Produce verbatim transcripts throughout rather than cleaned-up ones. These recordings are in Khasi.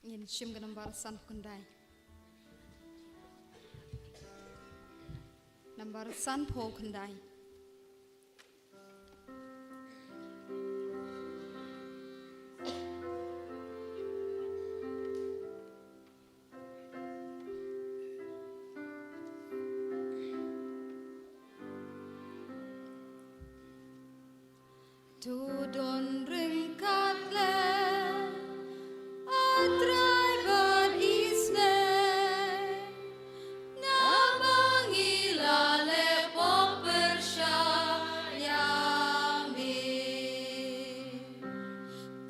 Ngin shim ka nambar sanphew khyndai. Nambar sanphew khyndai. To don ryngkat lem, A Trai bad isynei, namar ngi la leh pop pyrshah ïa me.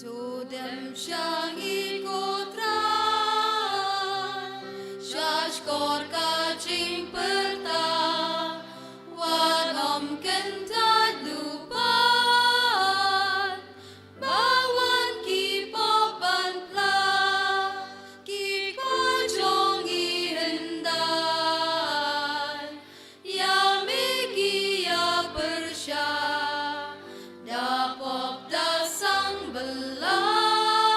To dem sha ngi ko Trai, sha shkor ka jingpyrta, wat ym kyntait lypa, ba wan ki pop ban phla, ki kpa jong ngi hyndai. Ïa me ki ïa pyrshah, da pop da sang byllai,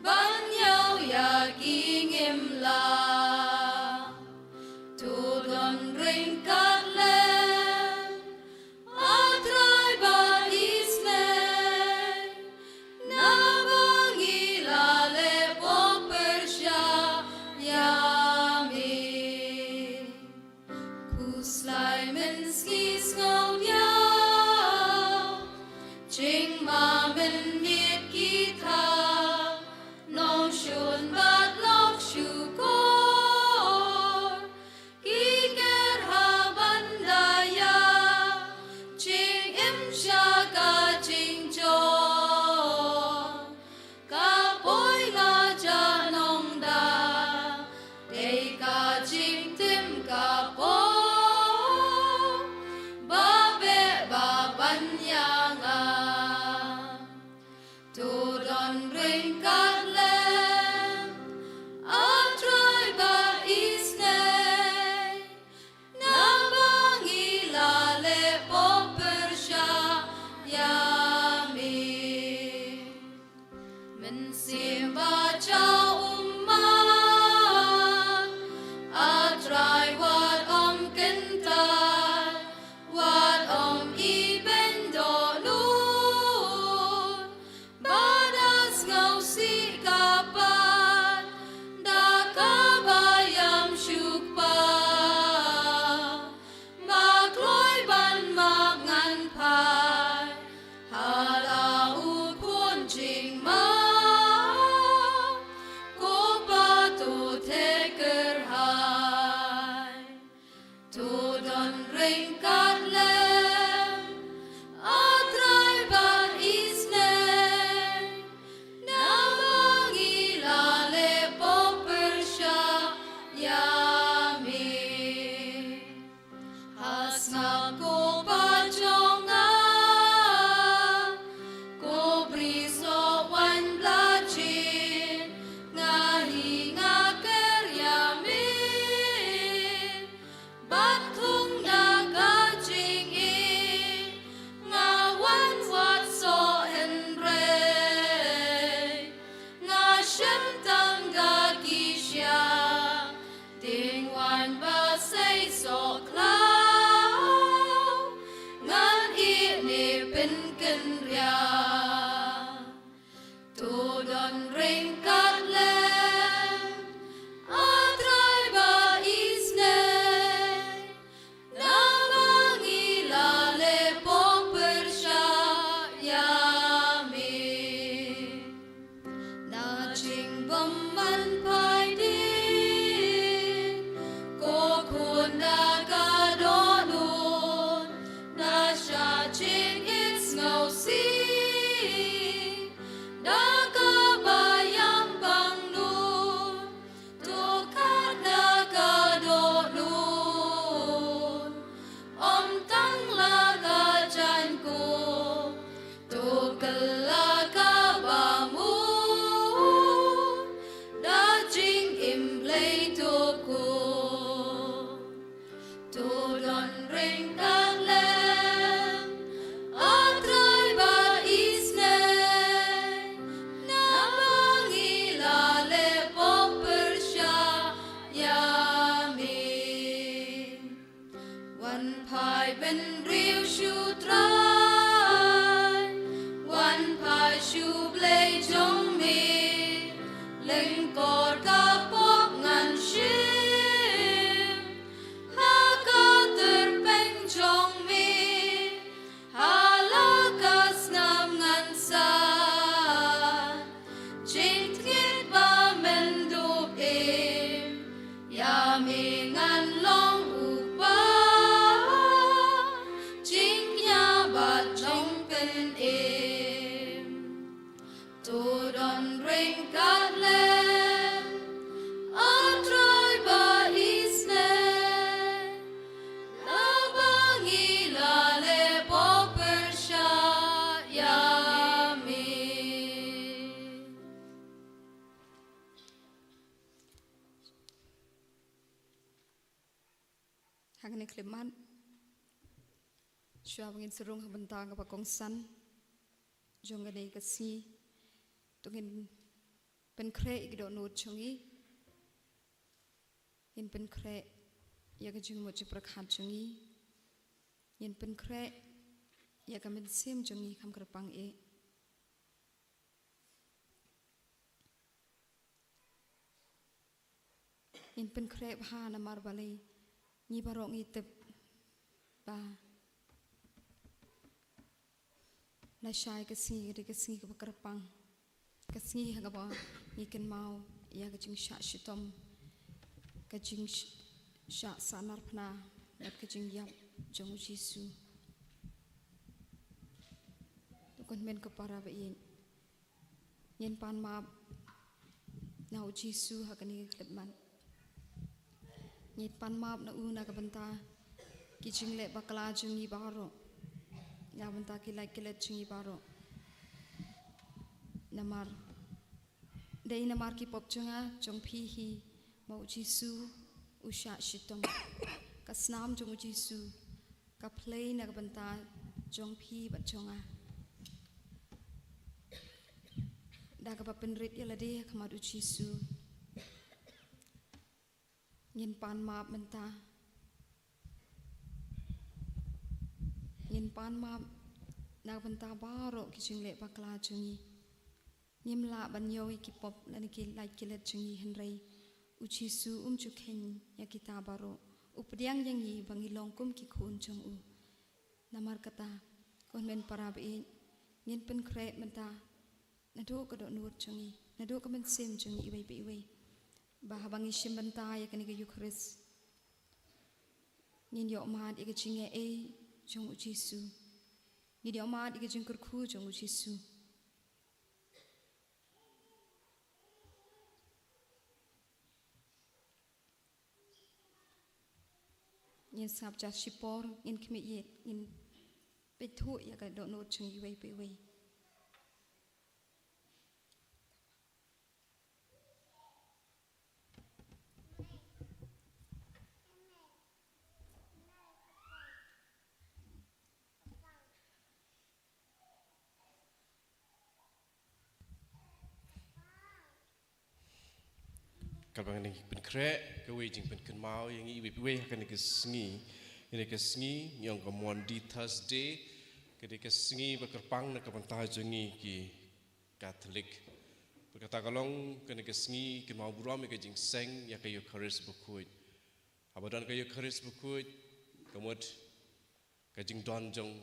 ban ïaw ïa ki ngim lah. To don ryngkat lem, A Trai bad isynei, namar ngi la leh pop pyrshah ïa me. Khuslai mynsngi sngew ïaw, jingma mynmiet ki thaw, nongshun bad lok shukor, ki kyrhai ban da ïa jingim sha ka jingjop. Ka poi la jah nongda, dei ka jingtim ka pop, ba beh ba ban ïa nga. To don ryngkat lem, A Trai bad isynei, namar ngi la leh pop pyrshah ïa me. Mynsiem Bajah u man, A Trai wat ym kyntait, wat ym ibeiñ dohnud. Ba da sngewsih ka pat, da kaba ïam shu kpah. Ba kloi ban map ngan phai, ha la u khun jingma, ko Pa to theh kyrhai. To don ryngkat lem, A Trai bad isynei, namar ngi la leh pop pyrshah ïa me. Ha sngap ko Pa jong nga, ko briew soh waiñ blajin, nga hi nga kyrhai ïa me. Bad thung da ka jingïeit, nga wan wat soh hynrei. Nga shem tang da ki shiah, dieng waiñ ba sei soh khlaw. Ngan ïeh ne pynkynriah. To don ryngkat lem, A Trai bad isynei, namar ngi la leh pop pyrshah ïa me. Na jingbymman phaidien, ko khun da ka dohnud, na sha jingïeit sngewsih, da kaba ïam pang nud, to khot na ka dohnud, ym tang la ka jaiñkup, to kylla kaba mut, da Lyngkor ka pop ngan shim ha ka tyrpeng jong me, ha la ka snam ngan sah. Jingtngit ba men dup im ïa me ngan long u kpa jingkñia bad jong pynim. To don ryngkat lem, A Trai ba isnei, naba ngi la leh pop pyrshah ïa me. Ha kane ka khyllipmat, shuwa ba ngin sa rung ha bynta kaba kongsan jong kane ka sngi, to ngin pynkhreh ïa ki dohnud jong ngi. Ngin pynkhreh ïa ka jingmut jingpyrkhat jong ngi. Ngin pynkhreh ïa ka mynsiem jong ngi kham kyrpang eh. Ngin pynkhreh bha namar balei ngi baroh ngi tip ba lashai ka sngi ka dei ka sngi kaba kyrpang, ka sngi ha kaba ngi kynmaw ïa ka jingshah shitom, ka jingshah sahnarphna bad ka jingïap jong u Jisu. To ko hynmen ko para ba ïeit, ngin pan map na u Jisu ha kane ka khyllipmat. Ngin pan map na u na ka bynta ki jingleh bakla jong ngi baroh, na ka bynta ki lait ki let jong ngi baroh. Namar dei namar ki pop jong nga jong phi hi ba u Jisu u shah shitom. Ka snam jong u Jisu ka plie na ka bynta jong phi bad jong nga. Da kaba pynrit ïa lade ha khmat u Jisu, ngin pan map mynta. Ngin pan map na ka bynta baroh ki jingleh bakla jong ngi. Ngim lah ban ïoh ïa ki pop lane ki lait ki let jong ngi, hynrei u Jisu um ju kheiñ ïa kita baroh. U pdiang ïa ngi ba ngi long kum ki khun jong u. Namar kata, ko hynmen para ba ïeit, ngin pynkhreh mynta naduh ka dohnud jong ngi, naduh ka mynsiem jong ngi iwei pa iwei, ba haba ngi shim bynta ïa kane ka Eukharist, ngin ïoh mad ïa ka jingaiei jong u Jisu. Ngin ïoh mad ïa ka jingkyrkhu jong u Jisu. Ngin sngap jar shipor, ngin khmih ïa, ngin peit thuh ïa ka dohnud jong iwei pa iwei. Kaba ngi pynkhreh kawei jingpynkynmaw ïa ngi iwei pa iwei ha kane ka sngi. Kane ka sngi ngi ong ka Maundy Thursday, kane ka sngi ba kyrpang na ka bynta jong ngi ki Katholik. Bad kata ka long kane ka sngi kynmaw burom ïa ka jingseng ïa ka Eukharist bakhuid. Haba don ka Eukharist bakhuid, ka mut ka jingdon jong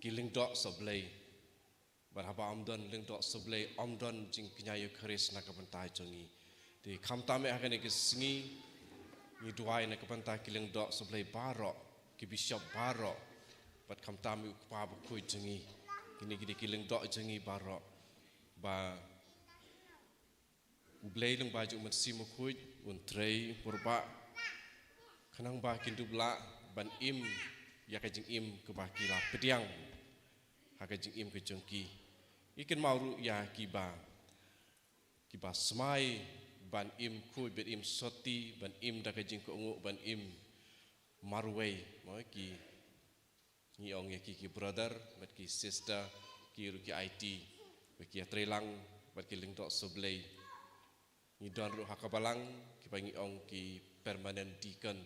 ki lyngdoh sohblei. Bad haba ym don lyngdoh sohblei, ym don jingkñia Eukharist na ka bynta jong ngi. Te khamtam eh ha kane ka sngi ngi duwai na ka bynta ki lyngdoh sohblei baroh, ki bishop baroh, bad khamtam eh u Kpa bakhuid jong ngi, kine ki dei ki lyngdoh jong ngi baroh, ba U Blei lyngba jong u Mynsiem Bakhuid un trei, un pynbor, khnang ba kin dup lah ban im ïa ka jingim kaba ki la pdiang ha ka jingim ka jong ki. Ngi kynmaw ruh ïa kiba, kiba smai ban im khuid, ban im soti, ban im da ka jingkohnguh, ban im marwei, mo, ki Ngi ong ïa ki, ki brother bad ki sister, ki ruh ki aiti, bad ki ïatreilang bad ki lyngdoh sohblei. Ngi don ruh ha ka balang kiba ngi ong ki permanent deacon,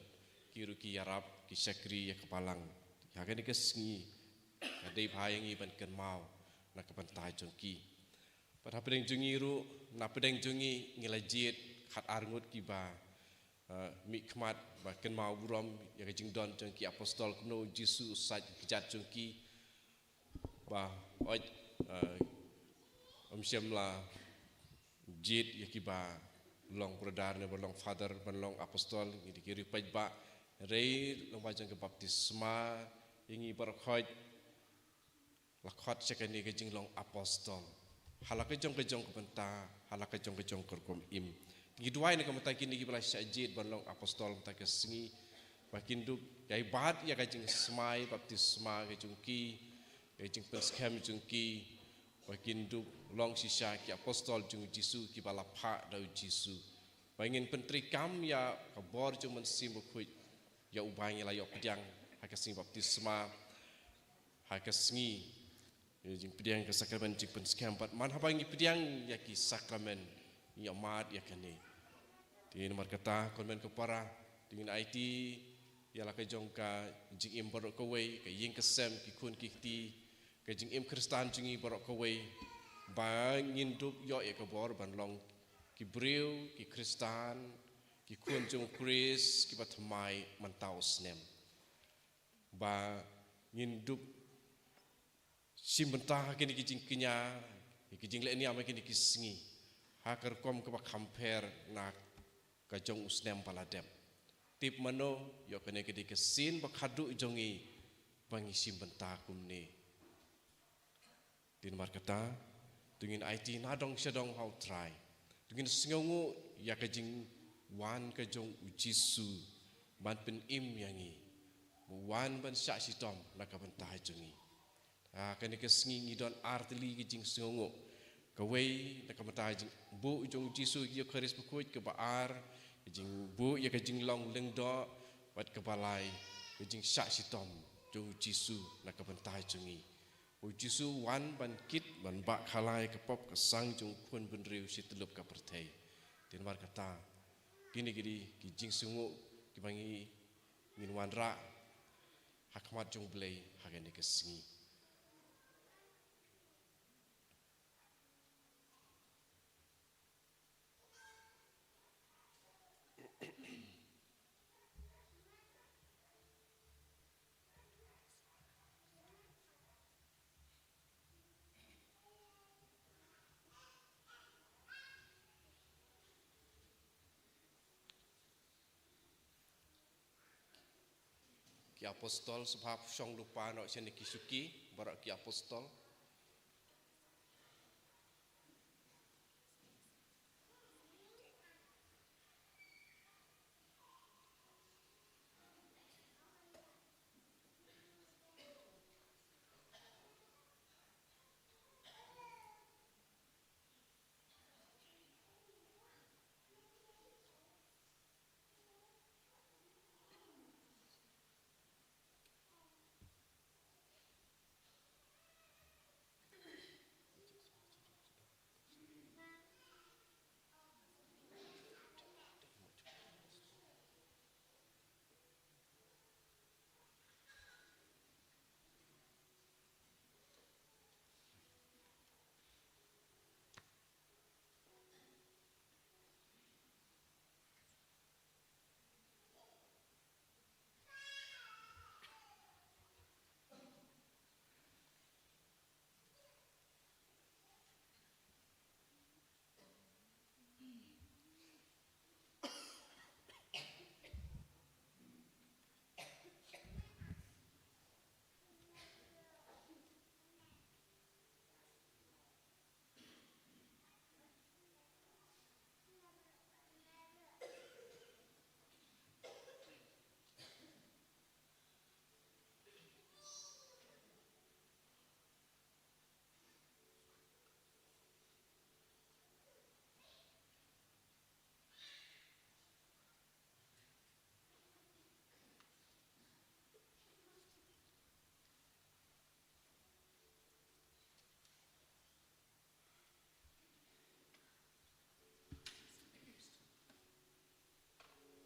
ki ruh ki ïarap, ki shakri ïa ka balang. Ha kane ka sngi ka dei bha ïa ngi ban kynmaw na ka bynta jong ki. Bad hapdeng jong ngi ruh Na pdeng jong ngi ngi la jied khat ar ngut kiba, eh, mihkhmat ba kynmaw burom ïa ka jingdon jong ki apostol, kumno u Jisu u sait ka kjat jong ki, ba, oi, eh, ym shym la jied ïa kiba long brother ne ba long father ban long apostol, ngi dei ki riewpaidbah. Hynrei lyngba jong ka baptisma ïa ngi baroh khoit la khot sha kane ka jinglong apostol. Ha la ka jong ka jong ka bynta, ha la ka jong ka jong ka rukom im. Ngi duwai na ka bynta kine kiba la shah jied ban long apostol mynta ka sngi, ba kin dup ïai bat ïa ka jingsmai baptisma ka jong ki, ka jingpynskhem jong ki, ba kin dup long shisha ki apostol jong u Jisu kiba la phah da u Jisu. Ba ngin pyntreikam ïa ka bor jong u Mynsiem Bakhuid, ïa uba ngi la ïoh pdiang ha ka sngi baptisma, ha ka sngi, eh, jingpdiang ka sakramen jingpynskhem, bad man haba ngi pdiang ïa ki sakramen, ngi ïohmad ïa kane. Te namar kata, ko hynmen ko para, to ngin aiti ïa la ka jong ka jingim baroh kawei, ka ïing ka sem, ki khun ki kti, ka jingim Khristan jong ngi baroh kawei, ba ngin dup ïoh ïa ka bor ban long ki briew, ki Khristan, ki khun jong u Khrist kiba thymmai mynta u snem. Ba ngin dup shim bynta ha kine ki jingkñia, ki jinglehniam ha kine ki sngi, ha ka rukom kaba kham pher na ka jong u snem ba la dep. Tip mano, ïoh kane ka dei ka sien ba khadduh jong ngi ba ngi shim bynta kumne. Te namar kata, to ngin aiti na dong sha dong ha u Trai. To ngin sngewnguh ïa ka jingwan ka jong u Jisu ban pynim ïa ngi, ba u wan ban shah shitom na ka bynta jong ngi. Ha kane ka sngi ngi don ar tylli ki jingsngewnguh. Kawei na ka bynta ka jingbuh jong u Jisu ha ki Eukharist Bakhuid, kaba ar ka jingbuh ïa ka jinglong lyngdoh, bad kaba lai ka jingshah shitom jong u Jisu na ka bynta jong ngi. U Jisu u wan ban kit, ban bah khalai ka pop ka sang jong u khun bynriew shi tyllup ka pyrthei. Te namar kata, kine ki dei ki jingsngewnguh kiba ngi, ngin wanrah ha khmat jong u Blei ha kane ka sngi. Ki apostol, sngewbha pynshong lypa noh sha kine ki shuki, baroh ki apostol.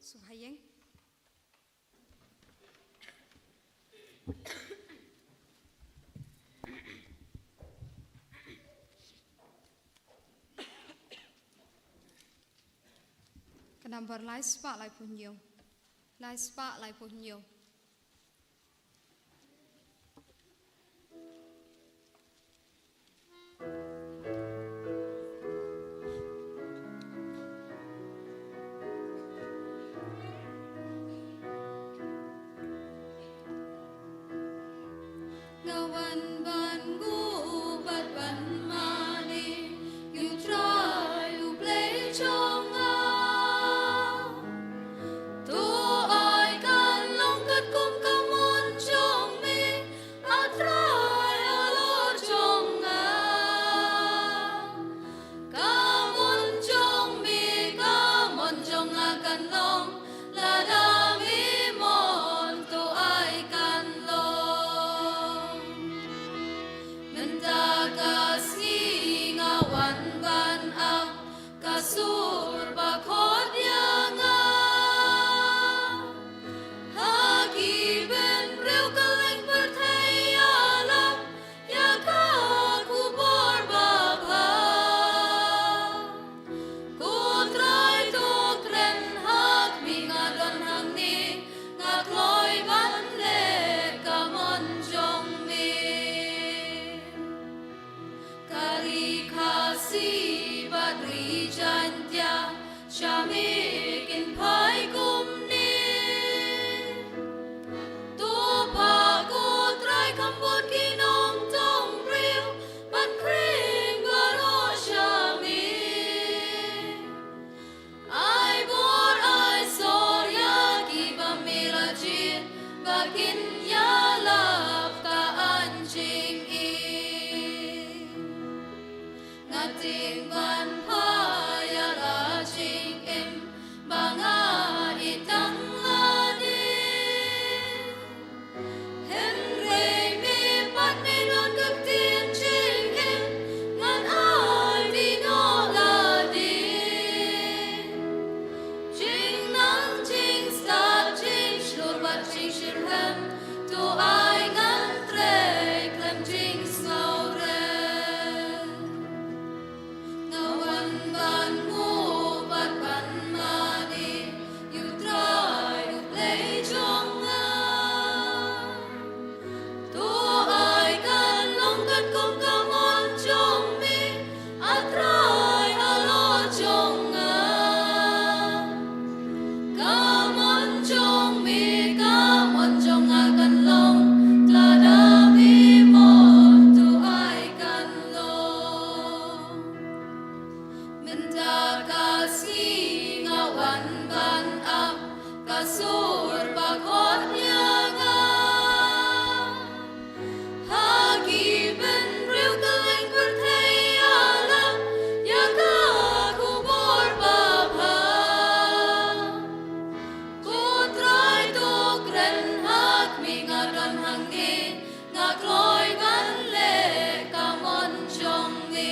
Sngewbha ïeng. Ka nambar lai spah lai phew hynñiew. Lai spah lai phew hynñiew. Nga wan ban nguh bad ban mane ïa u Trai u Blei jong nga. To ai kan long katkum ka mon jong me, A Trai halor jong nga. Ka mon jong me, ka mon jong nga kan long, lada me mon to ai kan long. Mynta ka sngi nga wan ban ap ka sur ba khot ïa nga. Ha ki bynriew kylleng pyrthei ïalap ïa ka khubor babha. Ko Trai to kren ha khmih, nga don hangne, nga kloi ban leh ka mon jong me. Ka ri Khasi bad ri Jaiñtia, sha me kin phai kumne. To phah ko Trai kham bun ki nongtong briew ban khring baroh sha me. Ai bor ai sor ïa kiba me la jied, ba kin ïalap ka aiñ jingim. Nga tieng ban phah ïa la jingim ba nga ïeit tang lade. Hynrei me pat me don ka ktien jingim, ngan ai dei noh lade. Jingnang jingstad jingshlur bad jingshitrhem, to ai ngan trei khlem jingsngewrem. Nga wan ban nguh bad ban mane ïa u Trai u Blei jong nga. To ai kan long katkum ka mon jong me, A Trai halor jong nga. Ka mon jong me, ka mon jong nga kan long, lada me mon to ai kan long. Mynta ka sngi nga wan ban ap ka sur ba khot ïa nga. Ha ki bynriew kylleng pyrthei ïalap ïa ka khubor babha. Ko Trai to kren ha khmih, nga don hangne, nga kloi ban leh ka mon jong me.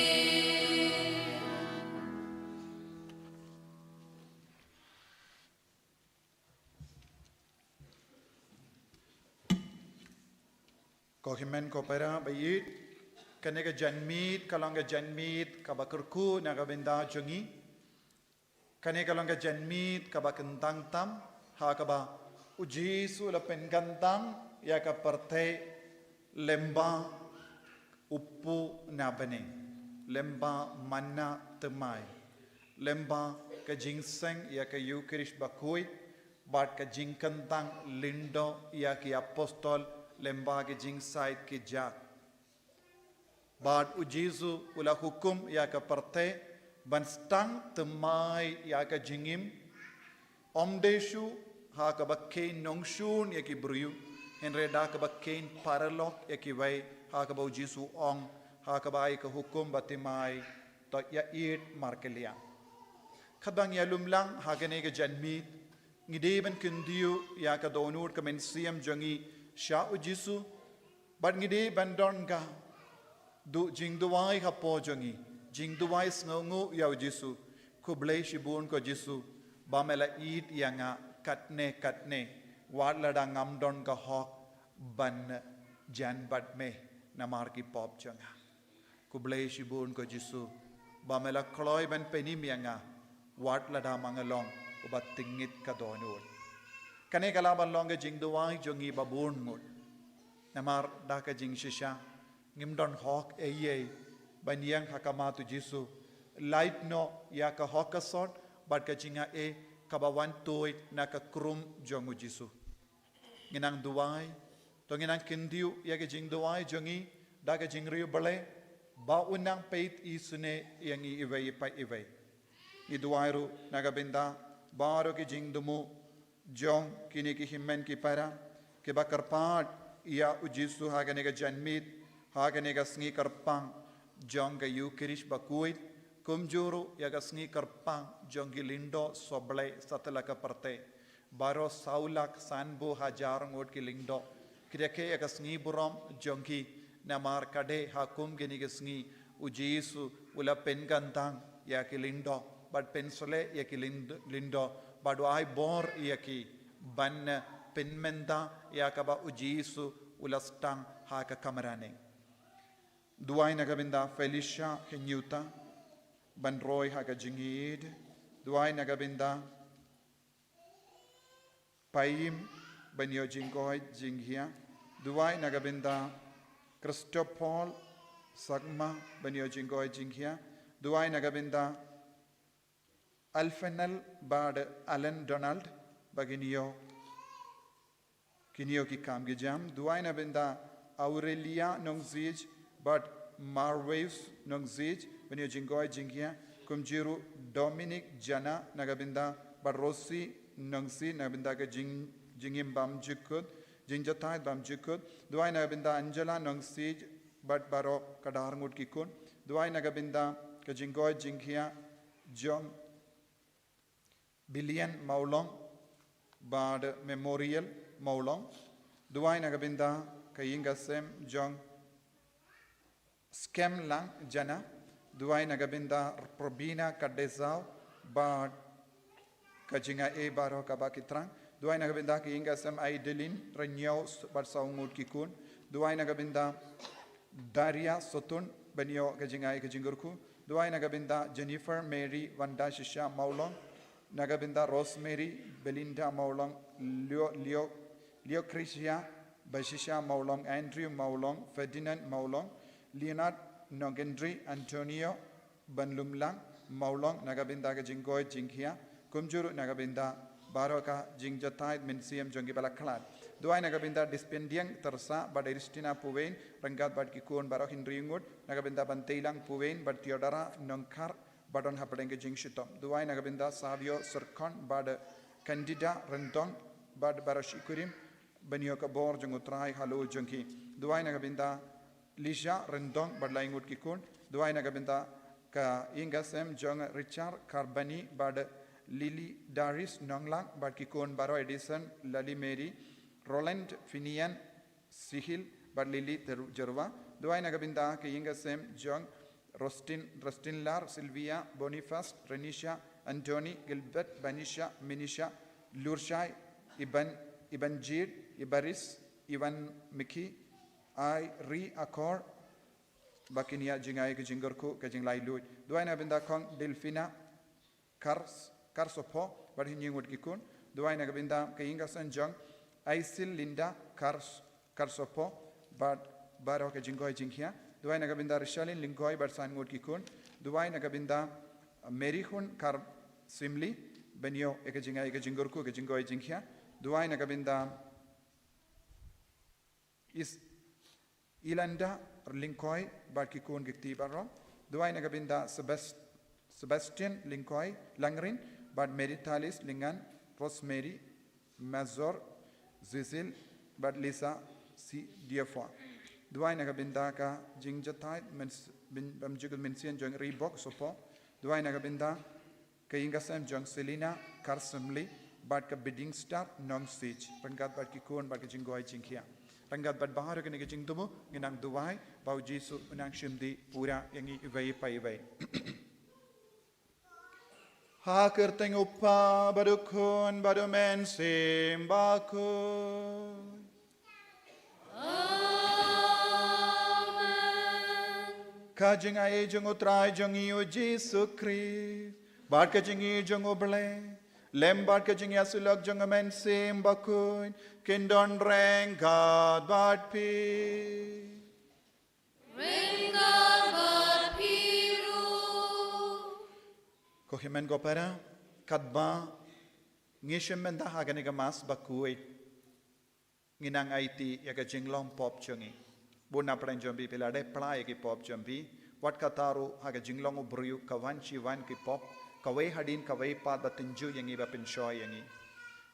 Ko hynmen ko para ba ïeit, kane ka janmiet ka long ka janmiet kaba kyrkhu na ka bynta jong ngi. Kane ka long ka janmiet kaba kyntang tam, ha kaba U Jisu u la pynkyntang ïa ka pyrthei lyngba u puh na bneng, lyngba manna thymmai, lyngba ka jingseng ïa ka Eukharist bakhuid, bad ka jingkyntang lyngdoh ïa ki apostol lyngba ki jingshait ki jak. Bad U Jisu u la hukum ïa ka pyrthei ban sdang thymmai ïa ka jingim, ym dei shuh ha kaba kheiñ nongshun ïa ki briew, hynrei da kaba kheiñ paralok ïa kiwei, ha kaba U Jisu u ong, ha kaba ai ka hukum ba thymmai, to ïa ïeit markylliang. Kaba ngi ïalum lang ha kane ka janmiet, ngi dei ban kyntiew ïa ka dohnud ka mynsiem jong ngi sha U Jisu, bad ngi dei ban don ka duh jingduwai hapoh jong ngi, jingduwai sngewnguh ïa U Jisu, khublei shibun ko Jisu, ba me la ïeit ïa nga katne katne, wat lada ngam don ka hok ban jan bad me namar ki pop jong nga. Khublei shibun ko Jisu, ba me la kloi ban pynim ïa nga, wat lada ma nga long uba tyngngeit ka dohnud. Kane ka lah ban long ka jingduwai jong ngi ba bun ngut. Namar da ka jingshisha ngim don hok ei ei ban ïeng ha khmat u Jisu. Lait noh ïa ka hok ka sot bad ka jingai kaba wan tuid na ka krum jong u Jisu. Ngi nang duwai, to ngi nang kyntiew ïa ka jingduwai jong ngi da ka jingriewblei ba u nang peit isynei ïa ngi iwei pa iwei. Ngi duwai ruh na ka bynta baroh ki jingthmu jong kine ki hynmen ki para kiba kyrpad ïa u Jisu ha kane ka janmiet, ha kane ka sngi kyrpang jong ka Ïukharist bakhuid, kumjuh ruh ïa ka sngi kyrpang jong ki lyngdoh sohblei satlak ka pyrthei. Baroh saw lak sanphew hajar ngut ki lyngdoh ki dei ïa ka sngi burom jong ki, namar ka dei ha kum kine ki sngi u Jisu u la pynkyntang ïa ki lyngdoh bad pynsleh ïa ki lyngd-, lyngdoh bad u ai bor ïa ki ban pynmynta ïa kaba u Jisu u la sdang ha ka kamra ning. Duwai na ka bynta Felicia Hynñiewta ban roi ha ka jingïeid. Duwai na ka bynta Paim ban ïoh jingkoit jingkhia. Duwai na ka bynta Christopol Sangma ban ïoh jingkoit jingkhia. Duwai na ka bynta Alfenel bad Alan Donald ba kin ïoh, kin ïoh ki kam ki jam. Duwai na ka bynta Aurelia Nongsiej bad Marwes Nongsiej ban ïoh jingkoit jingkhia. Kumjuh ruh Dominic Jana na ka bynta bad Rosie Nongsiej na ka bynta ka jing, jingim bymjukut, jingjahthait bymjukut. Duwai na ka bynta Angela Nongsiej bad baroh ka dar ngut ki khun. Duwai na ka bynta ka jingkoit jingkhia jong Billion Mawlong bad Memorial Mawlong. Duwai na ka bynta ka ïing ka sem jong Skemlang Jana. Duwai na ka bynta Probina Kadesaw bad ka jingai baroh kaba ki thrang. Duwai na ka bynta ka ïing ka sem Aidelin Rynñiaw bad saw ngut ki khun. Duwai na ka bynta Daria Sotun ban ïoh ka jingai ka jingkyrkhu. Duwai na ka bynta Jennifer Mary Wanda Shisha Mawlong. Na ka bynta Rosemary Belinda Mawlong, Leo, Leo, Leocretia Bashisha Mawlong, Andrew Mawlong, Ferdinand Mawlong, Leonard Nongkynrih, Antonio Banlumlang Mawlong na ka bynta ka jingkoit jingkhia, kumjuh ruh na ka bynta baroh ka jingjahthait mynsiem jong kiba la khlad. Duwai na ka bynta Dispindiang Tersah bad Eristina Puwein ryngkat bad ki khun baroh hynriew ngut, na ka bynta Banteilang Puwein bad Theodora Nongkhar ba don hapdeng ka jingshitom. Duwai na ka bynta Savio Syrkhon bad Candida Ryndong bad baroh shi kurim ban ïoh ka bor jong U Trai halor jong ki. Duwai na ka bynta Lisha Ryndong bad lai ngut ki khun. Duwai na ka bynta ka ïing ka sem jong Richard Karbani bad Lily Daris Nonglang bad ki khun baroh, Edison, Lali Mary, Roland Finian, Sihil bad Lily Teru-, Jerwa. Duwai na ka bynta ka ïing ka sem jong Rostin, Rostin Lar, Sylvia, Boniface, Renisha, Anthony, Gilbert, Banisha, Minisha, Lurshai, Iban, Ibanjir, Ibaris, Ivan Miki, Ai Ri Akor, ba kin ïa jingai ka jingkyrkhu ka jinglai luid. Duwai na ka bynta Kong Delfina Kars, Karsopho bad hynñiew ngut ki khun. Duwai na ka bynta ka ïing ka sem jong Aisil Linda Kars, Karsopho bad baroh ka jingkoit jingkhia. Duwai na ka bynta Rishalin Lyngkoi bad san ngut ki khun. Duwai na ka bynta Mary Hun Kar Simli ban ïoh ïa ka jingai ka jingkyrkhu ka jingkoit jingkhia. Duwai na ka bynta Is Ilanda Lyngkoi bad ki khun ki kti baroh. Duwai na ka bynta Sebas-, Sebastian Lyngkoi Langrin bad Mary Thalis Lyngan, Rosemary Mazor, Zizil bad Lisa Si Diafwa. Duwai na ka bynta ka jingjahthait mens-, bin-, bymjukut mynsiem jong Reebok Sopo. Duwai na ka bynta ka ïing ka sem jong Selina Karsemli bad ka Bidingstar Nongsiej ryngkat bad ki khun bad ka jingkoit jingkhia. Ryngkat bad baroh kine ki jingthmu ngi nang duwai ba U Jisu un nang shim dih pura ïa ngi iwei pa iwei. Ha ka kyrteng U Kpa bad U Khun bad U Mynsiem Bakhuid. Amen. Ka jingai jong U Trai jong ngi U Jisu Khrist bad ka jingïeit jong U Blei Lem bad ka jingïasyllok jong ka Mynsiem Bakhuid, kin don ryngkat bad phi. Ryngkat bad phi ruh. Ko hynmen ko para, katba ngi shim bynta ha kane ka Mass bakhuid, ngi nang aiti ïa ka jinglong pop jong ngi. Bun na pdeng jong phi phi la dep phla ïa ki pop jong phi. Wat kata ruh ha ka jinglong u briew ka wan shi wan ki pop, kawei hadien kawei pat ba tynjuh ïa ngi, ba pynshoi ïa ngi.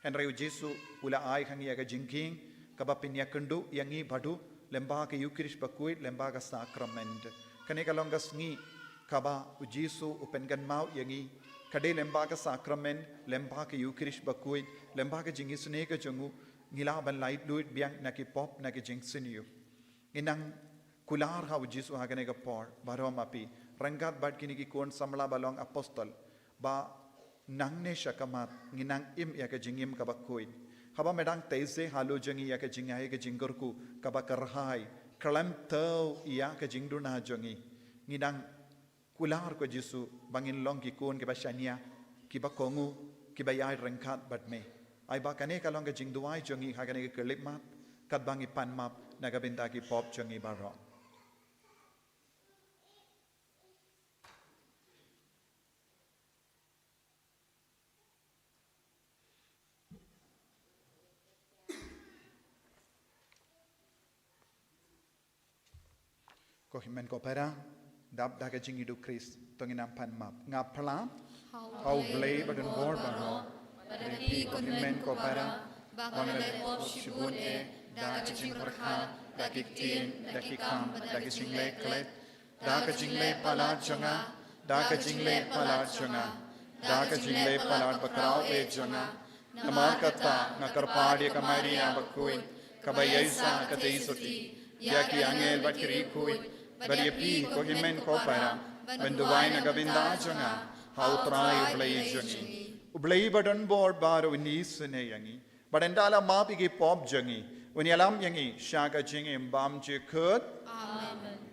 Hynrei u Jisu u la ai ha ngi ïa ka jingkieng kaba pynïakynduh ïa ngi bad u lyngba ka Eucharist bakhuid, lyngba ka sakrament. Kane ka long ka sngi kaba u Jisu u pynkynmaw ïa ngi. Ka dei lyngba ka sakrament, lyngba ka Eucharist bakhuid, lyngba ka jingisynei ka jong u, ngi lah ban laitluid biang na ki pop, na ki jingsniew. Ngi nang kular ha u Jisu ha kane ka por baroh ma phi, ryngkat bad kine ki khun samla ba long apostol, ba nangne sha khmat ngi nang im ïa ka jingim kaba khuid. Haba me dang tei se halor jong ngi ïa ka jingai ka jingkyrkhu kaba kyrhai, khlem thew ïa ka jingduna jong ngi, ngi nang kular ko Jisu ba ngin long ki khun kiba shaniah, kiba kohnguh, kiba ïaid ryngkat bad me. Ai ba kane ka long ka jingduwai jong ngi ha kane ka khyllipmat, katba ngi pan map na ka bynta ki pop jong ngi baroh. Ko hynmen ko para, dap da ka jingïaduh Khrist to ngin nang pan map. Nga phla ha U Blei ba don bor baroh, bad ïa phi ko hynmen ko para, ba nga la leh pop shibun eh, da ka jingpyrkhat, da ki ktien, da ki kam, da ka jingleh klet, da ka jingleh palat jong nga, da ka jingleh palat jong nga, da ka jingleh palat bakhraw eh jong nga. Namar kata nga kyrpad ïa ka Maria bakhuid, kaba ïaisah ka Theisotti, ïa ki angel bad ki riewkhuid, bad ïa phi ko hynmen ko para, ban duwai na ka bynta jong nga ha U Trai U Blei jong ngi. U Blei ba don bor baroh un isynei ïa ngi, bad un da la map ïa ki pop jong ngi, un ïalam ïa ngi sha ka jingim bymjukut. Amen.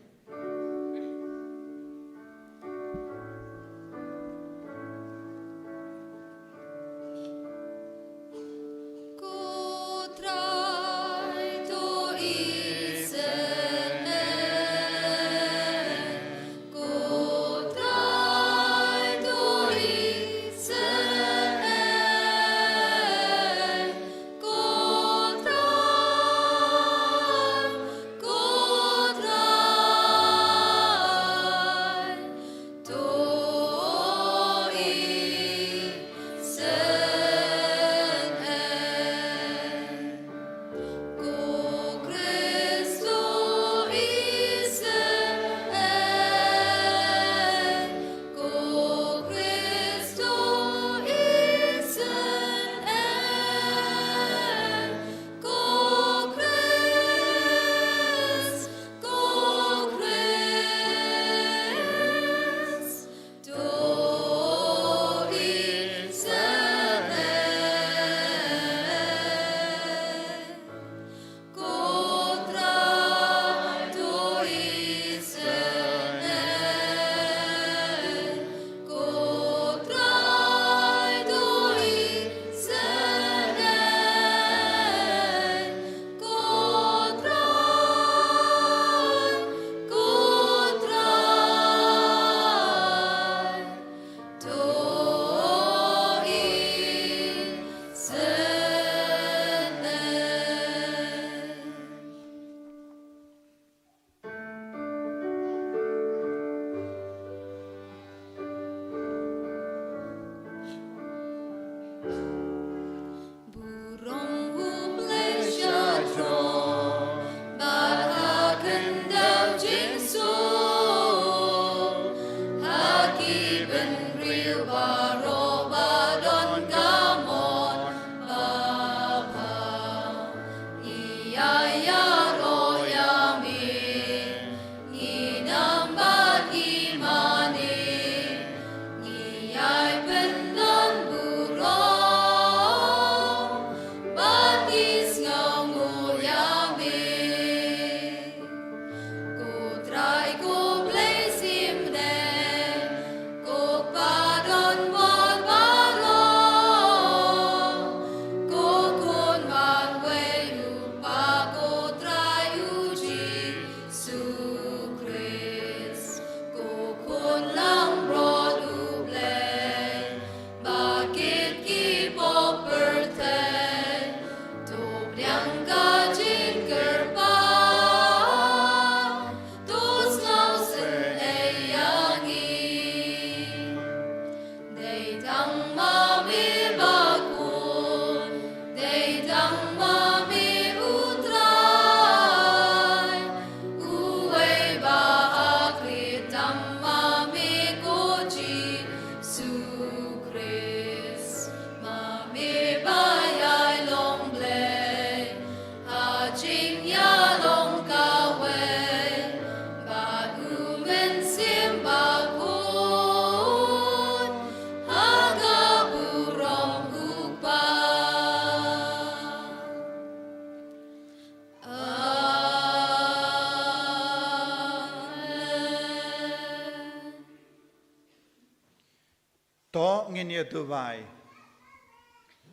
Ngi duwai.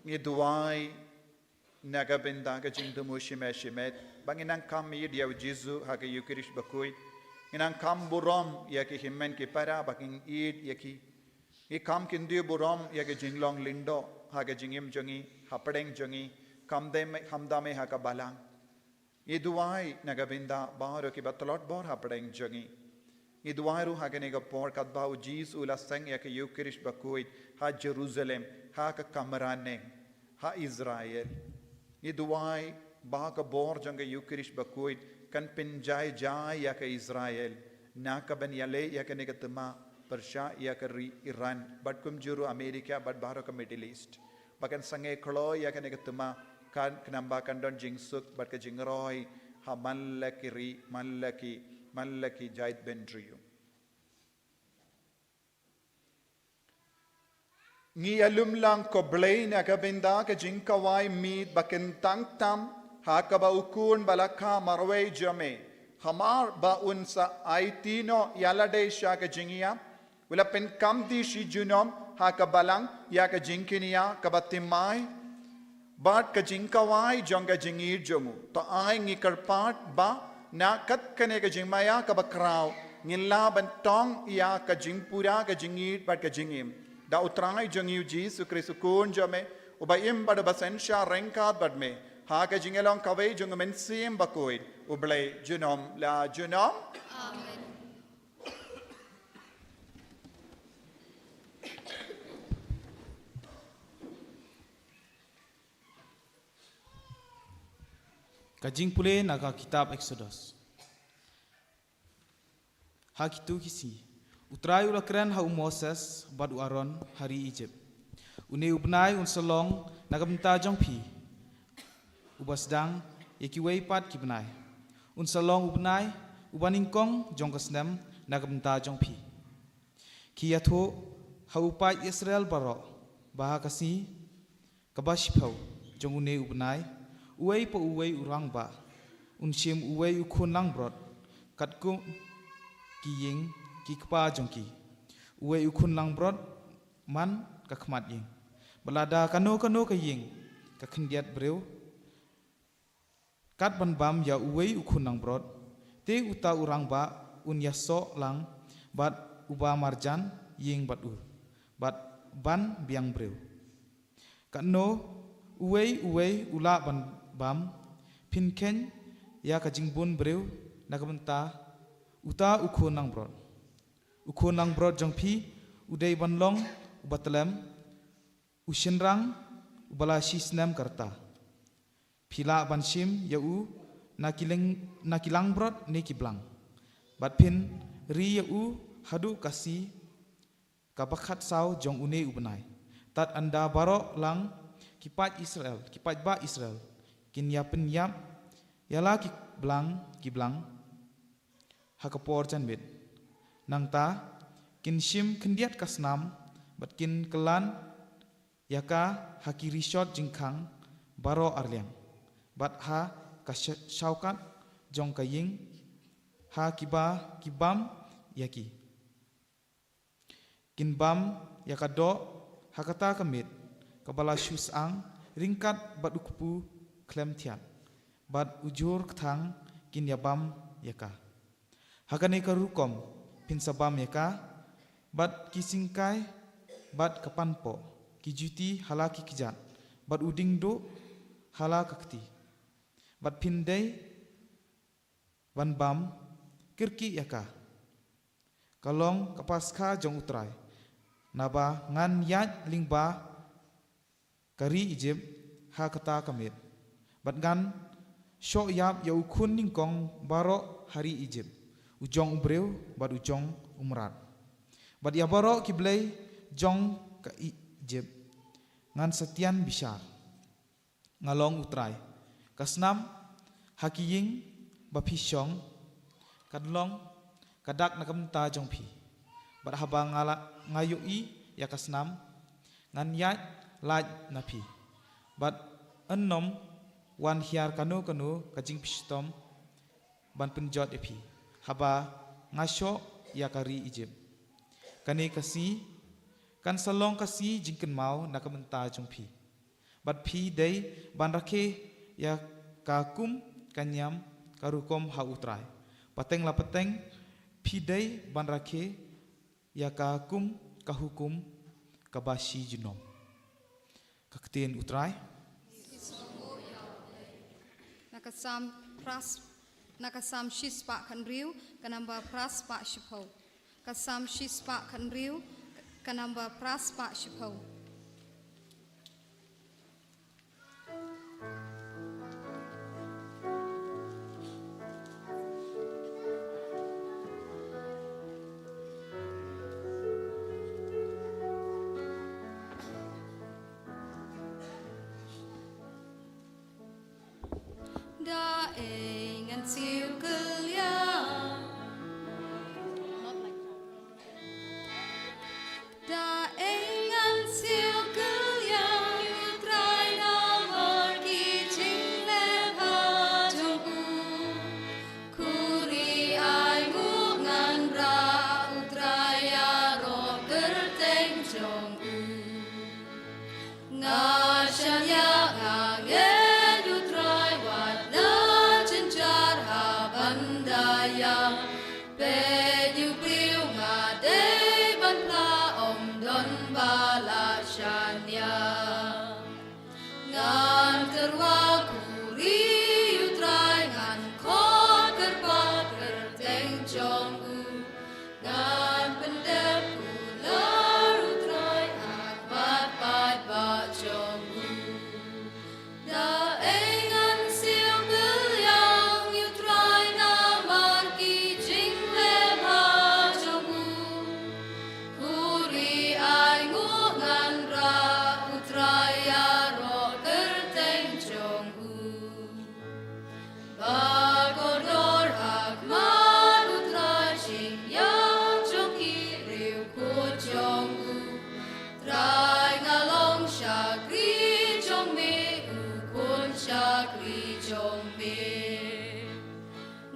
Ngi duwai na ka bynta ka jingthmu shimet shimet ba ngin nang kham ïeit ïa u Jisu ha ka Ïukharist bakhuid. Ngin nang kham burom ïa ki hynmen ki para ba ngin ïeit ïa ki. Ngi kham kyntiew burom ïa ka jinglong lyngdoh ha ka jingim jong ngi, hapdeng jong ngi, kham da me, kham da me ha ka balang. Ngi duwai na ka bynta baroh kiba tlot bor hapdeng jong ngi. Ngi duwai ruh ha kane ka por katba u Jisu u la seng ïa ka Ïukharist bakhuid ha Jerusalem, ha ka kamra neng, ha Israel. Ngi duwai ba ka bor jong ka Ïukharist bakhuid kan pynjai jai ïa ka Israel na ka ban ïaleh ïa kane ka thma pyrshah ïa ka ri Iran bad kumjuh ruh America bad baroh ka Middle East. Ba kan sangeh kloi ïa kane ka thma, kan, khnang ba kan don jingsuk bad ka jingroi ha man la ki ri, man la ki, man la ki jaid bynriew. Ngi ïalum lang ko Blei na ka bynta ka jingkhawai miet ba kyntang tam ha kaba u Khun ba la kha marwei jong me, hamar ba un sa aiti noh ïa lade sha ka jingïap, u la pynkhamti shi junom ha ka balang ïa ka jingkñia kaba thymmai bad ka jingkhawai jong ka jingïeit jong u. To ai ngi kyrpad ba na kat kane ka jingmaïa kaba khraw ngin lah ban tong ïa ka jingpura ka jingïeit bad ka jingim da u Trai jong ngi u Jisu Khrist u Khun jong me, uba im bad uba synshar ryngkat bad me ha ka jingïalong kawei jong u Mynsiem Bakhuid, U Blei junom la junom. Amen. Ka jingpule na ka kitab Exodus. Ha kitu ki sngi, U Trai u la kren ha u Moses bad u Aaron ha ri Egypt. Une u bnai un sa long na ka bynta jong phi uba sdang ïa kiwei pat ki bnai. Un sa long u bnai uba nyngkong jong ka snem na ka bynta jong phi. Ki ïathuh ha u paid Israel baroh ba ha ka sngi kaba shiphew jong une u bnai, uwei pa uwei u rangbah un shim uwei u khun langbrot katkum ki ïing ki kpa jong ki. Uwei u khun langbrot man ka khmat ïing. Bad lada kano kano ka ïing ka khyndiat briew kat ban bam ïa uwei u khun langbrot, te uta u rangbah un ïasoh lang bad uba marjan ïing bad u, bad ban biang briew. Katno uwei uwei u lah ban bam, phin kheiñ ïa ka jingbun briew na ka bynta uta u khun langbrot. U khun langbrot jong phi u dei ban long uba tlem, u shynrang uba la shi snem ka rta. Phi lah ban shim ïa u na ki leng, na ki langbrot ne ki blang. Bad phin ri ïa u haduh ka sngi kaba khatsaw jong une u bnai. Tad ynda baroh lang ki paid Israel, ki paidbah Israel kin ïa pynïap ïa la ki blang, ki blang ha ka por janmiet. Nangta kin shim khyndiat ka snam bad kin kylan ïa ka ha ki rishot jingkhang baroh arliang, bad ha ka sha-, shawkat jong ka ïing ha kiba ki bam ïa ki. Kin bam ïa ka doh ha kata ka miet kaba la shu syang ryngkat bad u kpu khlem thiat, bad u jhur kthang kin ïa bam ïa ka. Ha kane ka rukom phin sa bam ïa ka bad ki syngkai, bad ka panpoh, ki juti ha la ki kjat, bad u diengduh ha la ka kti. Bad phin dei ban bam kyrkieh ïa ka. Ka long ka Paskha jong U Trai, naba ngan ïaid lyngba ka ri Ijipt ha kata ka miet. Bad ngan shoh ïap ïa u khun nyngkong baroh ha ri Ijipt, u jong u briew bad u jong u mrad. Bad ïa baroh ki blei jong ka Ijipt ngan sa tian bishar. Nga long U Trai. Ka snam ha ki ïing ba phi shong kan long ka dak na ka bynta jong phi. Bad haba nga la, nga ïohi ïa ka snam, ngan ïaid lait na phi. Bad yn ym wan hiar kano kano ka jingpynshitom ban pynjot ïa phi haba nga shoh ïa ka ri Ijipt. Kane ka sngi Kan sa long ka sngi jingkynmaw na ka bynta jong phi. Bad phi dei ban rakhe ïa ka kum ka niam ka rukom ha U Trai. Pateng la pateng phi dei ban rakhe ïa ka kum ka hukum kaba shi junom. Ka ktien U Trai. Na ka Salm phra, na ka Salm shispah khathynriew, ka number phraspah shiphew. Ka Salm shispah khathynriew, ka number phraspah shiphew. Da ei ngan siew kylliang. Da ei ngan siew kylliang ïa U Trai namar ki jingleh bha jong u. Khuri ai nguh ngan rah U Trai ïaroh kyrteng jong u. Nga shaniah nga ngeit U Trai wat la jynjar ha ban da ïa. Peit ïa u briew nga dei ban phla ym don ba la shaniah. Ngan tyrwa khuri ïa U Trai ngan khot kyrpad kyrteng jong u. Ngan pyndep kular U Trai ha khmat paidbah jong u. Da ei ngan siew kylliang ïa U Trai namar ki jingleh bha jong u. Khuri ai nguh ngan rah U Trai ïaroh kyrteng jong u. Ba kordor ha khmat U Trai jingïap jong ki riewkhuid jong u. Trai nga long shakri jong me, u khun shakri jong me.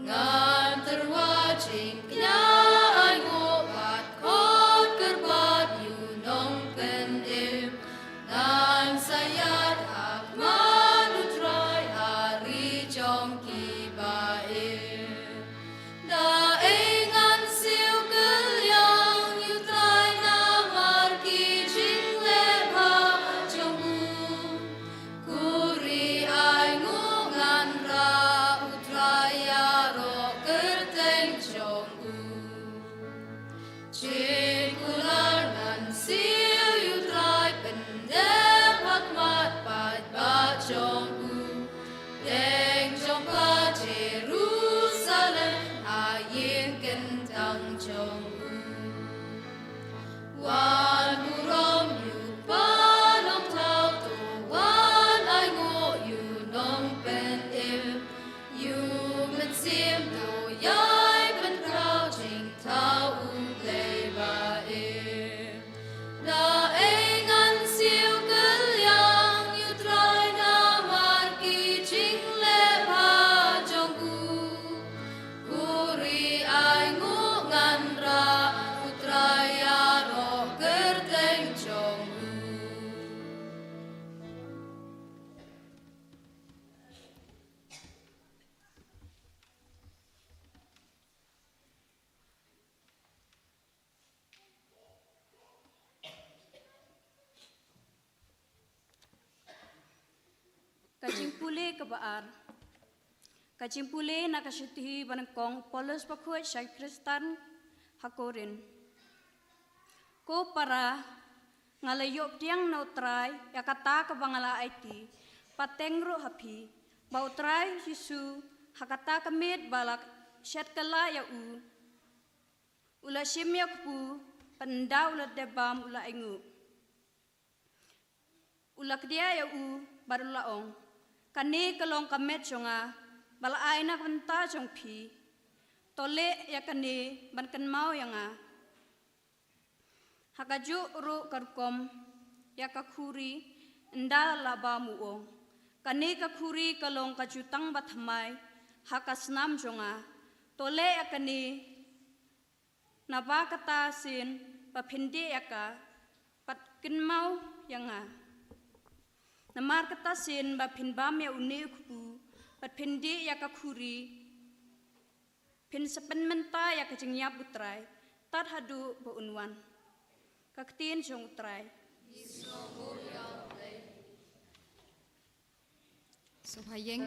Ngan tyrwa jingkñia ai nguh bad khot kyrpad ïa u Nongpynim. Ngan sa ïaid ha khmat U Trai ha ri jong ki ba-im. Da ei ngan siew kylliang ïa U Trai namar ki jingleh bha jong u. Khuri ai nguh ngan rah U Trai ïaroh kyrteng jong u. Jingkular ngan siew ïa U Trai pyndep ha khmat paidbah jong u. Pdeng jong pha Jerusalem ha ïing kyntang jong u. Wan burom ïa u Kpa Nongthaw, to wan ai nguh ïa u Nongpynim. Ïa u Mynsiem to ïai pynkhraw jingthaw U Blei ba-im. Da ei ngan siew kylliang ïa U Trai namar ki jingleh bha jong u. Khuri ai nguh ngan rah U Trai ïaroh kyrteng jong u. Ka jingpule kaba ar. Ka jingpule na ka shithi ba nyngkong u Paulus bakhuid sha ki Khristan ha Korinth. Ko para, nga la ïoh pdiang na U Trai ïa kata kaba nga la aiti pateng ruh ha phi, ba U Trai Jisu ha kata ka miet ba la shet kylla ïa u, u la shim ïa u kpu, bad ynda u la dep bam u la ainguh. U la kdiah ïa u bad u la ong, kane ka long ka met jong nga ba la ai na ka bynta jong phi. To leh ïa kane ban kynmaw ïa nga. Ha kajuh ruh ka rukom, ïa ka khuri ynda la bam u ong, kane ka khuri ka long ka jutang bathymmai ha ka snam jong nga. To leh ïa kane naba kata sien ba phin dih ïa ka, Kynmaw ïa nga. Namar kata sien ba phin bam ïa une u kpu, bad phin dih ïa ka khuri, phin sa pynmynta ïa ka jingïap u Trai, tad haduh ba un wan. Ka ktien jong u Trai. Sngewbha ïeng.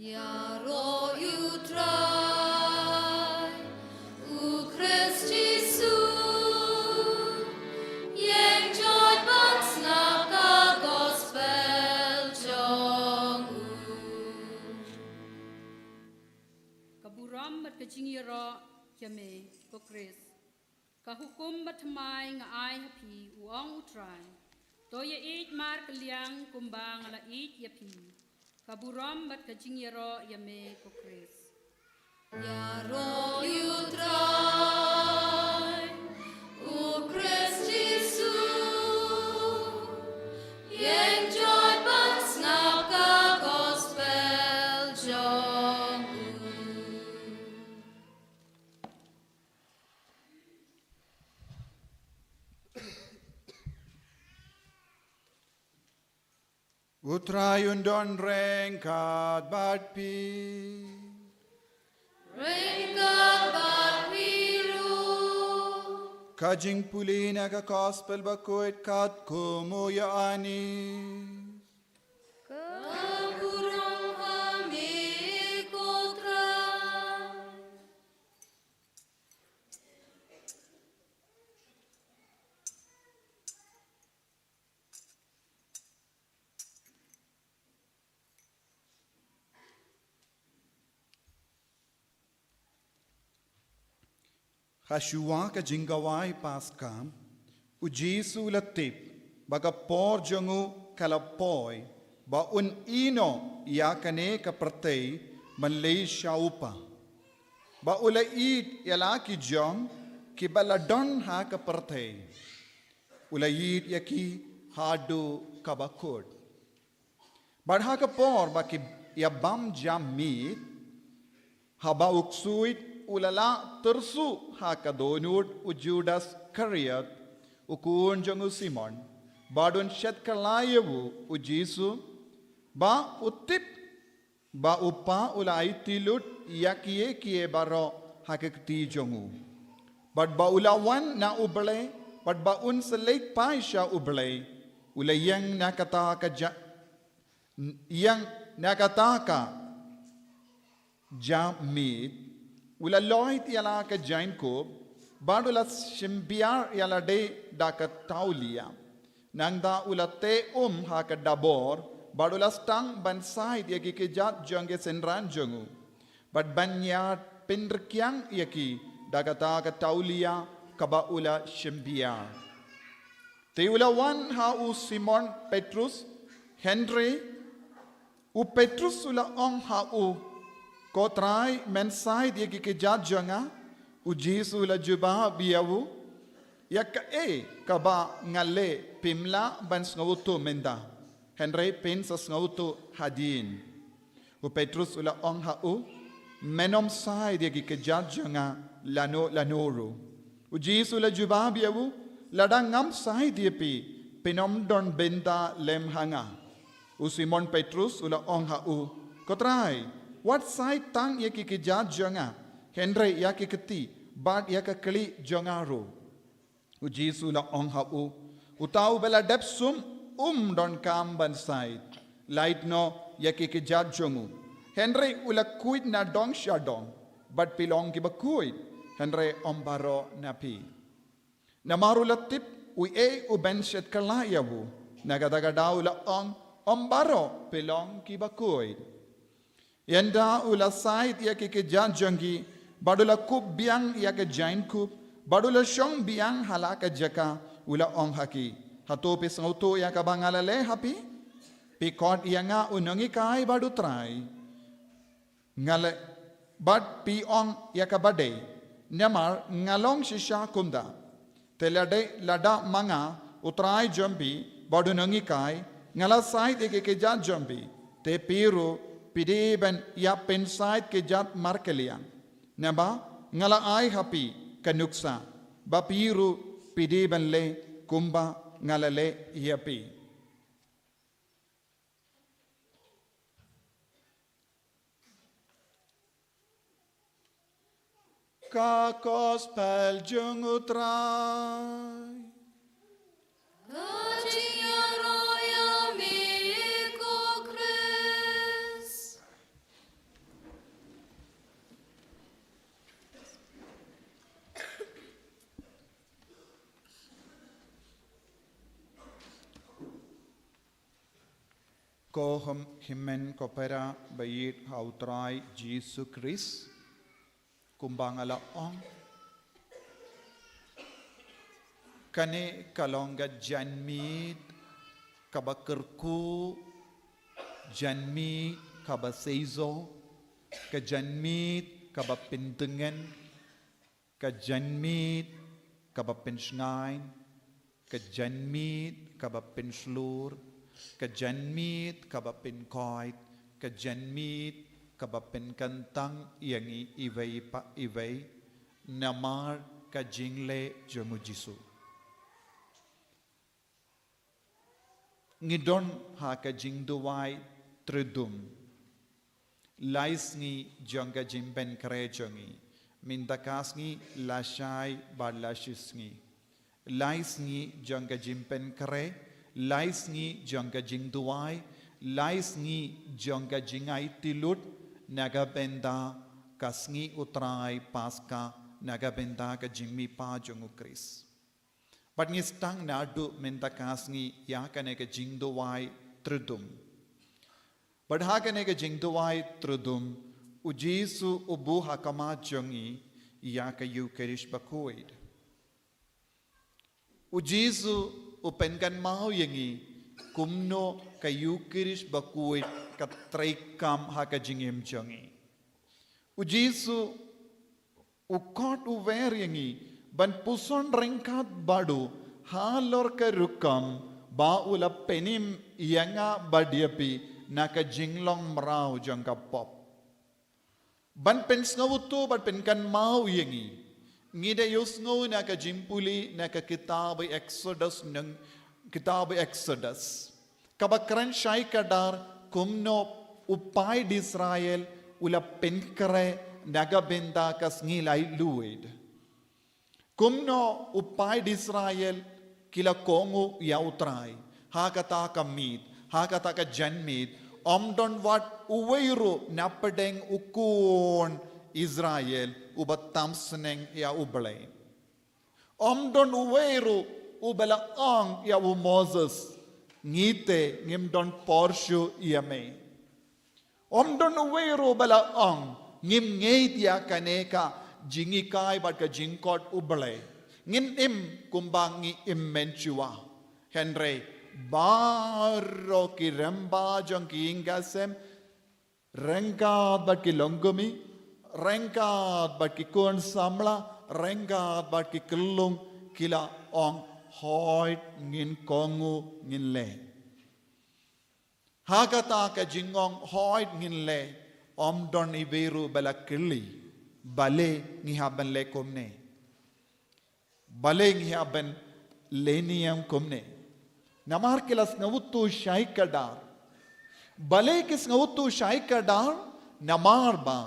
Ïaroh ïa u Trai, u Khrist Jisu, ïeng joit ban sngap ka gospel jong u. Ka burom bad ka jingïaroh ïa me, ko Khrist. Ka hukum ba thymmai nga ai ha phi, u ong u Trai. To ïa ïeit markylliang kumba nga la ïeit ïa phi. Ka burom bad ka jingïaroh ïa me, ko Khrist. Ïaroh ïa u Trai, u Khrist Jisu, ïeng joit ban sngap ka gospel jong u. U Trai un don ryngkat bad phi. Ryngkat bad phi ruh. Ka jingpule na ka gospel bakhuid katkum u Ïoannis. Ka burom ha me, ko Trai. Ha shuwa ka jingkhawai Paska, u Jisu u la tip ba ka por jong u ka la poi, ba un ïehnoh ïa kane ka pyrthei ban leit sha u Kpa. Ba u la ïeit ïa la ki jong ki ba la don ha ka pyrthei. U la ïeit ïa ki haduh kaba kut. Bad ha ka por ba ki ïa bam jam miet, haba u ksuid u la lah tyrsuh ha ka dohnud u Judas Iskariot, u khun jong u Simon, bad un shet kylla ïa u, u Jisu, ba u tip ba u Kpa u la aiti lut ïa kiei kiei baroh ha ka kti jong u. Bad ba u la wan na u Blei, bad ba un sa leit phai sha u Blei, u la ïeng na kata ka ja-, ïeng na kata ka jam miet, u la loit ïa la ka jaiñkup, bad u la shim biar ïa lade da ka tawlia. Nangta u la teh um ha ka dabor, bad u la sdang ban said ïa ki kjat jong ki synran jong u. Bad ban ïa pynrkhiang ïa ki da kata ka tawlia kaba u la shim biar. Te u la wan ha u Simon Petrus, hynrei u Petrus u la ong ha u, Ko Trai, men said ïa ki kjat jong nga? U Jisu u la jubab ïa u, Ïa kaei kaba nga leh phim lah ban sngewthuh mynta, hynrei phin sa sngewthuh hadien. U Petrus u la ong ha u, Men ym said ïa ki kjat jong nga lano lano ruh. U Jisu u la jubab ïa u, Lada ngam said ïa phi, phin ym don bynta lem ha nga. U Simon Petrus u la ong ha u, Ko Trai, wat said tang ïa ki kjat jong nga, hynrei ïa ki kti bad ïa ka khlieh jong nga ruh. U Jisu u la ong ha u, Uta uba la dep sum um donkam ban said, lait noh ïa ki kjat jong u. Hynrei u la khuid na dong sha dong, bad phi long kiba khuid, hynrei ym baroh na phi. Namar u la tip uei u ban shet kylla ïa u, na kata ka daw u la ong, Ym baroh phi long kiba khuid. Ynda u la said ïa ki kjat jong ki, bad u la kup biang ïa ka jaiñkup, bad u la shong biang ha la ka jaka, u la ong ha ki, Hato phi sngewthuh ïa kaba nga la leh ha phi? Phi khot ïa nga u nonghikai bad u Trai. Nga la, bad phi ong ïa kaba dei, namar nga long shisha kumta. Te lada, lada ma nga, u Trai jong phi, bad u nonghikai, nga la said ïa ki kjat jong phi, Te phi ruh phi dei ban ïa pynsaid ki jait markylliang. Naba nga la ai ha phi ka nuksa ba phi ruh phi dei ban leh kumba nga la leh ïa phi. Ka Gospel jong U Trai. Ka jingïaroh ïa me ko Khrist. Ko hym-, hynmen ko para ba ïeit ha U Trai Jisu Khrist, kumba nga la ong, kane ka long ka janmiet kaba kyrkhu, janmiet kaba seisoh, ka janmiet kaba pyntngen, ka janmiet kaba pynshngaiñ, ka janmiet kaba pynshlur, ka janmiet kaba pynkhuid, ka janmiet kaba pynkyntang ïa ngi iwei pa iwei, namar ka jingleh jong U Jisu. Ngi don ha ka jingduwai tridum. Lai sngi jong ka jingpynkhreh jong ngi. Mynta ka sngi lashai bad lashisngi. Lai sngi jong ka jingpynkhreh, lai sngi jong ka jingduwai, lai sngi jong ka jingaiti lut, na ka bynta ka sngi U Trai Paska, na ka bynta ka jingmihpat jong U Khrist. Bad ngi sdang naduh mynta ka sngi ïa kane ka jingduwai tridum. Bad ha kane ka jingduwai tridum, U Jisu u buh ha khmat jong ngi ïa ka Eukharist bakhuid. U Jisu u pynkynmaw ïa ngi kumno ka Eukharist bakhuid ka treikam ha ka jingim jong ngi. U Jisu u khot u wer ïa ngi ban puson ryngkat bad u halor ka rukom ba u la pynim ïa nga bad ïa phi na ka jinglong mraw jong ka pop. Ban pynsngewthuh, ban pynkynmaw ïa ngi. Ngi da ïohsngew na ka jingpule na ka kitab Exodus, nang kitab Exodus. Kaba kren shai kdar kumno u paid Israel u la pynkhreh na ka bynta ka sngi laitluid. Kumno u paid Israel ki la kohnguh ïa U Trai ha kata ka miet, ha kata ka janmiet, ym don wat uwei ruh na pdeng u khun Israel uba tam sneng ïa U Blei. Ym don uwei ruh uba la ong ïa u Moses, ngi te ngim don por shuh ïa me. Ym don uwei ruh ba la ong, ngim ngeit ïa kane ka jinghikai bad ka jingkhot U Blei. Ngin im kumba ngi im mynshuwa. Hynrei baroh ki rangbah jong ki ïing ki sem, ryngkat bad ki longkmie, ryngkat bad ki khun samla, ryngkat bad ki khyllung, ki la ong, hooid, ngin kohnguh, ngin leh. Ha kata ka jingong, hooid, ngin leh, ym don iwei ruh ba la kylli, balei ngi hap ban leh kumne? Balei ngi hap ban leh niam kumne? Namar ki la sngewthuh shai kdar. Balei ki sngewthuh shai kdar? Namar ba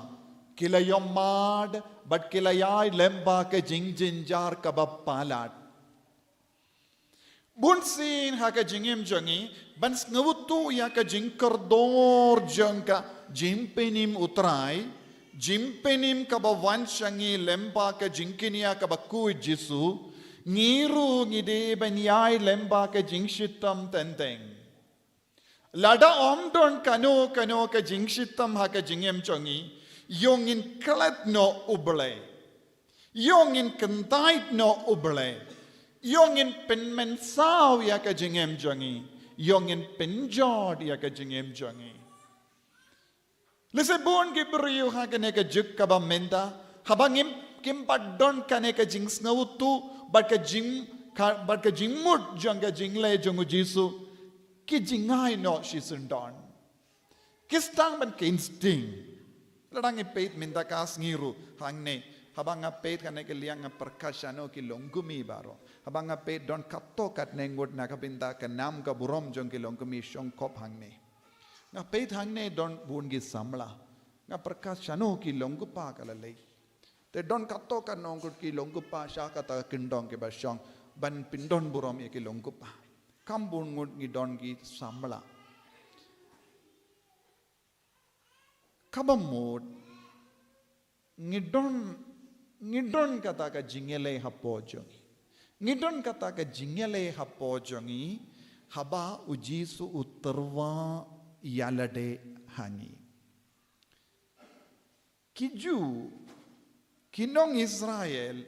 ki la ïohmad bad ki la ïaid lyngba ka jingjynjar kaba palat. Bunsien ha ka jingim jong ngi, ban sngewthuh ïa ka jingkordor jong ka jingpynim U Trai, jingpynim kaba wan sha ngi lyngba ka jingkñia kaba khuid Jisu, ngi ruh ngi dei ban ïaid lyngba ka jingshitom teng teng. Lada ym don kano kano ka jingshitom ha ka jingim jong ngi, ïoh ngin klet noh U Blei. Ïoh ngin kyntait noh U Blei. Ïoh ngin pynmynsaw ïa ka jingim jong ngi. Ïoh ngin pynjot ïa ka jingim jong ngi. Lehse bun ki briew ha kane ka juk kaba mynta, haba ngim, kim pat don kane ka jingsngewthuh bad ka jing, ka, bad ka jingmut jong ka jingleh jong U Jisu, ki jngai noh shisyndon. Ki sdang ban kheiñ sting. Lada ngi peit mynta ka sngi ruh hangne, haba nga peit kane ka liang nga pyrkhat shano ki longkmie baroh. Haba nga peit don katto katne ngut na ka bynta ka nam ka burom jong ki longkmie shong khop hangne. Nga peit hangne don bun ki samla. Nga pyrkhat shano ki long kpa ka la leit. Te don katto katne ngut ki long kpa sha kata ka kyndong kiba shong ban pyndon burom ïa ki long kpa. Kham bun ngut ngi don ki samla. Kaba mut ngi don, ngi don kata ka jingïaleh hapoh jong ngi. Ngi don kata ka jingïaleh hapoh jong ngi haba U Jisu u tyrwa ïa lade ha ngi. Ki Jiw, ki nong Israel,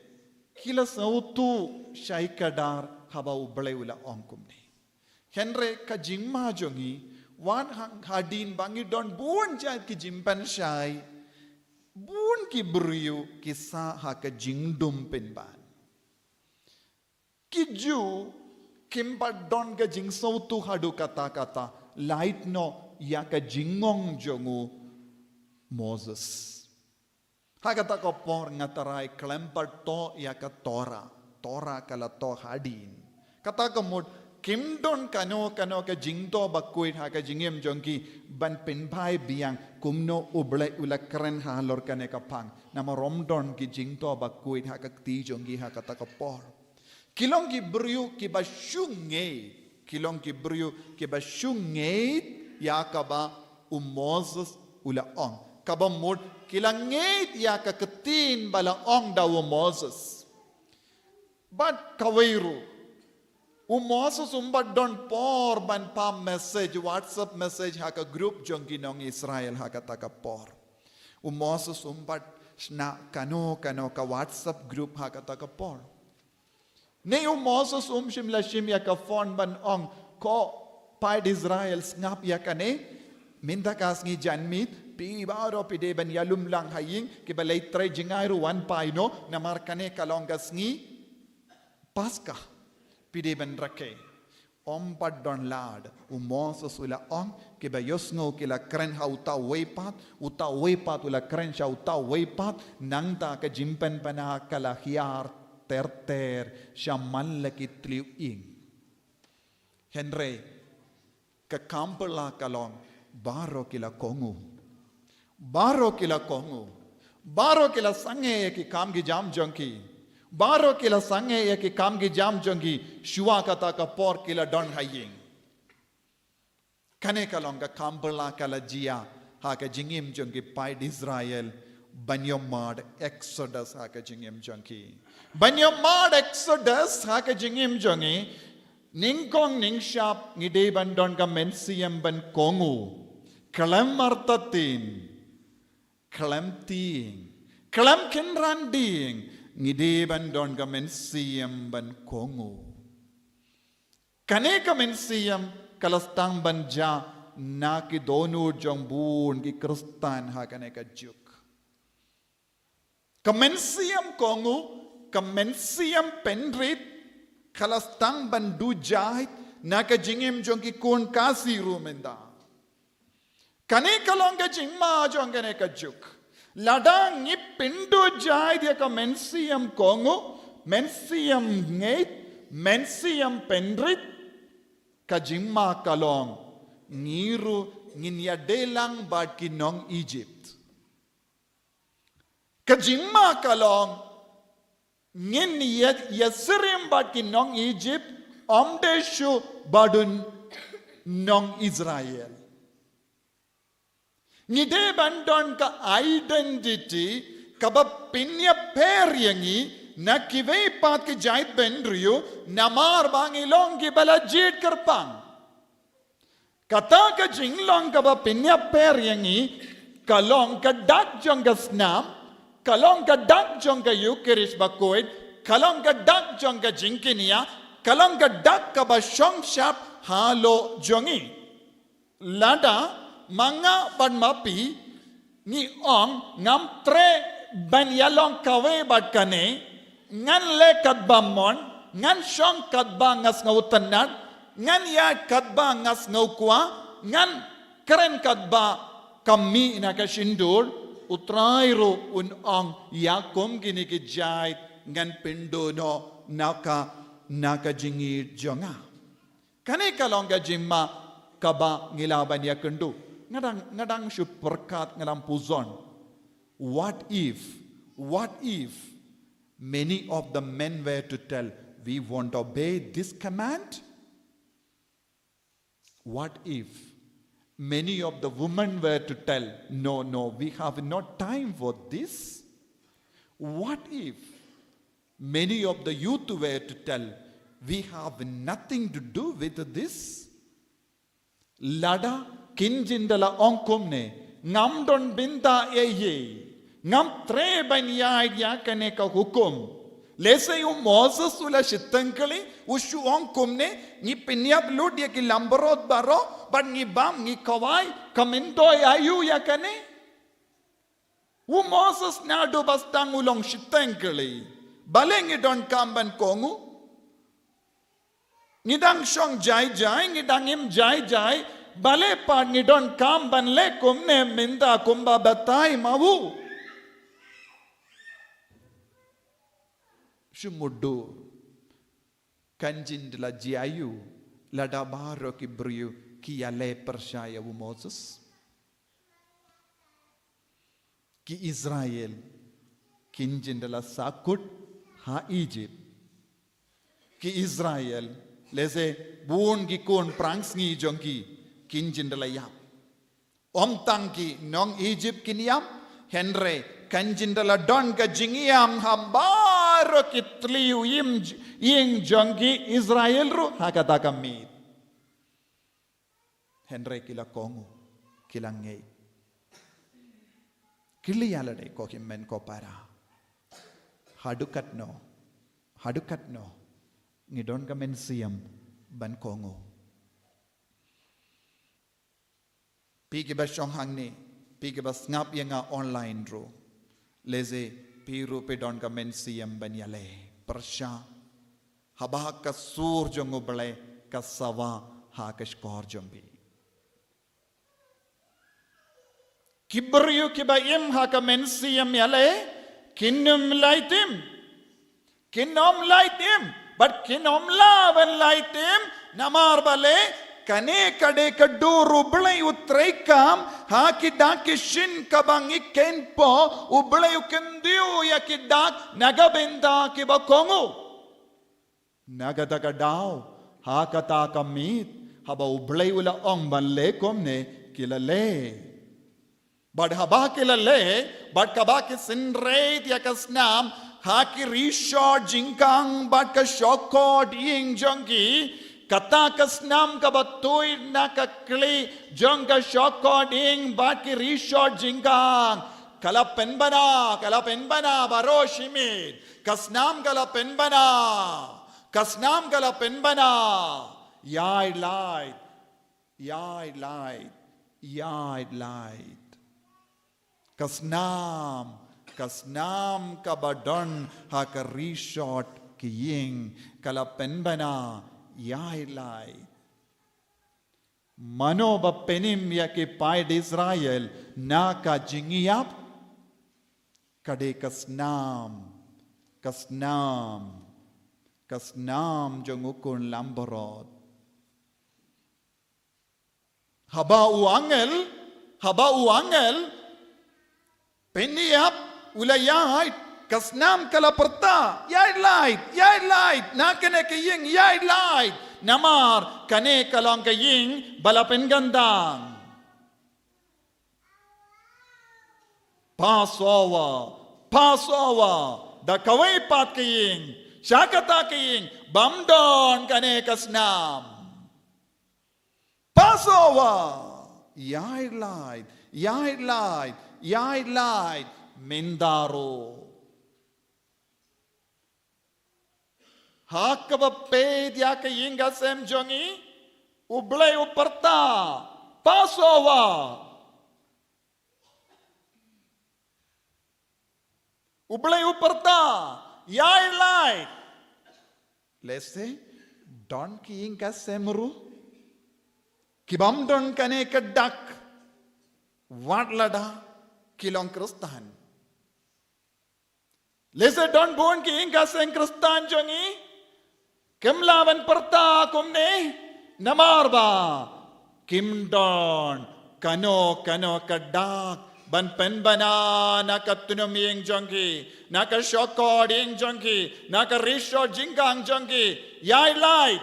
ki la sngewthuh shai kdar haba U Blei u la ong kumne. Hynrei ka jingma jong ngi, wat hang hadien ba ngi don bun jait ki jingpynshai, bun ki briew ki sah ha ka jingdum pynban. Ki Jiw kim pat don ka jingsngewthuh haduh katta katta, lait noh ïa ka jingong jong u Moses. Ha kata ka por nga tharai khlem pat thoh ïa ka Torah. Torah ka la thoh hadien. Kata ka mut kim don kano kano ka jingthoh bakhuid ha ka jingim jong ki ban pynphai biang kumno U Blei u la kren halor kane ka phang. Namar ym don ki jingthoh bakhuid ha ka kti jong ki ha kata ka por. Ki long ki briew kiba shu ngeit. Ki long ki briew kiba shu ngeit ïa kaba u Moses u la ong. Kaba mut ki la ngeit ïa ka ktien ba la ong da u Moses. Bad kawei ruh, u Moses um pat don por ban phah message, WhatsApp message ha ka group jong ki nong Israel ha kata ka por. U Moses um pat shna kano kano ka WhatsApp group ha kata ka por. Ne u Moses um shym la shim ïa ka phone ban ong, ko paid Israel, sngap ïa kane. Mynta ka sngi janmiet, phi baroh phi dei ban ïalum lang ha ïing, kiba leit trei jngai ruh wan phai noh, namar kane ka long ka sngi Paskha. Phi dei ban rakhe. Ym pat don lad, u Moses u la ong, kiba ïohsngew ki la kren ha uta uwei pat, uta uwei pat u la kren sha uta uwei pat, nangta ka jingpynpaw ka la hiar ter ter sha man la ki tliw ïing. Hynrei ka kam pyrshah ka long, baroh ki la kohnguh. Baroh ki la kohnguh. Baroh ki la sangeh ïa ki kam ki jam jong ki. Baroh ki la sangeh ïa ki kam ki jam jong ki. Shuwa kata ka por ki la don ha ïing. Kane ka long ka kam pyrshah ka la jia ha ka jingim jong ki paid Israel. Ban ïohmad Exodus ha ka jingim jong ki. Ban ïohmad Exodus ha ka jingim jong ki. Nyngkong nyngshap ngi dei ban don ka mynsiem ban kohnguh. Khlem artatien. Khlem tieng. Khlem kynran dieng. Ngi dei ban don ka mynsiem ban kohnguh. Kane ka mynsiem ka la sdang ban jia na ki dohnud jong bun ki Khristan ha kane ka juk. Ka mynsiem kohnguh, ka mynsiem pynrit, ka la sdang ban duh jait na ka jingim jong ki khun Khasi ruh mynta. Kane ka long ka jingma jong kane ka juk. Lada ngi pynduh jait ïa ka mynsiem kohnguh, mynsiem ngeit, mynsiem pynrit, ka jingma ka long ngi ruh ngin ïadei lang bad ki nong Egypt. Ka jingma ka long ngin ïa, ïa syriem bad ki nong Egypt, ym dei shuh bad u nong Israel. Ngi dei ban don ka identity kaba pynïapher ïa ngi na kiwei pat ki jaitbynriew namar ba ngi long kiba la jied kyrpang. Kata ka jinglong kaba pynïapher ïa ngi, ka long ka dak jong ka snam, ka long ka dak jong ka Eukharist bakhuid, ka long ka dak jong ka jingkñia, ka long ka dak kaba shongshap halor jong ngi. Lada ma nga bad ma phi ngi ong ngam treh ban ïalong kawei bad kane, ngan leh katba mon, ngan shong katba nga sngewtynnat, ngan ïaid katba nga sngewkwah, ngan kren katba ka mih na ka shyntur, U Trai ruh un ong, ïa kum kine ki jait ngan pynduh noh na ka, na ka jingïeit jong nga. Kane ka long ka jingma kaba ngi lah ban ïakynduh. Nga dang, nga dang shu pyrkhat, nga dang puzon. What if, what if many of the men were to tell, "We won't obey this command"? What if many of the women were to tell, "No, no, we have no time for this"? What if many of the youth were to tell, "We have nothing to do with this"? Lada kin jin da la ong kumne, ngam don bynta ei ei, ngam treh ban ïaid ïa kane ka hukum. Lehse u Moses u la shiteng kylli, u shu ong kumne, ngi pynïap lut ïa ki langbrot baroh, bad ngi bam, ngi khawai, ka myntoi aïu ïa kane? U Moses naduh ba sdang u long shiteng kylli. Balei ngi donkam ban kohnguh? Ngi dang shong jai jai, ngi dang im jai jai, balei pat ngi donkam ban leh kumne mynta kumba batai ma u? Shu mutdur. Kan jin da la jia aïu, lada baroh ki briew ki ïaleh pyrshah ïa u Moses. Ki Israel kin jin da la sahkut ha Egypt. Ki Israel, lehse bun ki khun pyrshang sngi jong ki, kin jin da la ïap. Ym tang ki nong Egypt kin ïap, hynrei kan jin da la don ka jingïam ha baroh ki tliw im j-, ïing jong ki Israel ruh ha kata ka miet. Hynrei ki la kohnguh, ki la ngeit. Kylli ïa lade ko hynmen ko para. Haduh katno, haduh katno ngi don ka mynsiem ban kohnguh. Phi kiba shong hangne, phi kiba sngap ïa nga online ruh. Lehse phi ruh phi don ka mynsiem ban ïaleh pyrshah. Haba ka sur jong U Blei ka sawa ha ka shkor jong phi. Ki briew kiba im ha ka mynsiem ïaleh, kin ym lait im. Kin ym lait im, bad kin ym lah ban lait im, namar balei, kane ka dei ka dur U Blei u treikam, ha ki dak ki shin kaba ngi kynpoh, U Blei u kyntiew ïa ki dak, na ka bynta kiba kohnguh. Na kata ka daw, ha kata ka miet, haba U Blei u la ong ban leh kumne, ki la leh. Bad haba ki la leh, bad haba ki synreit ïa ka snam, ha ki rishot jingkhang bad ka shongkot ïing jong ki, kata ka snam kaba tuid na ka khlieh jong ka shongkot ïing bad ki rishot jingkhang. Ka la pynbna, ka la pynbna baroh shimet. Ka snam ka la pynbna. Ka snam ka la pynbna. Ïaid lait. Ïaid lait, ïaid lait. Ka snam, ka snam kaba don ha ka rishot ki ïing, ka la pynbna, ïaid lait. Mano ba pynim ïa ki paid Israel na ka jingïap? Ka dei ka snam, ka snam, ka snam jong u khun langbrot. Haba u angel, haba u angel pynïap, u la ïaid, ka snam ka la pyrta, ïaid lait, ïaid lait, na kane ka ïing ïaid lait. Namar kane ka long ka ïing ba la pynkyntang. Passover, Passover, da kawei pat ka ïing, sha kata ka ïing, bym don kane ka snam. Passover, ïaid lait, ïaid lait, ïaid lait, mynta ruh. Ha kaba peit ïa ka ïing ka sem jong ngi, U Blei u pyrta, Passover. U Blei u pyrta, ïaid lait. Lehse, don ki ïing ka sem ruh ki bym don kane ka dak. Wat lada ki long Khristan. Lehse don bun ki ïing ka seng Khristan jong ngi kim lah ban pyrta kumne namar ba kim don kano kano ka dak ban pynbna na ka tnum ïing jong ki, na ka shongkor ïing jong ki, na ka rishot jingkang jong ki. Ïai lait.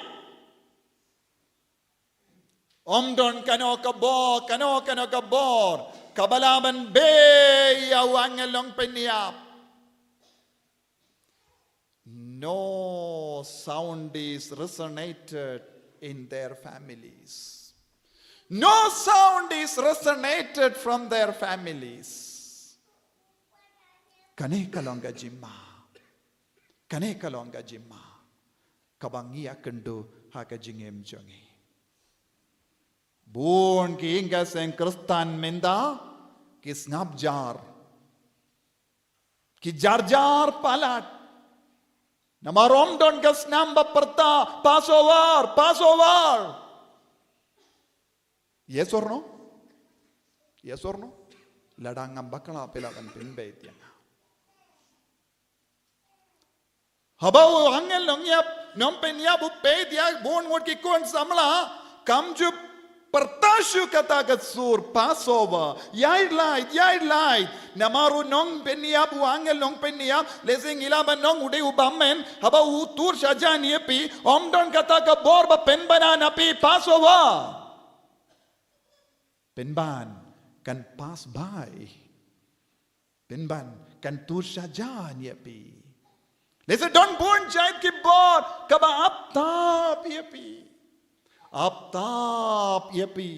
Ym don kano ka bor, kano kano ka bor kaba lah ban beh ïa u angel nongpynïap. No sound is resonated in their families. No sound is resonated from their families. Kane ka long ka jingma. Kane ka long ka jingma kaba ngi ïakynduh ha ka jingim jong ngi. Bun ki ïing ka seng Khristan mynta ki sngap jar. Ki jar jar palat. Namar ym don ka snam ba pyrta Passover, Passover. Yes or no? Yes or no? Lada ngam bakla phi lah ban pynbeit ïa nga. Haba u angel nongïap, nongpynïap u peit ïa bun ngut ki khun samla, kam ju pyrta shuh kata ka sur Passover. Ïai lait, ïai lait. Namar u nongpynïap, u angel nongpynïap, lehse ngi lah ban ong u dei u bymman, haba u tur shajan ïa phi, ym don kata ka bor ba pynbna na phi Passover. Pynban kan pass by. Pynban kan tur shajan ïa phi. Lehse don bun jait ki bor kaba ap tap ïa phi. Ap tap ïa phi.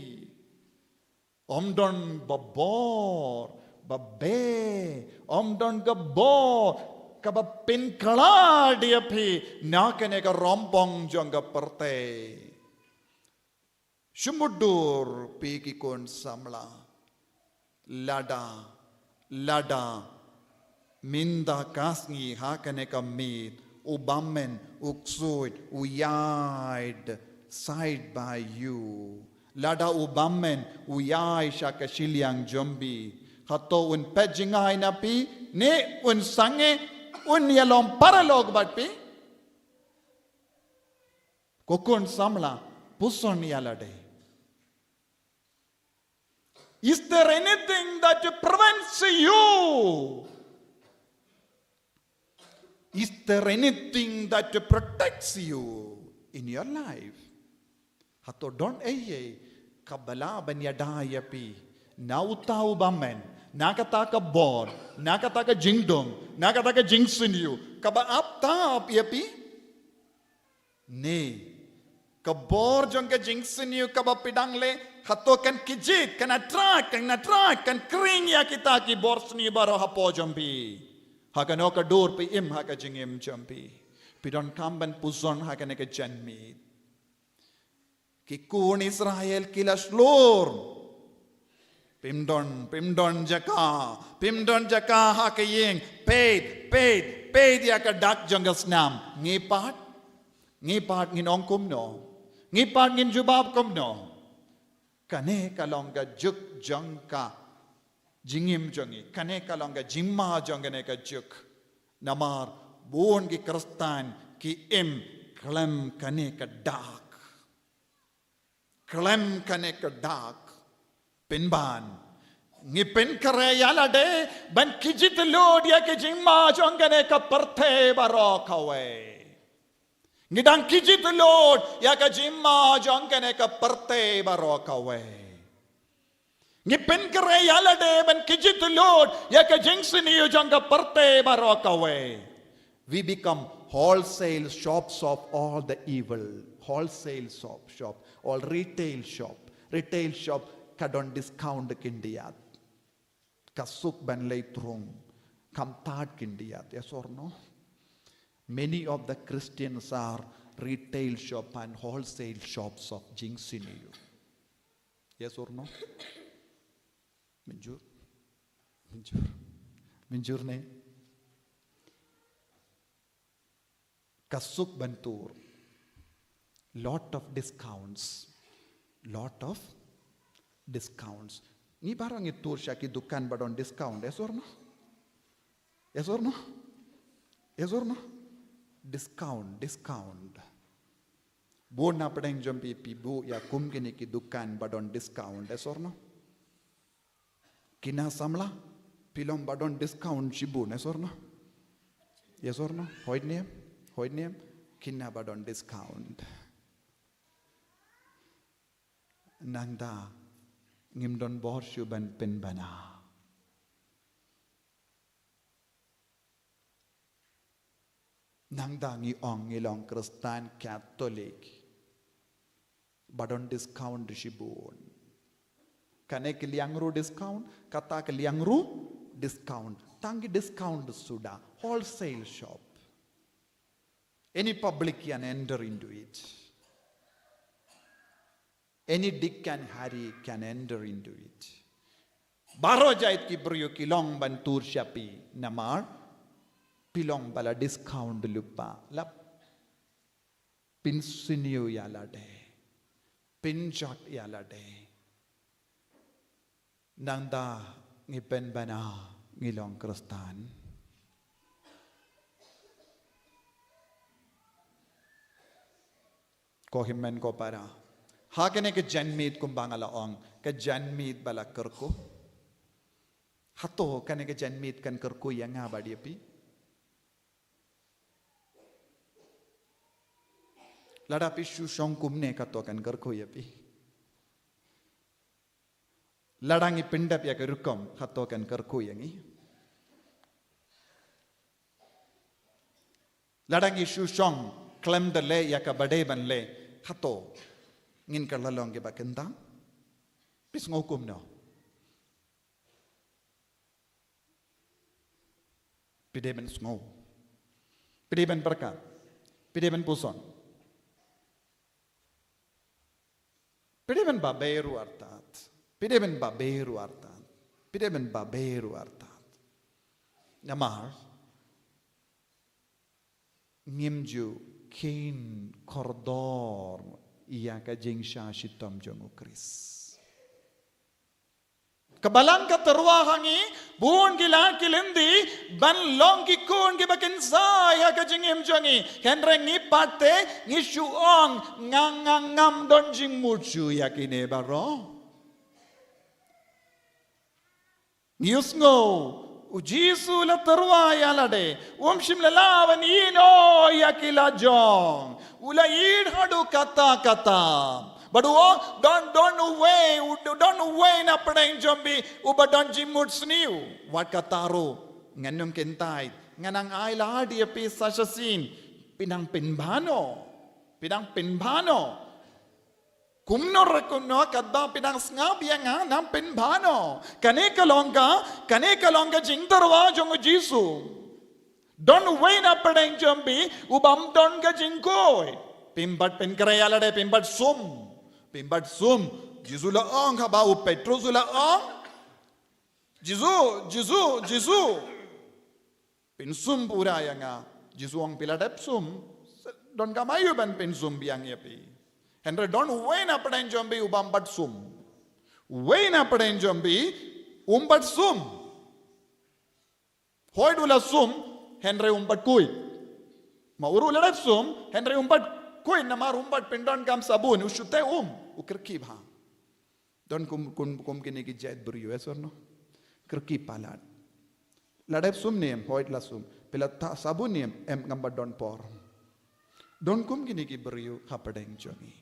Ym don ba bor ba beh, ym don ka bor kaba pynkhlad ïa phi na kane ka rympong jong ka pyrthei. Shu mutdur phi ki khun samla. Lada, lada mynta ka sngi ha kane ka miet u bymman u ksuid u ïaid side by you. Lada u bymman u ïaid sha ka shiliang jong phi, hato un peit jngai na phi ne un sangeh, un ïalong paralok bad phi? Ko khun samla, puson ïa lade. Is there anything that prevents you? Is there anything that protects you in your life? Hato don ei ei kaba lah ban ïada ïa phi na uta u bymman, na kata ka bor, na kata ka jingdum, na kata ka jingsniew kaba ap tap ïa phi? Ne ka bor jong ka jingsniew kaba phi dang leh, hato kan kjit, kan attract, kan attract, kan khring ïa kita ki bor sniew baroh hapoh jong phi? Ha kano ka dur phi im ha ka jingim jong phi? Phi donkam ban puson ha kane ka janmiet. Ki khun Israel ki la shlur. Phim don, phim don jaka, phim don jaka ha ka ïing. Peit, peit, peit ïa ka dak jong ka snam. Ngi pat, ngi pat ngin ong kumno? Ngi pat ngin jubab kumno? Kane ka long ka juk jong ka jingim jong ngi. Kane ka long ka jingma jong kane ka juk. Namar bun ki Khristan ki im khlem kane ka dak. Khlem kane ka dak. Pynban, ngi pynkhreh ïa lade ban kjit lut ïa ka jingma jong kane ka pyrthei baroh kawei. Ngi dang kjit lut ïa ka jingma jong kane ka pyrthei baroh kawei. Ngi pynkhreh ïa lade ban kjit lut ïa ka jingsniew jong ka pyrthei baroh kawei. We become wholesale shops of all the evil. Wholesale shop, shop, all retail shop. Retail shop ka don discount khyndiat. Ka suk ban leit rung. Kham tad khyndiat, yes or no? Many of the Christians are retail shop and wholesale shops of jingsniew. Yes or no? Mynjur? Mynjur? Mynjur ne? Ka suk ban tur. Lot of discounts. Lot of discounts. Ngi baroh ngi tur sha ki dukan ba don discount, yes or no? Yes or no? Yes or no? Discount, discount. Bun na pdeng jong phi, phi buh ïa kum kine ki dukan ba don discount, yes or no? Kine samla, phi long ba don discount shibun, yes or no? Yes or no? Hoid niam, hoid niam, kine ba don discount. Nangta ngim don bor shuh ban pynbna. Nangta ngi ong ngi long Khristan Katholik. Ba don discount shibun. Kane ki liang ruh discount, kata ki liang ruh discount. Tang ki discount suda, wholesale shop. Any public can enter into it. Any Dick and Harry can enter into it. Baroh jait ki briew ki long ban tur sha phi namar phi long ba la discount lypa, la pynsniew ïa lade, pynjot ïa lade. Nangta ngi pynbna ngi long Khristan. Ko hynmen ko para, ha kane ka janmiet kumba nga la ong, ka janmiet ba la kyrkhu. Hato kane ka janmiet kan kyrkhu ïa nga bad ïa phi? Lada phi shu shong kumne, kato kan kyrkhu ïa phi? Lada ngi pyndep ïa ka rukom, kato kan kyrkhu ïa ngi? Lada ngi shu shong khlem da leh ïa kaba dei ban leh, kato ngin kylla long kiba kyntang? Phi sngew kumno? Phi dei ban sngew, phi dei ban pyrkhat, phi dei ban puson, phi dei ban babe ruh artat, phi dei ban babe ruh artat, phi dei ban babe ruh artat. Namar ngim ju kheiñ kordor ïa ka jingshah shitom jong u Khrist. Ka Balang ka tyrwa ha ngi, bun ki lad ki lynti ban long ki khun kiba kynsai ha ka jingim jong ngi. Hynrei ngi pat te ngi shu ong, nga nga ngam don jingmut shuh ïa kine baroh. Ngi ïohsngew, u Jisu u la tyrwa ïa lade, um shym la lah ban ïehnoh ïa ki lajong. U la ïehnoh haduh katta katta. Bad u ong, don, don uwei, u, don uwei na pdeng jong phi uba don jingmut sniew. Wat katta ruh, ngan ym kyntait, ngan nang ai lad ïa phi sa shisien. Phi nang pynbna noh, phi nang pynbna noh. Kumno re kumno, katba phi dang sngap ïa nga, nang pynbna noh. Kane ka long ka, kane ka long ka jingtyrwa jong u Jisu. Don uwei na pdeng jong phi ubym don ka jingkhuid. Phim pat pynkhreh ïa lade, phim pat sum. Phim pat sum. Jisu u la ong, haba u Petros u la ong, Jisu, Jisu, Jisu, pynsum pura ïa nga. Jisu u ong, phi la dep sum, donkam aïu ban pynsum biang ïa phi? Hynrei don uwei na pdeng jong phi ubym pat sum. Uwei na pdeng jong phi um pat sum. Hooid u la sum, hynrei um pat khuid. Ma u ruh u la dep sum, hynrei um pat khuid namar um pat pyndonkam sabun, u shu teh um, u kyrkieh bha. Don kum, kum, kum kine ki jait briew, yes or no? Kyrkieh palat. La dep sum ne em, hooid la sum. Phi la tah sabun ne em, em, ngam pat don por. Don kum kine ki briew hapdeng jong ngi.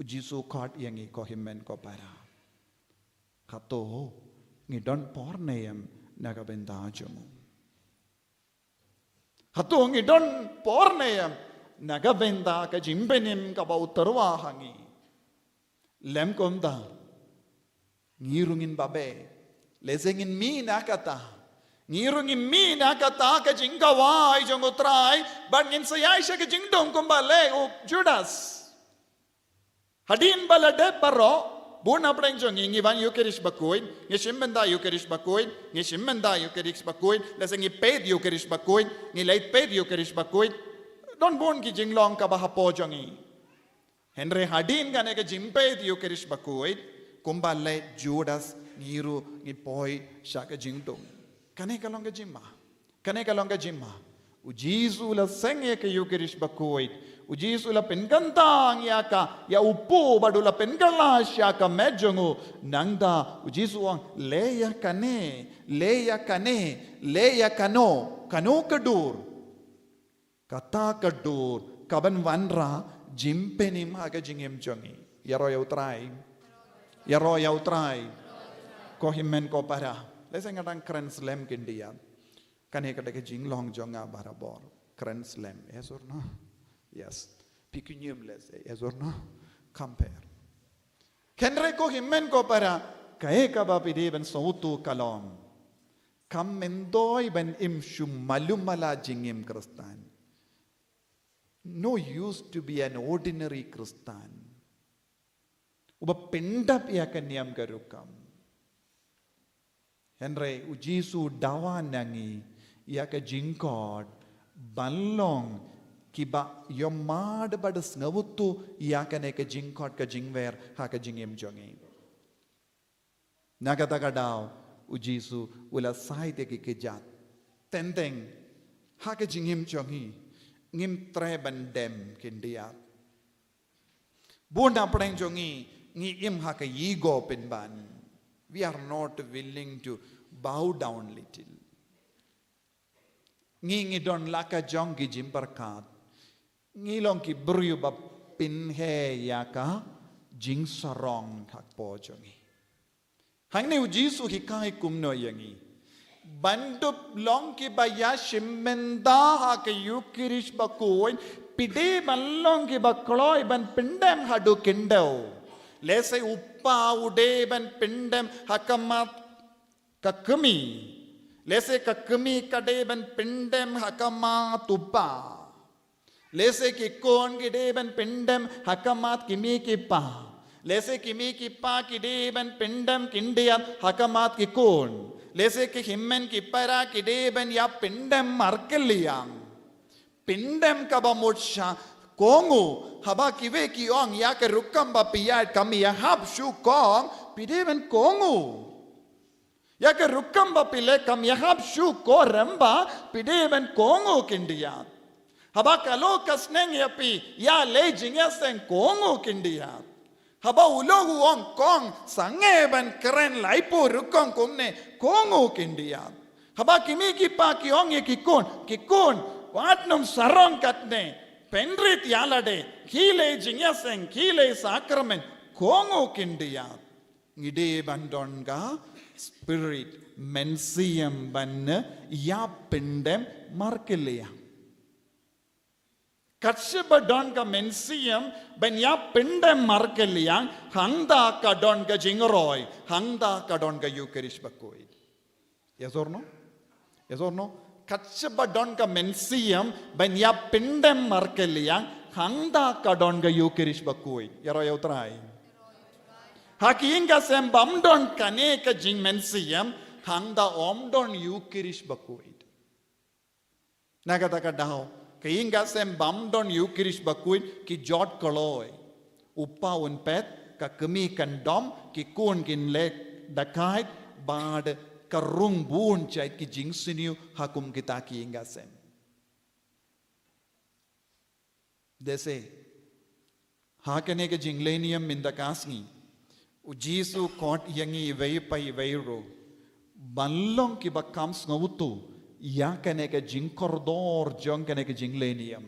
U Jisu u khot ïa ngi ko hynmen ko para. Hato ngi don por ne em na ka bynta jong u? Hato ngi don por ne em na ka bynta ka jingpynim kaba u tyrwa ha ngi? Lym kumta, ngi ruh ngin babe. Lehse ngin mih na kata. Ngi ruh ngin mih na kata ka jingkhawai jong u Trai, bad ngin sa ïaid sha ka jingdum kumba leh u Judas. Hadien ba la dep baroh, bun na pdeng jong ngi, ngi wan Ïukharist bakhuid, ngi shim bynta Ïukharist bakhuid, ngi shim bynta Ïukharist bakhuid, lehse ngi peit Ïukharist bakhuid, ngi leit peit Ïukharist bakhuid. Don bun ki jinglong kaba hapoh jong ngi. Hynrei hadien kane ka jingpeit Ïukharist bakhuid, kumba leh Judas, ngi ruh ngi poi sha ka jingdum. Kane ka long ka jingma. Kane ka long ka jingma. U Jisu u la seng ïa ka Ïukharist bakhuid. U Jisu u la pynkyntang ïa ka, ïa u pud bad u la pynkylla sha ka met jong u. Nangta u Jisu u ong, leh ïa kane, leh ïa kane, leh ïa kano, kano ka dur. Kata ka dur kaban wanrah jingpynim ha ka jingim jong ngi. Ïaroh ïa U Trai. Ïaroh ïa U Trai. Ko hynmen ko para, lehse nga dang kren slem khyndiat. Kane ka dei ka jinglong jong nga barabor. Kren slem, yes or no? Yes. Phi kynmaw, lehse, yes or no? Compare. Hynrei ko hynmen ko para, kaei kaba phi dei ban sngewthuh ka long, kam myntoi ban im shu malu mala jingim Khristan. No use to be an ordinary Christian uba pyndap ïa ka niam ka rukom. Hynrei u Jisu u dawa na ngi ïa ka jingkhot ban long kiba ïohmad bad sngewthuh ïa kane ka jingkhot ka jingwer ha ka jingim jong ngi. Na kata ka daw u Jisu u la shai ïa ki kjat. Teng teng ha ka jingim jong ngi ngim treh ban dem khyndiat. Bun na pdeng jong ngi ngi im ha ka ego pynban. We are not willing to bow down little. Ngi ngi don la ka jong ki jingpyrkhat. Ngi long ki briew ba pynheh ïa ka jingsarong hapoh jong ngi. Hangne u Jisu u hikai kumno ïa ngi? Ban dup long kiba ïashim bynta ha ka Ïukharist bakhuid, phi dei ban long kiba kloi ban pyndem haduh khyndew. Lehse u pa u dei ban pyndem ha khmat ka kmie. Lehse ka kmie ka dei ban pyndem ha khmat u pa. Lehse ki khun ki dei ban pyndem ha khmat ki mei ki pa. Lehse ki mei ki pa ki dei ban pyndem khyndiat ha khmat ki khun. Lehse ki hynmen ki para ki dei ban ïa pyndem markylliang. Pyndem kaba mut sha kohnguh, haba kiwei ki ong ïa ka rukom ba phi ïaid kam ïahap shuh kong, phi dei ban kohnguh. Ïa ka rukom ba phi leh kam ïahap shuh ko, rem ba phi dei ban kohnguh khyndiat. Haba ka long ka sneng ïa phi ïaleh jingïaseng, kohnguh khyndiat. Haba u lok u ong kong sangeh ban kren laiphew rukom kumne, kohnguh khyndiat. Haba ki mei ki pa ki ong ïa ki khun, ki khun, wat nym sarong katne, pynrit ïa lade, khie leh jingïaseng, khie leh sakramen, kohnguh khyndiat. Ngi dei ban don ka spirit, mynsiem ban ïa pyndem markylliang. Katba don ka mynsiem ban ïa pyndem markylliang, hangta ka don ka jingroi, hangta ka don ka Ïukharist bakhuid. Yes or no? Yes or no? Katba don ka mynsiem ban ïa pyndem markylliang, hangta ka don ka Ïukharist bakhuid. Ïaroh ïa U Trai. Ha ki ïing ki sem bym don kane ka jingmynsiem, hangta ym don Ïukharist bakhuid. Na kata ka daw, ki ïing ki sem bym don Ïukharist bakhuid ki jot kloi. U pa un pet, ka kmie kan dom, ki khun kin leh dakait, bad ka rung bun jait ki jingsniew ha kum kita ki ïing ki sem. Dei se, ha kane ka jingleh niam mynta ka sngi, u Jisu u khot ïa ngi iwei pa iwei ruh ban long kiba kham sngewthuh ïa kane ka jingkordor jong kane ka jingleh niam.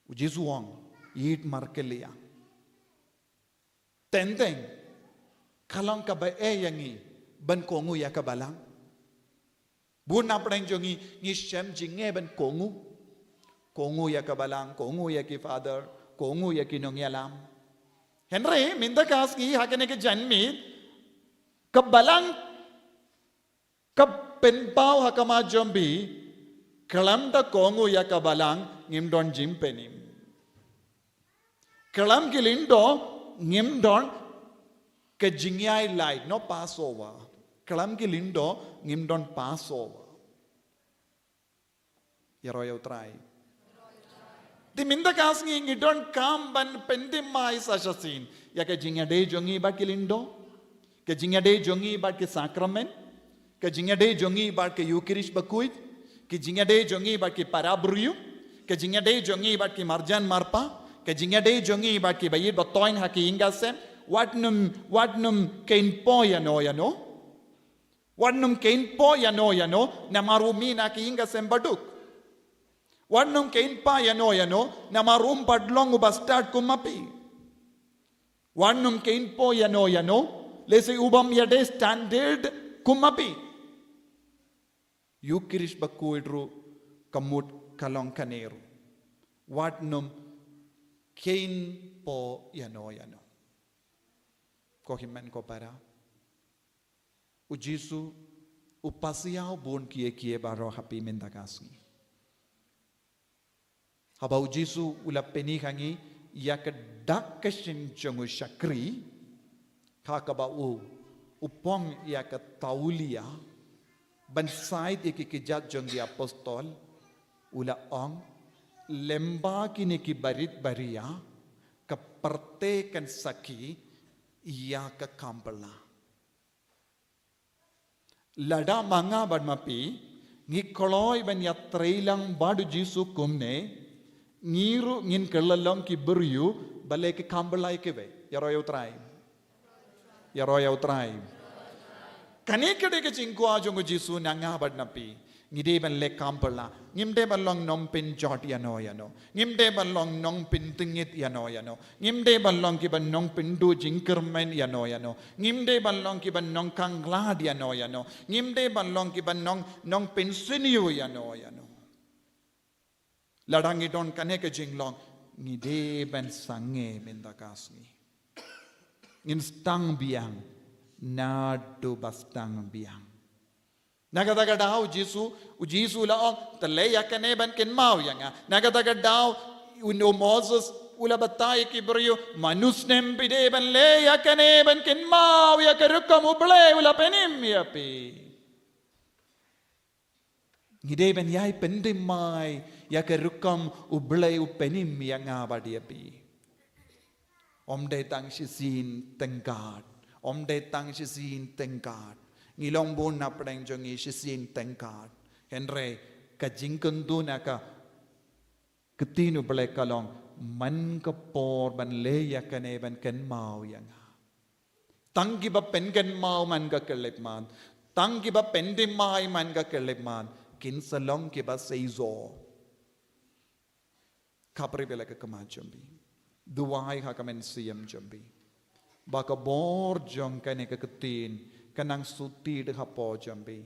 U Jisu u ong, ïeit markylliang. Teng teng ka long kaba eh ïa ngi ban kohnguh ïa ka balang. Bun na pdeng jong ngi ngi shem jingeh ban kohnguh. Kohnguh ïa ka balang, kohnguh ïa ki father, kohnguh ïa ki nongïalam. Hynrei mynta ka sngi ha kane ka janmiet, ka balang ka pynpaw ha khmat jong phi, khlem da kohnguh ïa ka balang ngim don jingpynim. Khlem ki lyngdoh ngim don ka jingïaid lait, no Passover. Khlem ki lyngdoh ngim don Passover. Ïaroh ïa U Trai. Te mynta ka sngi ngi donkam ban pyndem mai sa shisien ïa ka jingïadei jong ngi bad ki lyngdoh. Ka jingïadei jong ngi bad ki sakramen, ka jingïadei jong ngi bad ki Ïukharist bakhuid, ka jingïadei jong ngi bad ki para briew, ka jingïadei jong ngi bad ki marjan marpa, ka jingïadei jong ngi bad ki ba ïeit ba toiñ ha ki ïing ki sem, wat nym, wat nym khein poi ïano ïano. Wat nym khein poi ïano ïano, namar u mih na ki ïing ki sem baduk. Wat nym khein poi ïano ïano, namar um pat long u bastad kum ma phi. Wat nym khein poi ïano ïano, lehse u bym ïadei standard kum ma phi. Ïukharist bakhuid ruh ka mut ka long kane ruh. Wat nym khein poi ïano ïano. Ko hynmen ko para. U Jisu u pasiaw bun kiei kiei baroh ha phi mynta ka sngi. Haba u Jisu u la pyni ha ngi ïa ka dak ka shin jong u shakri, ha kaba u, u phong ïa ka taulia, ban said ïa ki kjat jong ki apostol, u la ong, lyngba kine ki barit baria, ka pyrthei kan sakhi ïa ka kam bylla. Lada ma nga bad ma phi, ngi kloi ban ïatreilang bad u Jisu kumne, ngi ruh ngin kylla long ki briew, balei ki kam bylla ïa kiwei. Ïaroh ïa u Trai. Ïaroh ïa u Trai. Kane ka dei ka jingkwah jong u Jisu na nga bad na phi. Ngi dei ban leh kam bylla. Ngim dei ban long nongpynjot ïano ïano. Ngim dei ban long nongpyntyngit ïano ïano. Ngim dei ban long kiba nongpynduh jingkyrmen ïano ïano. Ngim dei ban long kiba nongkhanglad ïano ïano. Ngim dei ban long kiba nong, nongpynsniew ïano ïano. Lada ngi don kane ka jinglong, ngi dei ban sangeh mynta ka sngi. Ngin sdang biang, naduh ba sdang biang. Na kata ka daw u Jisu, u Jisu u la ong, to leh ïa kane ban kynmaw ïa nga. Na kata ka daw u, u Moses u la batai ïa ki briew, mano snem phi dei ban leh ïa kane ban kynmaw ïa ka rukom U Blei u la pynim ïa phi. Ngi dei ban ïai pynthymmai ïa ka rukom U Blei u pynim ïa nga bad ïa phi. Ym dei tang shisien tyngkat. Ym dei tang shisien tyngkat. Ngi long bun na pdeng jong ngi shisien tyngkat. Hynrei ka jingkyntu na ka ktien U Blei ka long, man ka por ban leh ïa kane ban kynmaw ïa nga. Tang kiba pynkynmaw man ka khyllipmat. Tang kiba pynthymmai man ka khyllipmat. Kin sa long kiba seisoh. Khapri bad la ka khmat jong phi. Duwai ha ka mynsiem jong phi. Ba ka bor jong kane ka ktien, ka nang sutih hapoh jong phi.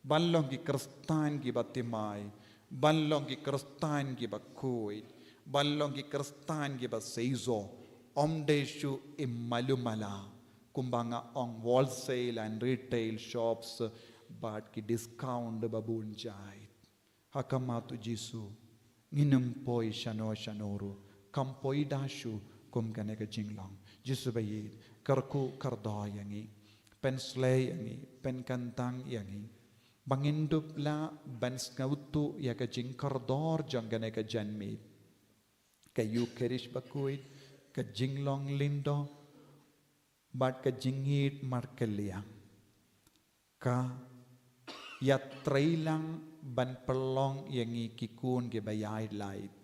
Ban long ki Khristan kiba thymmai, ban long ki Khristan kiba khuid, ban long ki Khristan kiba seisoh, ym dei shu im malu mala, kumba nga ong wholesale and retail shops, bad ki discount ba bun jait. Ha khmat u Jisu, ngin ym poi shano shano ruh, kam poi da shuh kum kane ka jinglong. Jisu ba ïeit, kyrkhu kyrdoh ïa ngi, pynsleh ïa ngi, pynkyntang ïa ngi. Ba ngin dup lah ban sngewthuh ïa ka jingkordor jong kane ka janmiet. Ka Ïukharist bakhuid, ka jinglong lyngdoh, bad ka jingïeit markylliang. Ka ïatreilang ban pynlong ïa ngi ki khun kiba ïaid lait.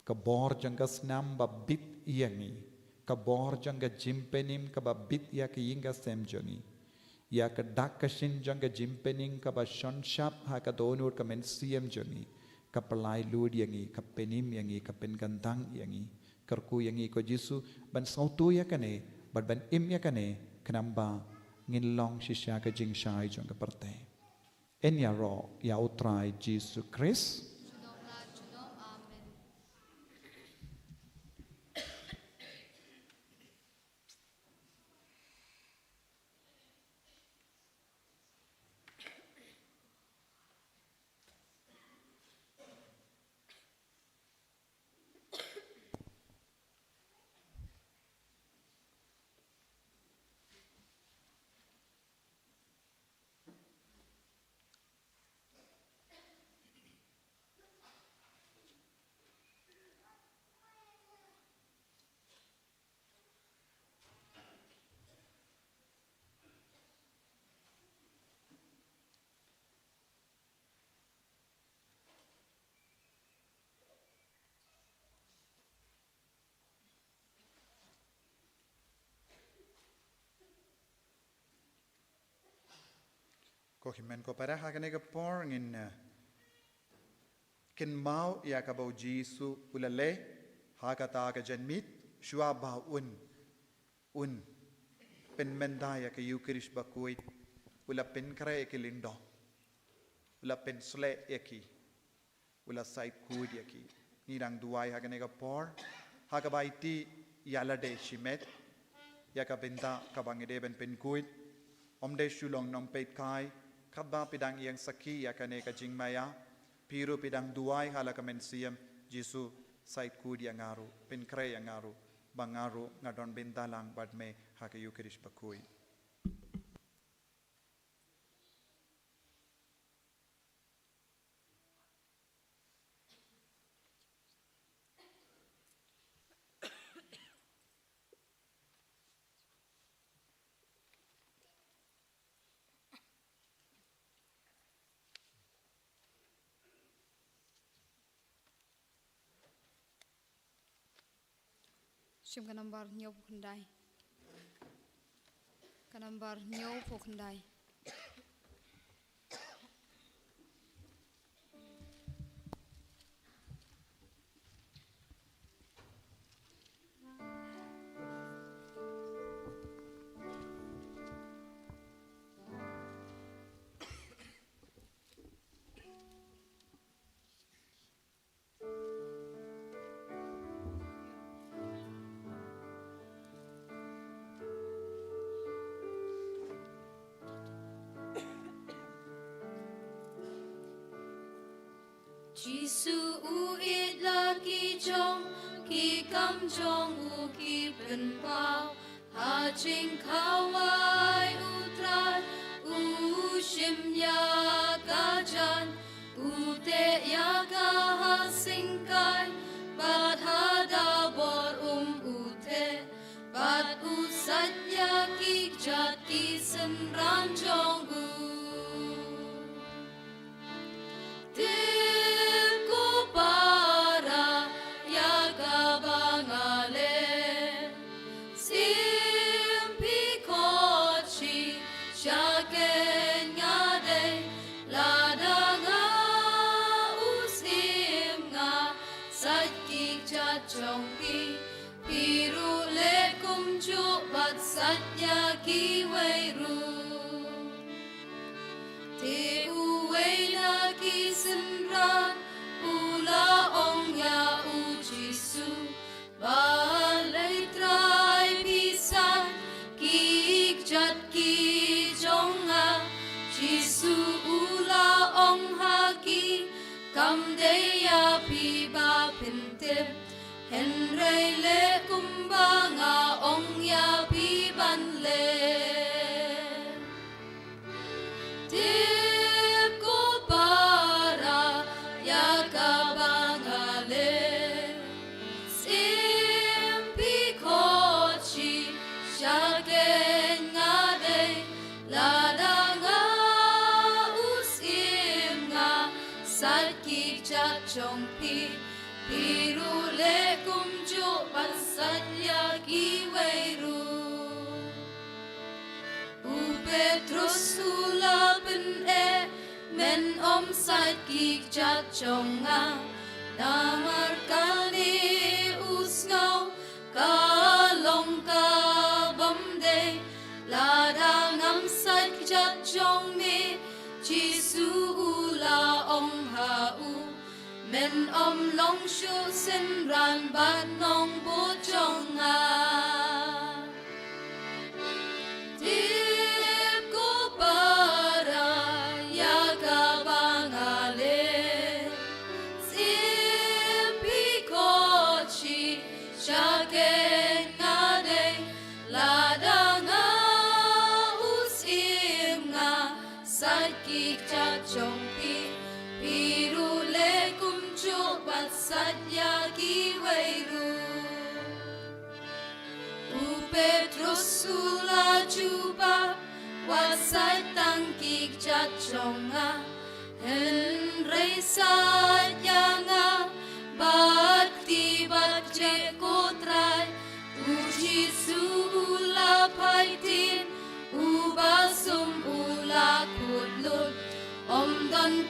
Ka bor jong ka snam ba bit ïa ngi. Ka bor jong ka jingpynim kaba bit ïa ka ïing ka sem jong ngi. Ïa ka dak ka shin jong ka jingpynim kaba shon shap ha ka dohnud ka mynsiem jong ngi. Ka pynlait lut ïa ngi, ka pynim ïa ngi, ka pynkyntang ïa ngi. Kyrkhu ïa ngi ko Jisu, ban sngewthuh ïa kane, bad ban im ïa kane, khnang ba ngin long shisha ka jingshai jong ka pyrthei. Yn ïaroh ïa u Trai Jisu Khrist. Ko hynmen ko para, ha kane ka por ngin, eh, kynmaw ïa kaba u Jisu u la leh ha kata ka janmiet, shuwa ba un, un pynmynta ïa ka Ïukharist bakhuid, u la pynkhreh ïa ki lyngdoh, u la pynsleh ïa ki, u la sait khuid ïa ki. Ngi dang duwai ha kane ka por, ha kaba ïa ti ïa lade shimet ïa ka bynta kaba ngi dei ban pynkhuid. Ym dei shu long nongpeitkai, katba phi dang ïeng sakhi ïa kane ka jingmaïa, phi ruh phi dang duwai ha la ka mynsiem, Jisu, sait khuid ïa nga ruh, pynkhreh ïa nga ruh, ba nga ruh nga don bynta lang bad me ha ka Ïukharist bakhuid. Shim ka nambar hynñiew phew khyndai. Ka nambar hynñiew phew khyndai. Jisu u ïeit la ki jong, ki kam jong u ki pynpaw. Ha jingkhawai u Trai, u shim ïa ka jaiñ, u teh ïa ka ha syngkai, bad ha dabor um u teh, bad u sait ïa ki kjat ki synran jong u. Tip ko para ïa kaba nga leh. Siem phi khot shi sha keiñ nga dei, lada nga u siem nga sait ki kjat jong phi. Phi ruh leh kumjuh bad sait ïa kiwei ruh. Te uwei na ki synran u la ong ïa u Jisu, balei Trai phi sait ki kjat ki jong nga? Jisu u la ong ha ki, kam dei ïa phi ba phin tip, hynrei leh kumba nga ong ïa phi ban leh. Tip ko para ïa kaba nga leh. Siem phi khot shi sha keiñ nga dei, lada nga u siem nga sait ki kjat jong phi. Phi ruh leh kumjuh bad sait ïa kiwei ruh. U Petrus u la pyn-eh, men ym sait ki kjat jong nga. Namar kane u sngew ka long ka bym dei, lada ngam sait kjat jong me. Jisu u la ong ha u, men ym long shuh synran bad nongbud jong nga. Tip ko para ïa kaba nga leh. Siem phi khot shi sha keiñ nga dei, lada nga u siem nga sait ki kjat jong phi. Phi ruh leh kumjuh bad sait ïa kiwei ruh. U Petrus u la jubab, wat sait tang ki kjat jong nga, hynrei sait ïa nga bad kti bad kjeh ko Trai. U Jisu u la phai tien, uba sum u la kut lut.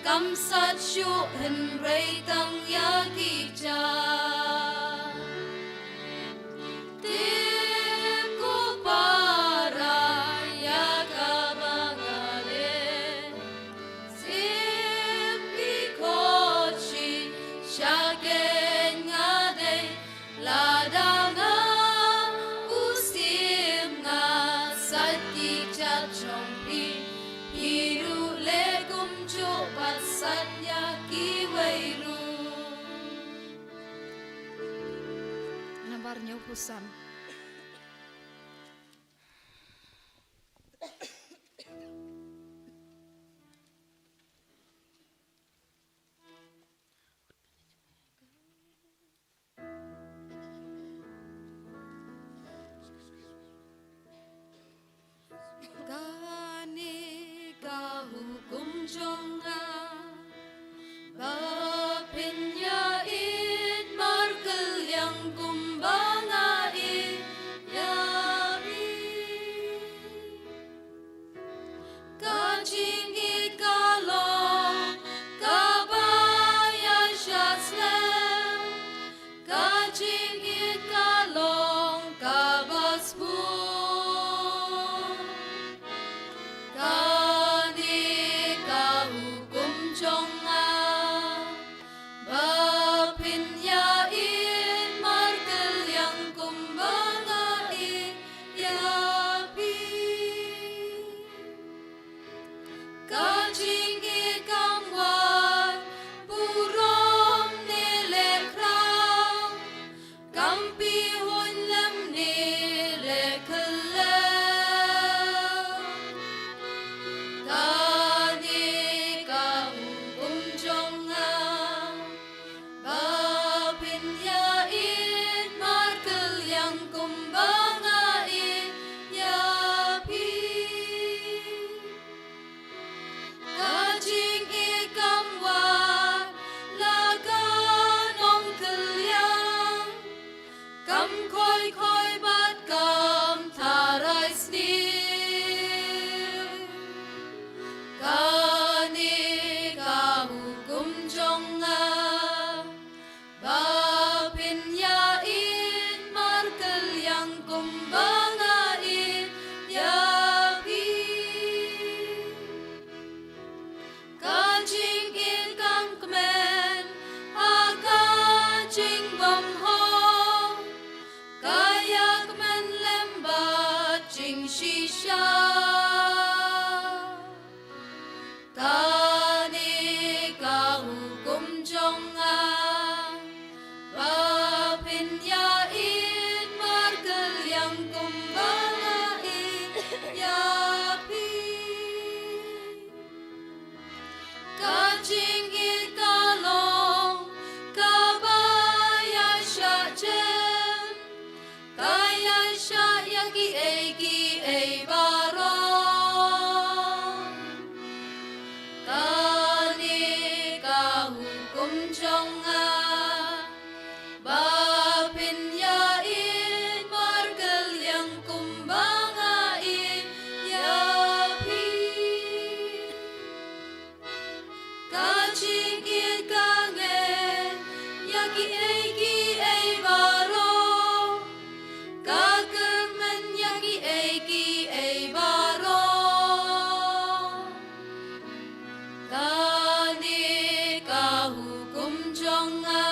Kam sat shuh hynrei tang ïa ki kjat. Tip ko para ïa kaba nga leh. Siem phi khot shi sha keiñ nga dei. Lada nga u siem nga sait ki kjat jong phi. Phi ruh leh kumjuh pat sait ïa kiwei ruh. Nambar hynñiewphew san. Kane ka hukum jong nga, ba phin ïa ïeit markylliang kumba nga ïeit ïa phi. Ka jingïeit ka long kaba ïaishah slem, ka jingïeit ka long kaba sbun. Kane ka hukum jong nga, ba phin ïa ïeit markylliang kumba nga ïeit ïa phi. Ka jingïeit kam wan burom ne leh khraw, kam pynhun lem ne leh khyllem. Kane ka hukum jong nga, ba phin ïa ïeit markylliang kumba nga ïeit ïa phi. Ka jingïeit kam wan la ka nongkylliang, kam khoi khoi bad kam tharai sniew. Kane ka hukum jong nga, ba phin ïa ïeit markylliang kumba nga ïeit ïa phi. Ka jingïeit kam kmen ha ka jingbymhok, ka ïa kmen lem bad jingshisha. Kane ka hukum jong nga, ba phin ïa ïeit markylliang kumba nga ïeit ïa phi. Ka jingïeit ka long kaba ïaishah jem, ka ïaishah ïa kiei kiei baroh. Kane ka hukum jong nga, ba phin ïa ïeit markylliang kumba nga ïeit ïa phi. Ka jingïeit ka ngeit ïa kiei kiei baroh, ka kyrmen ïa kiei kiei baroh. Kane ka hukum jong nga,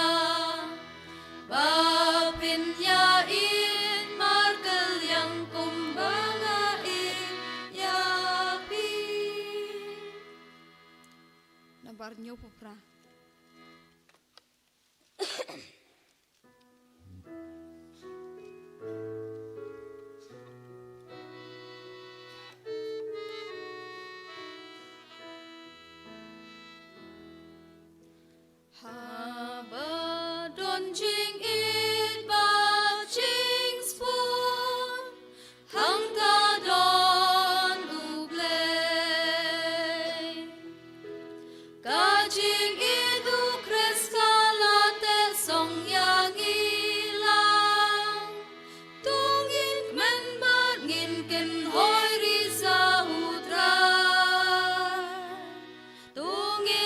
ba phin ïa ïeit markylliang kumba nga ïeit ïa phi. Nambar hynñiewphew phra. Haba don jingïeit bad jingsbun, hangta don U Blei. Ka jingïeit U Khrist ka la teh song ïa ngi lang. To ngin kmen bad ngin kynhoi ri sa U Trai. To ngin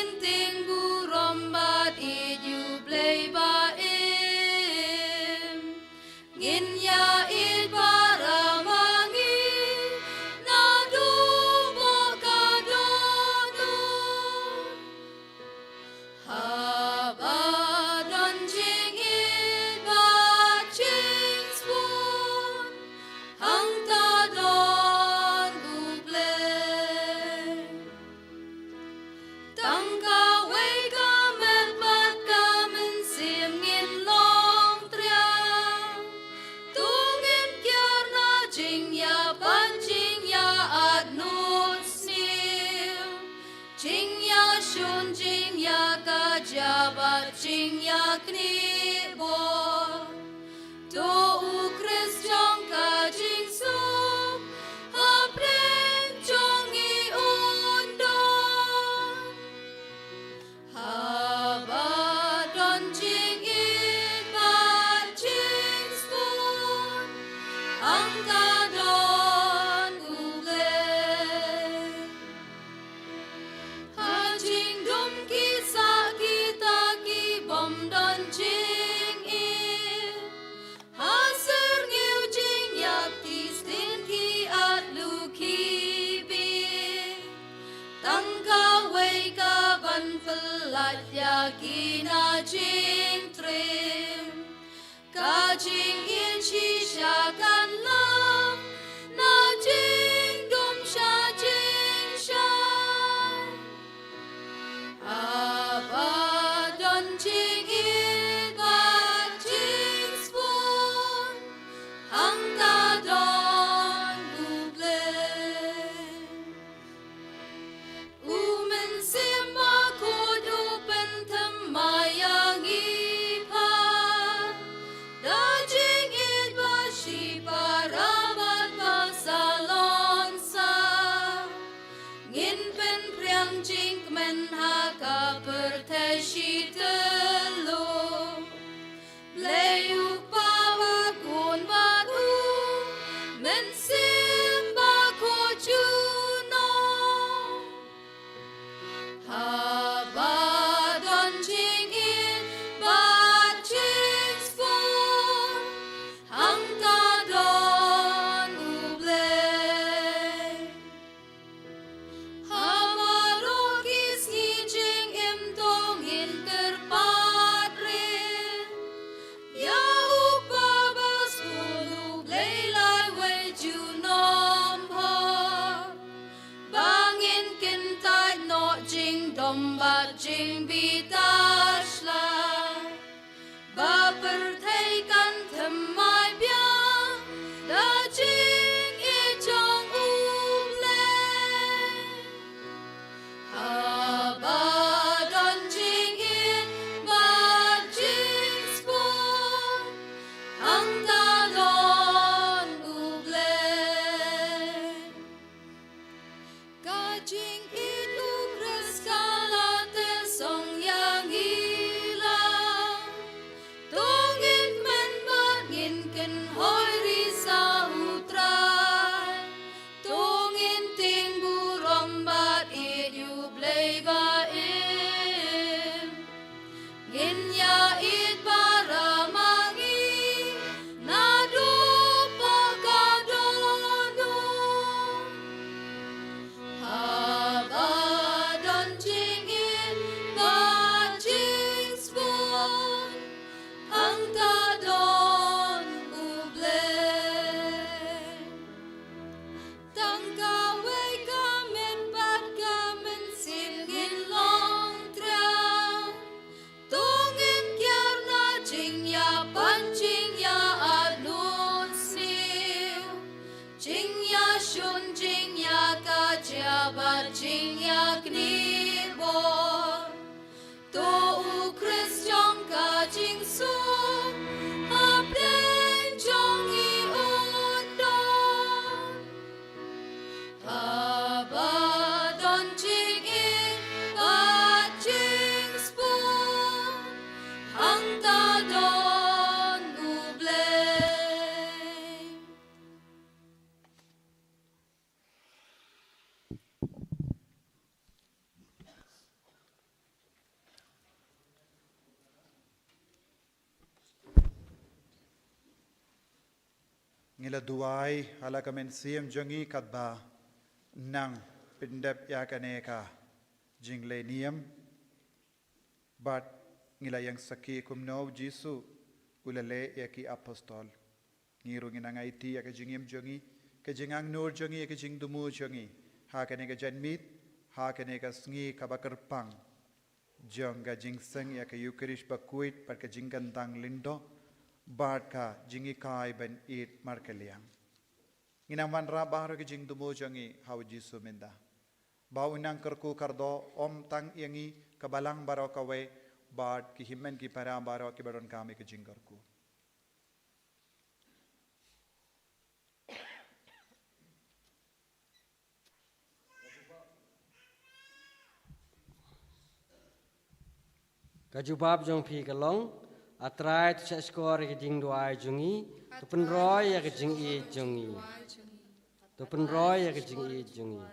Don jingïakajia bad jingïaknieh bor. To u Khrist jong ka jingsuk, hapdeng jong ngi un don. Haba don jingïeit bad jingsbun, hangta don U Blei. Ha jingdum ki sah kita ki bym don jingïeit. Ha syrngiew jingïap ki sting ki at lu ki bieit. Tang kawei ka ban pynlait ïa ki na jingtriem. Ka jingïeit shisha kan lam na jingdum sha jingshai. Haba don jingïeit bad jingsbun, hangta don U Blei. U Mynsiem Bakhuid u pynthymmai ïa ngi pat da jingïeit ba shipara bad ba salonsah. Ngin pynphriang jingkmen ha ka pyrthei shi tylli. Blei u Kpa, u Khun bad u Mynsiem Bakhuid junom. Haba don jingïeit bad jingsbun, hangta don U Blei. Ha baroh ki sngi jingim to ngin kyrpad rit ïa U Kpa ba sngewbha, U Blei laiwei junom bha. Ba ngin kyntait noh jingdom bad jingbitar shlai. Ba pyrthei kan thymmai biang da jingïeit jong U Blei. Haba don jingïeit bad jingsbun, hangta don U Blei. Ka jingïeit U Khrist ka la teh song ïa ngi la. To ngin kmen bad ngin kynhoi ri sa U Trai. To ngin tieng burom bad ïeit ïa U Blei ba im. Ngin ïa ïeit para ma ngi naduh ba ka dohnud. Haba don jingïeit bad jingsbun, hangta don U Blei. Tang kawei ka met bad ka mynsiem ngin long triang. To ngin kiar na jingïapan jingïa-at nunsniew, jingïashun jingïakajia bad jingïaknieh bor. To U Khrist jong ka jingsuk, hapdeng jong ngi un don. Haba don jingïeit bad jingsbun, hangta don U Blei. Ngi la duwai ha la ka mynsiem jong ngi katba nang pyndep ïa kane ka jingleh niam. Bad ngi la ïeng sakhi kumno U Jisu u la leh ïa ki apostol. Ngi ruh ngi nang aiti ïa ka jingim jong ngi, ka jingangnud jong ngi, ka jingthmu jong ngi ha kane ka janmiet, ha kane ka sngi kaba kyrpang jong ka jingseng ïa ka Eukharist bakhuid bad ka jingkyntang lyngdoh bad ka jinghikai ban ïeit markylliang. Ngi nang wanrah baroh ki jingthmu jong ngi ha U Jisu mynta. ba u nang kyrkhu kyrdoh ym tang ïa ngi ka balang baroh kawei, bad ki hynmen ki para baroh kiba donkam ïa ka jingkyrkhu. Ka jubab jong phi ka long, A Trai, to shahshkor ïa ka jingduwai jong ngi, to pynroi ïa ka jingïeit jong ngi. To pynroi ïa ka jingïeit jong ngi.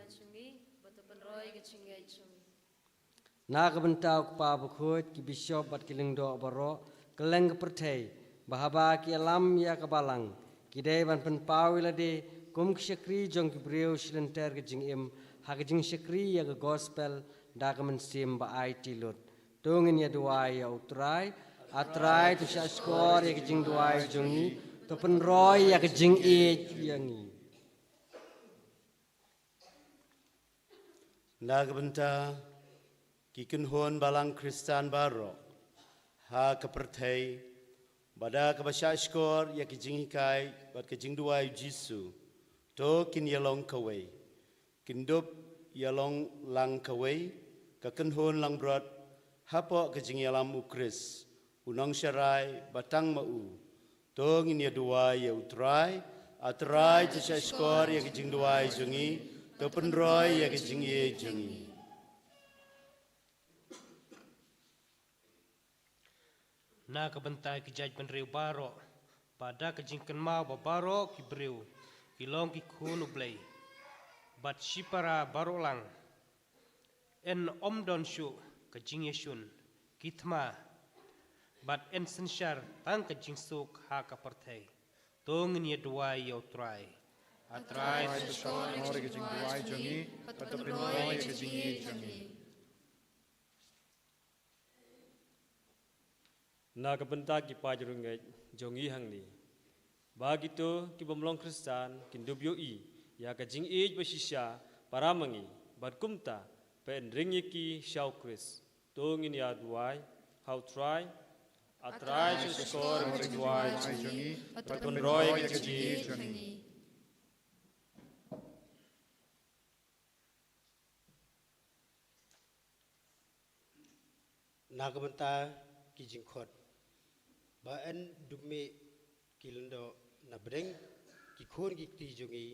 Na ka bynta u Kpa Bakhuid, ki bishop bad ki lyngdoh baroh, kylleng ka pyrthei, ba haba ki ïalam ïa ka balang, ki dei ban pynpaw ïa lade kum ki shakri jong ki briew shilynter ka jingim, ha ka jingshakri ïa ka gospel da ka mynsiem ba aiti lut. To ngin ïa duwai ïa U Trai. A Trai, to shahshkor ïa ka jingduwai jong ngi, to pynroi ïa ka jingïeit ïa ngi. Na ka bynta ki kynhun balang Khristan baroh ha ka pyrthei, ba da kaba shahshkor ïa ka jinghikai bad ka jingduwai U Jisu, to kin ïa long kawei. Kin dup ïa long lang kawei, ka kynhun langbrot, hapoh ka jingïalam U Khrist, U Nongsharai ba tang ma U. To ngin ïa duwai ïa U Trai. A Trai, to shahshkor ïa ka jingduwai jong ngi, to pynroi ïa ka jingïeit jong ngi. Na ka bynta ki jaitbynriew baroh, ba da ka jingkynmaw ba baroh ki briew ki long ki khun U Blei, bad shipara baroh lang, yn ym don shuh ka jingïashun, ki thma, bad yn synshar tang ka jingsuk ha ka pyrthei. To ngin ïa duwai ïa U Trai. A Trai, to shahshkor ïa ka jingduwai jong ngi, bad to pynroi ïa ka jingïeit jong ngi. Na ka bynta ki paid riewngeit jong ngi hangne, ba kito ki bym long Khristan kin dup ïohi ïa ka jingïeit ba shisha para ma ngi, bad kumta pynring ïa ki sha U Khrist. To ngin ïa duwai ha U Trai. A Trai, to shahshkor ïa ka jingduwai jong ngi, bad to pynroi ïa ka jingïeit jong ngi. Na ka bynta ki jingkhot, ba yn dup mih ki lyngdoh na pdeng ki khun ki kti jong ngi,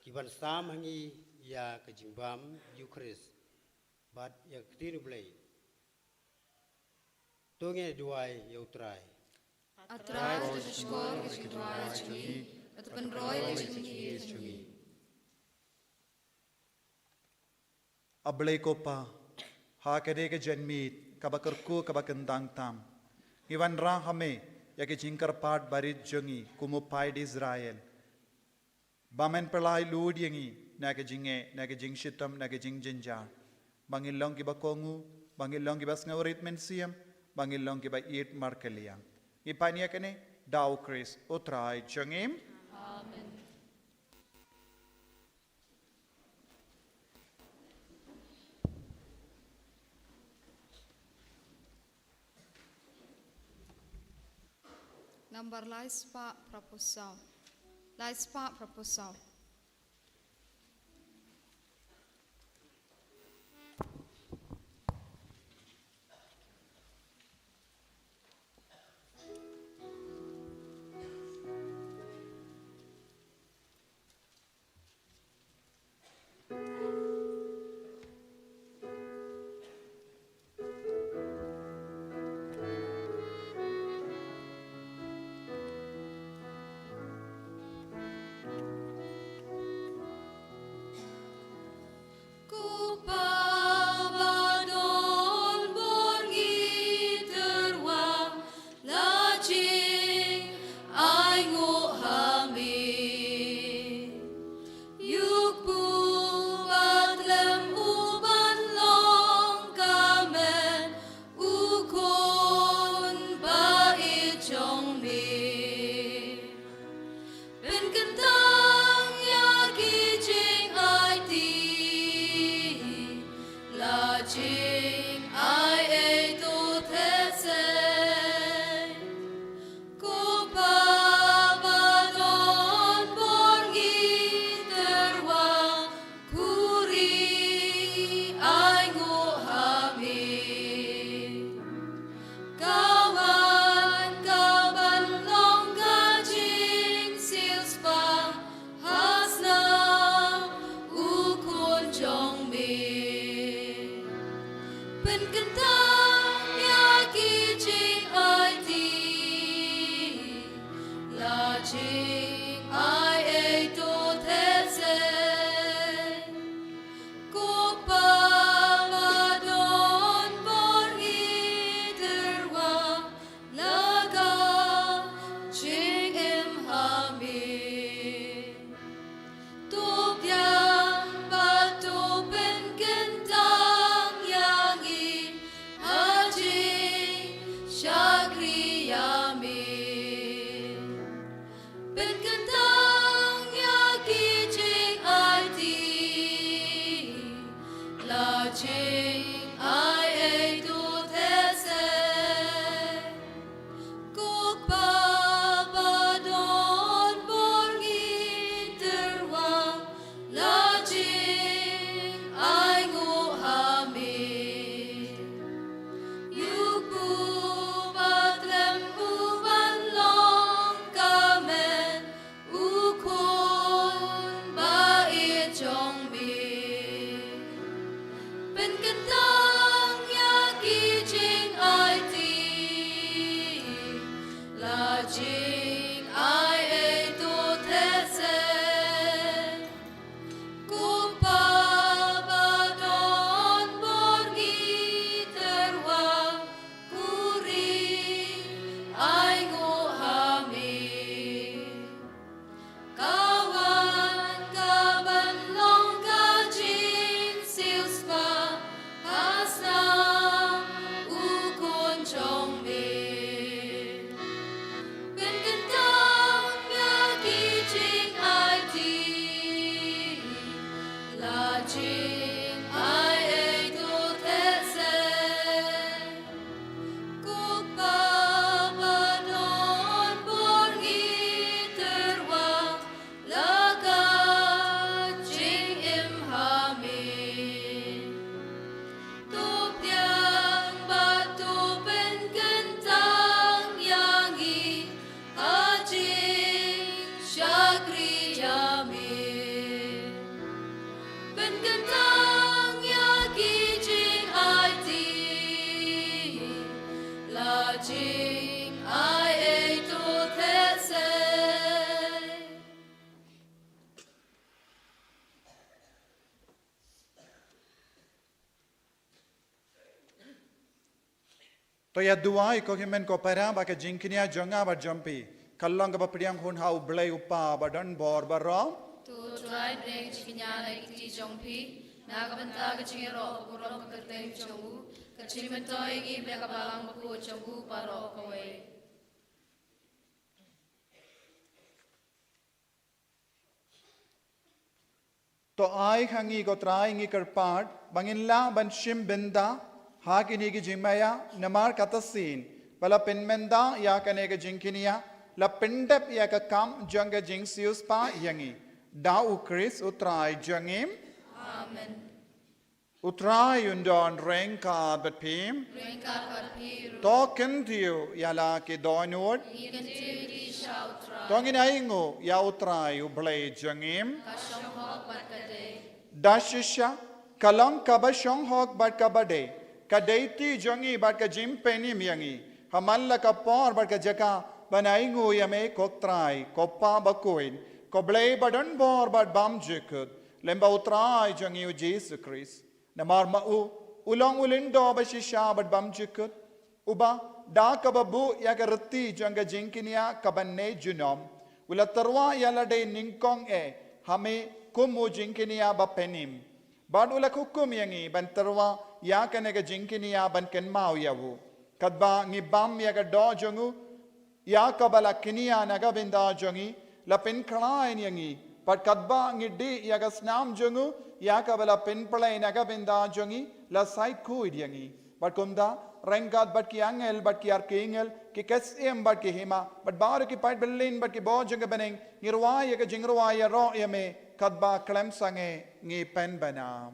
ki ban sam ha ngi ïa ka jingbam Eukharist bad ïa ka ktien U Blei. To ngin ïa duwai ïa U Trai. A Trai, to shahshkor ïa ka jingduwai jong ngi, bad to pynroi ïa ka jingïeit jong ngi. A Blei ko Pa, ha kane ka janmiet kaba kyrkhu kaba kyntang tam, ngi wanrah ha Me ïa ka jingkyrpad barit jong ngi kum u paid Israel, ba Men pynlait lut ïa ngi na ka jingeh, na ka jingshitom, na ka jingjynjar, ba ngin long kiba kohnguh, ba ngin long kiba sngewrit mynsiem, ba ngin long kiba ïeit markylliang. Ngi pan ïa kane da U Khrist U Trai jong ngi. Amen. Nambar lai spah phra phew saw. Lai spah phra phew saw. Ko Pa ba don bor, ngi tyrwa la jingainguh ha Me. Ïa u kpu bad lem u ban long ka met u Khun ba ïeit jong Me. Pynkyntang ïa ki jingaiti, la jingai ei to theh sei. Ko Pa ba don bor, ngi tyrwa khuri Pynkyntang ïa ki jingaiti, la jingai ei to thetse. Ko Pa ba don bor, ngi tyrwa la ka jingim ha me. To biang bad to pynkyntang ïa ngi ha jingshakri ïa me. Pynkyntang ïa ki jingaiti, la jingai ei to thetse. Ko Pa ba don bor, ngi tyrwa la jingainguh ha me. Ïa u kpu ba khlem u ban long ka met, u khun ba ïeit jong me. Pynkyntang ïa ki jingaiti, la jingai ei to thetse. Ko Pa ba don bor, ngi tyrwa khuri ainguh ha me. Ka wan ka ban long ka jingsiewspah ha snam u Khun jong me. Pynkyntang ïa ki jingaiti, la jingai ei to thetse. Ko Pa ba don bor, ngi tyrwa la ka jingim ha me. To biang bad to pynkyntang ïa ngi ha jingshakri ïa me. Pynkyntang ïa ki jingaiti, la jingai ei to thetse. To ïa duwai ko hynmen ko para ba ka jingkñia jong nga bad jong phi kan long kaba pdiang hun ha U Blei U Kpa ba don bor baroh. To Trai, pdiang jingkñia na ki kti jong phi na ka bynta ka jingïaroh ka burom ka kyrteng jong u, ka jingmyntoi ïa ngi bad ka balang bakhuid jong u baroh kawei. To ai ha ngi ko Trai, ngi kyrpad ba ngin lah ban shim bynta ha kine ki jingmaïa, namar kata sien ba la pynmynta ïa kane ka jingkñia, la pyndep ïa ka kam jong ka jingsiewspah ïa ngi. Da U Khrist U Trai jong ngi. Amen. U Trai un don ryngkat bad phi. Ryngkat bad phi ruh. To kyntiew ïa la ki dohnud. Ngi kyntiew ïa ki sha U Trai. To ngin ainguh ïa U Trai U Blei jong ngi. Ka shong hok bad ka dei. Da shisha ka long kaba shong hok bad kaba dei, ka dei ti jong ngi bad ka jingpynim ïa ngi ha man la ka por bad ka jaka ban ainguh ïa me ko Trai, ko Pa bakhuid, ko Blei ba don bor bad bymjukut, lem bad U Trai jong ngi U Jisu Khrist. Namar ma u, u long u lyngdoh ba shisha bad bymjukut, uba da kaba buh ïa ka riti jong ka jingkñia kaba ne junom, u la tyrwa ïa lade nyngkong eh ha me kum u jingkñia ba pynim. Bad u la hukum ïa ngi ban tyrwa ïa kane ka jingkñia ban kynmaw ïa u. Katba ngi bam ïa ka doh jong u, ïa kaba la kñia na ka bynta jong ngi, la pynkhlaiñ ïa ngi. Bad katba ngi dih ïa ka snam jong u, ïa kaba la pynphlei na ka bynta jong ngi, la shait-khuid ïa ngi. Bad kumta, ryngkat bad ki angel, bad ki archangel, ki ksiem, bad ki hima, bad baroh ki paid byllien, bad ki bor jong ka bneng, ngi rwai ïa ka jingrwai ïaroh ïa me, katba khlem sangeh ngi pynbna.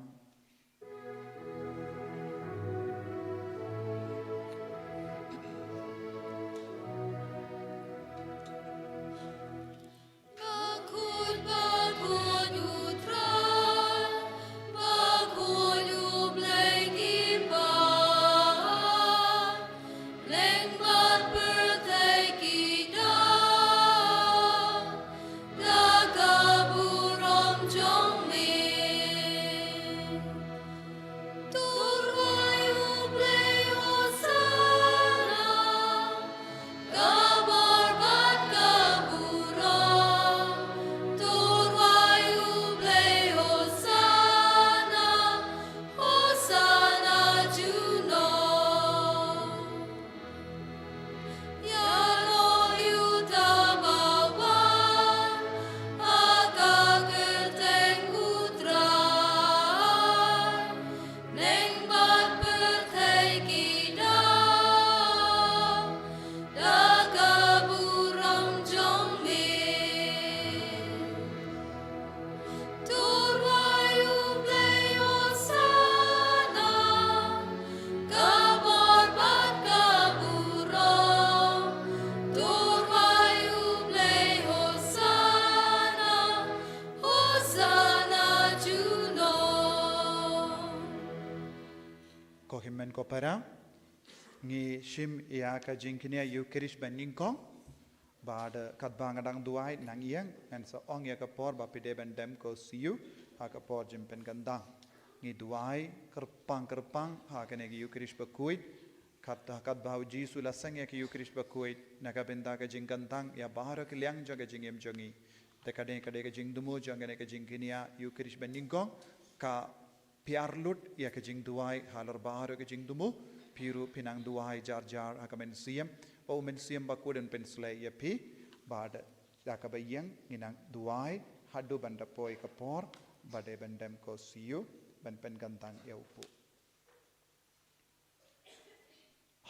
Ko hynmen ko para, ngi shim ïa ka jingkñia Ïukharist ba nyngkong, bad katba nga dang duwai nang ïeng, ngan sa ong ïa ka por ba phi dei ban dem ko siew ha ka por jingpynkyntang. Ngi duwai kyrpang kyrpang ha kane ka Ïukharist bakhuid, kat, katba u Jisu u la seng ïa ka Ïukharist bakhuid, na ka bynta ka jingkyntang ïa baroh ki liang jong ka jingim jong ngi. Te ka dei, ka dei ka jingthmu jong kane ka jingkñia Ïukharist ba nyngkong, ka pynlut ïa ka jingduwai halor baroh ka jingthmu, phi ruh phin nang duwai jar jar ha ka mynsiem, ba u Mynsiem Bakhuid un pynsleh ïa phi, bad da kaba ïeng ngin nang duwai haduh ban da poi ka por ba dei ban dem ko siew ban pynkyntang ïa u Kpa.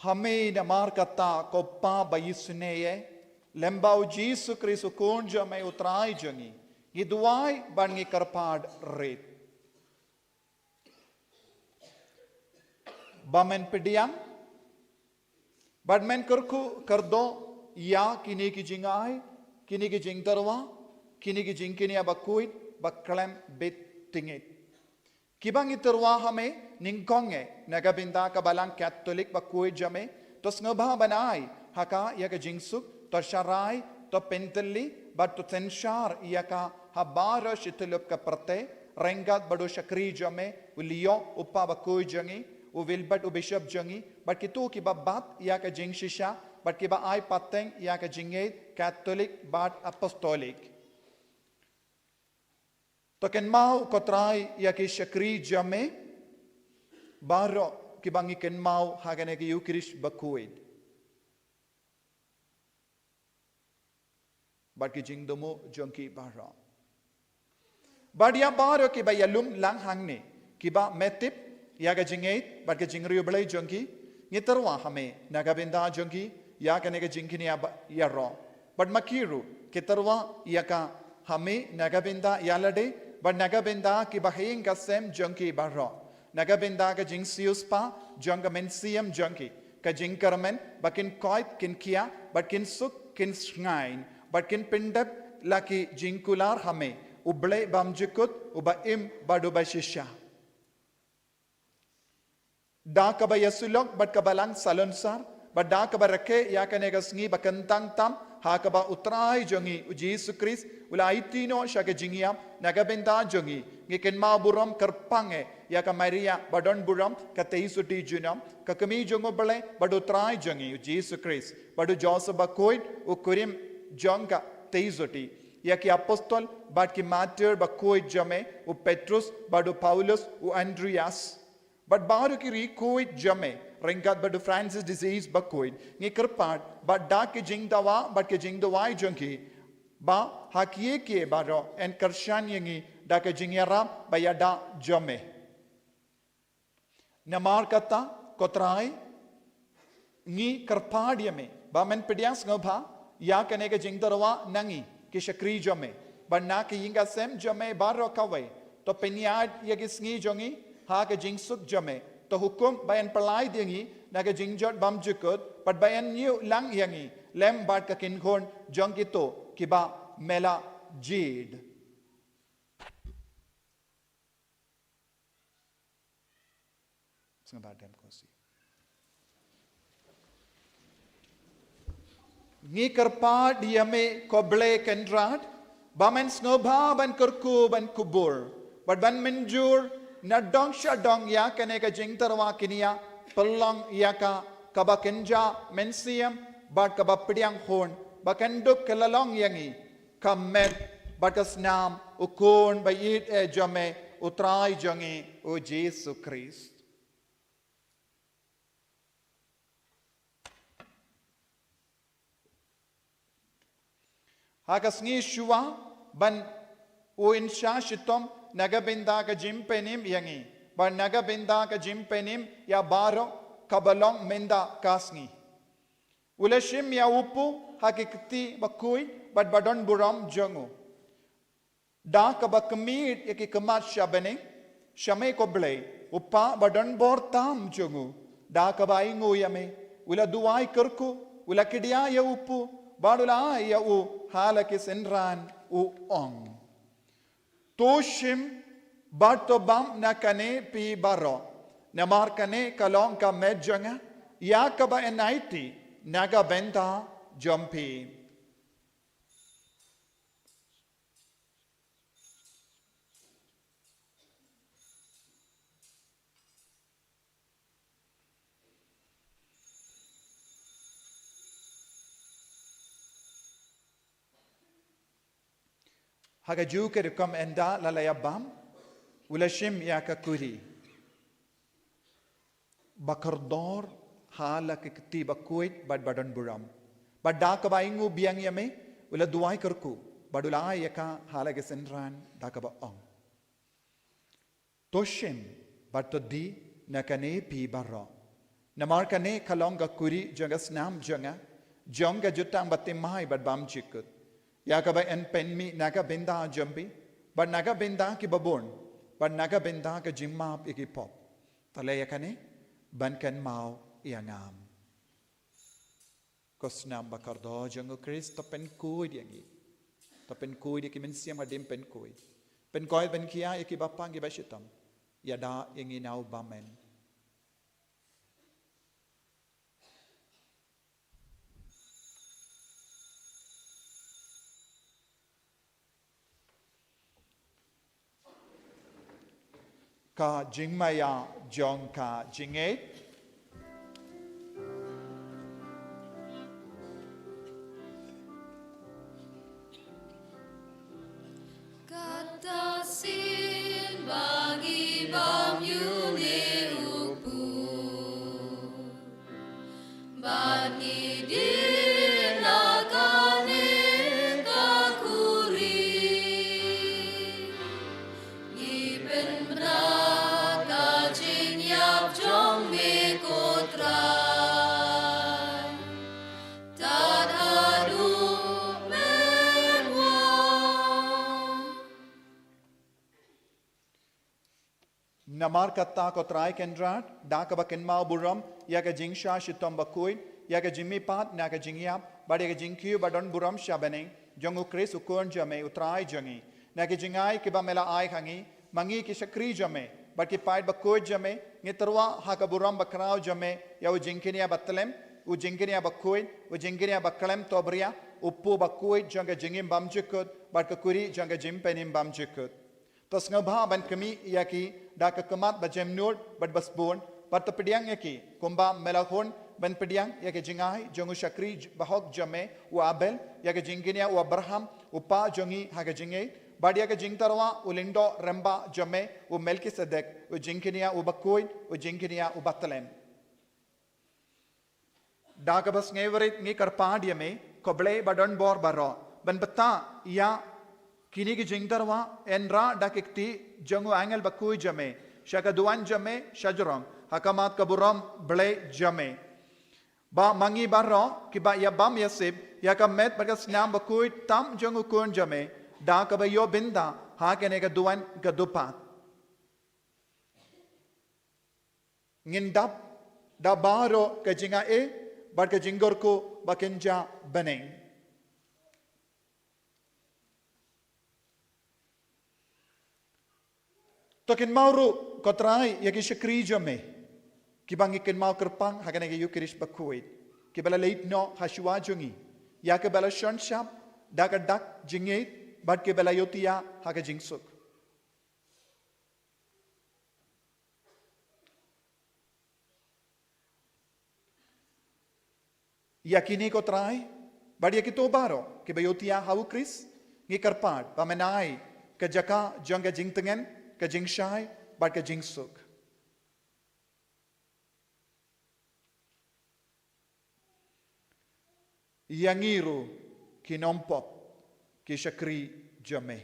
Ha me namar kata, ko Kpa ba isynei, lem bad u Jisu Khrist u Khun jong me u Trai jong ngi, ngi duwai bad ngi kyrpad rit ba men pdiang bad men kyrkhu kyrdoh ïa kine ki jingai, kine ki jingtyrwa, kine ki jingkñia bakhuid ba khlem bit tyngeh. Kiba ngi tyrwa ha me nyngkong, eh, na ka bynta ka Balang Katholik bakhuid jong me, to sngewbha ban ai ha ka ïa ka jingsuk, to sharai, to pyntylli bad to synshar ïa ka ha baroh shi tylli ka pyrthei, ryngkat bad u shakri jong me u Leo, u Kpa bakhuid jong ngi, u Wilbert, u Bishop jong ngi, bad kito kiba bat ïa ka jingshisha bad kiba ai pateng ïa ka jingngeit Katholik bad Apostolik. To kynmaw, ko Trai, ïa ki shakri jong me baroh kiba ngi kynmaw ha kane ka Ïukharist bakhuid, bad ki jingthmu jong ki baroh, bad ïa baroh kiba ïalum lang hangne, kiba mih tip ïa ka jingngeit bad ka jingriewblei jong ki, ngi tyrwa ha me na ka bynta jong ki ïa kane ka jingkñia ba ïaroh. Bad ma ki ruh ki tyrwa ïa ka ha me na ka bynta ïalade bad na ka bynta kiba ha ïing ka sem jong ki baroh, na ka bynta ka jingsiewspah jong ka mynsiem jong ki, ka jingkyrmen ba kin koit kin khia bad kin suk kin shngaiñ bad kin pyndep la ki jingkular ha me, U Blei bymjukut, uba im bad uba shisha. Da kaba ïasyllok bad ka Balang Salonsar, bad da kaba rakhe ïa kane ka sngi ba kyntang tam, ha kaba u Trai jong ngi u Jisu Khrist u la aiti noh sha ka jingïap na ka bynta jong ngi, ngi kynmaw burom kyrpang eh ïa ka Maria ba don burom, ka tei suti junom, ka Kmie jong U Blei bad u Trai jong ngi u Jisu Khrist, bad u Joseph bakhuid, u kurim jong ka tei suti, ïa ki apostol bad ki martyr bakhuid jong me, u Petrus bad u Paulus, u Andreas, bad baroh ki riewkhuid jong me, ryngkat bad u Francis de Sales bakhuid, ngi kyrpad bad da ki jingdawa bad ki jingduwai jong ki, ba ha kiei kiei baroh yn kyrshan ïa ngi da ka jingïarap ba ïada jong me. Namar kata, ko Trai, ngi kyrpad ïa me ba men pdiang sngewbha ïa kane ka jingtyrwa na ngi ki shakri jong me, bad na ka ïing ka sem jong me baroh kawei. To pynïaid ïa ki sngi jong ngi ha ka jingsuk jong me. To hukum ba yn pyllait ïa ngi na ka jingjot bymjukut, bad ba yn ñiew lang ïa ngi lem bad ka kynhun jong kito kiba me la jied. Sngewbha dem ko siew. Ngi kyrpad ïa me, ko Blei Kynrad, ba men sngewbha ban kyrkhu ban kubur bad ban mynjur na dong sha dong ïa kane ka jingtyrwa kñia, pynlong ïa ka kaba kynja mynsiem bad kaba pdiang hun, ba kan dup ka la long ïa ngi ka met bad ka snam u Khun ba ïeit eh jong me, u Trai jong ngi u Jisu Khrist. Ha ka sngi shuwa ban u yn shah shitom, na ka bynta ka jingpynim ïa ngi bad na ka bynta ka jingpynim ïa baroh kaba long mynta ka sngi, u la shim ïa u kpu ha ki kti bakhuid bad ba don burom jong u. Da kaba khmih ïa ki khmat sha bneng sha me, ko Blei, u Kpa ba don bor tam jong u, da kaba ainguh ïa me, u la duwai kyrkhu, u la khie ïa u kpu bad u la ai ïa u ha la ki synran, u ong: To shim bad to bam na kane phi baroh, Namar kane ka long ka met jong nga, ïa kaba yn aiti na ka bynta jong phi. Ha kajuh ka rukom ynda la la ïabam, u la shim ïa ka kuri ba kordor ha la ki kti ba khuid bad ba don burom. Bad da kaba ainguh biang ïa me, u la duwai kyrkhu bad u la ai ïa ka ha la ki synran da kaba ong: To shim bad to die na kane phi baroh. Namar kane ka long ka kuri jong ka snam jong nga, jong ka jutang bathymmai bad bymjukut, ïa kaba yn pynmih na ka bynta jong phi bad na ka bynta kiba bun, bad na ka bynta ka jingmap ïa ki pop. To leh ïa kane ban kynmaw ïa nga. Ko snam ba kordor jong u Khrist, to pynkhuid ïa ngi. To pynkhuid ïa ki mynsiem hadien pynkhuid. Pynkhuid, pynkhia ïa kiba pang, kiba shitom. Ïada ïa ngi na u bymman. Ka jingmaïa jong ka jingngeit. Kata sien ba ngi bam ïa une u pud. Bad ngi die na kane ka kuri. Ngi pynbna ka jingïap jong me ko Trai. Tad haduh mynwan. Namar kata ko Trai Kynrad, da kaba kynmaw burom ïa ka jingshah shitom bakhuid, ïa ka jingmihpat na ka jingïap, bad ïa ka jingkiew ba don burom sha bneng jong u Khrist u Khun jong me u Trai jong ngi, na ki jingai kiba me la ai ha ngi, ma ngi ki shakri jong me bad ki paid bakhuid jong me, ngi tyrwa ha ka burom bakhraw jong me ïa u jingkñia bathylliem, u jingkñia bakhuid, u jingkñia bakhlem tobria, u pud bakhuid jong ka jingim bymjukut bad ka kuri jong ka jingpynim bymjukut. To sngewbha ban khmih ïa ki da ka khmat ba jemnud bad ba sbun, bad to pdiang ïa ki kumba me la hun ban pdiang ïa ki jingai jong u shakri j-, bahok jong me u Abel, ïa ka jingkñia u Abraham, u pa jong ngi ha ka jingngeit, bad ïa ka jingtyrwa u lyngdoh rangbah jong me u Melkisedek, u jingkñia u bakhuid, u jingkñia u bathylliem. Da kaba sngewrit ngi kyrpad ïa me, ko Blei ba don bor baroh, ban bthah ïa kine ki jingtyrwa, yn rah da ki kti jong u angel bakhuid jong me sha ka duwan jong me sha jrong, ha khmat ka burom Blei jong me. Ba ma ngi baroh kiba ïabam ïasip ïa ka met bad ka snam bakhuid tam jong u Khun jong me, da kaba ïoh bynta ha kane ka duwan ka dupad, ngin dap da baroh ka jingai bad ka jingkyrkhu ba kynja bneng. To kynmaw ruh ko Trai ïa ki shakri jong me, kiba ngi kynmaw kyrpang ha kane ka Eukharist bakhuid, kiba la leit noh ha shuwa jong ngi, ïa kiba la shon shap da ka dak jingngeit bad kiba la ïohthiah ha ka jingsuk. Ïa kine ko Trai, bad ïa kito baroh kiba ïohthiah ha u Khrist, ngi kyrpad ba men ai ka jaka jong ka jingtngen, ka jingshai bad ka jingsuk. Ïa ngi ruh ki nongpop, ki shakri jong me,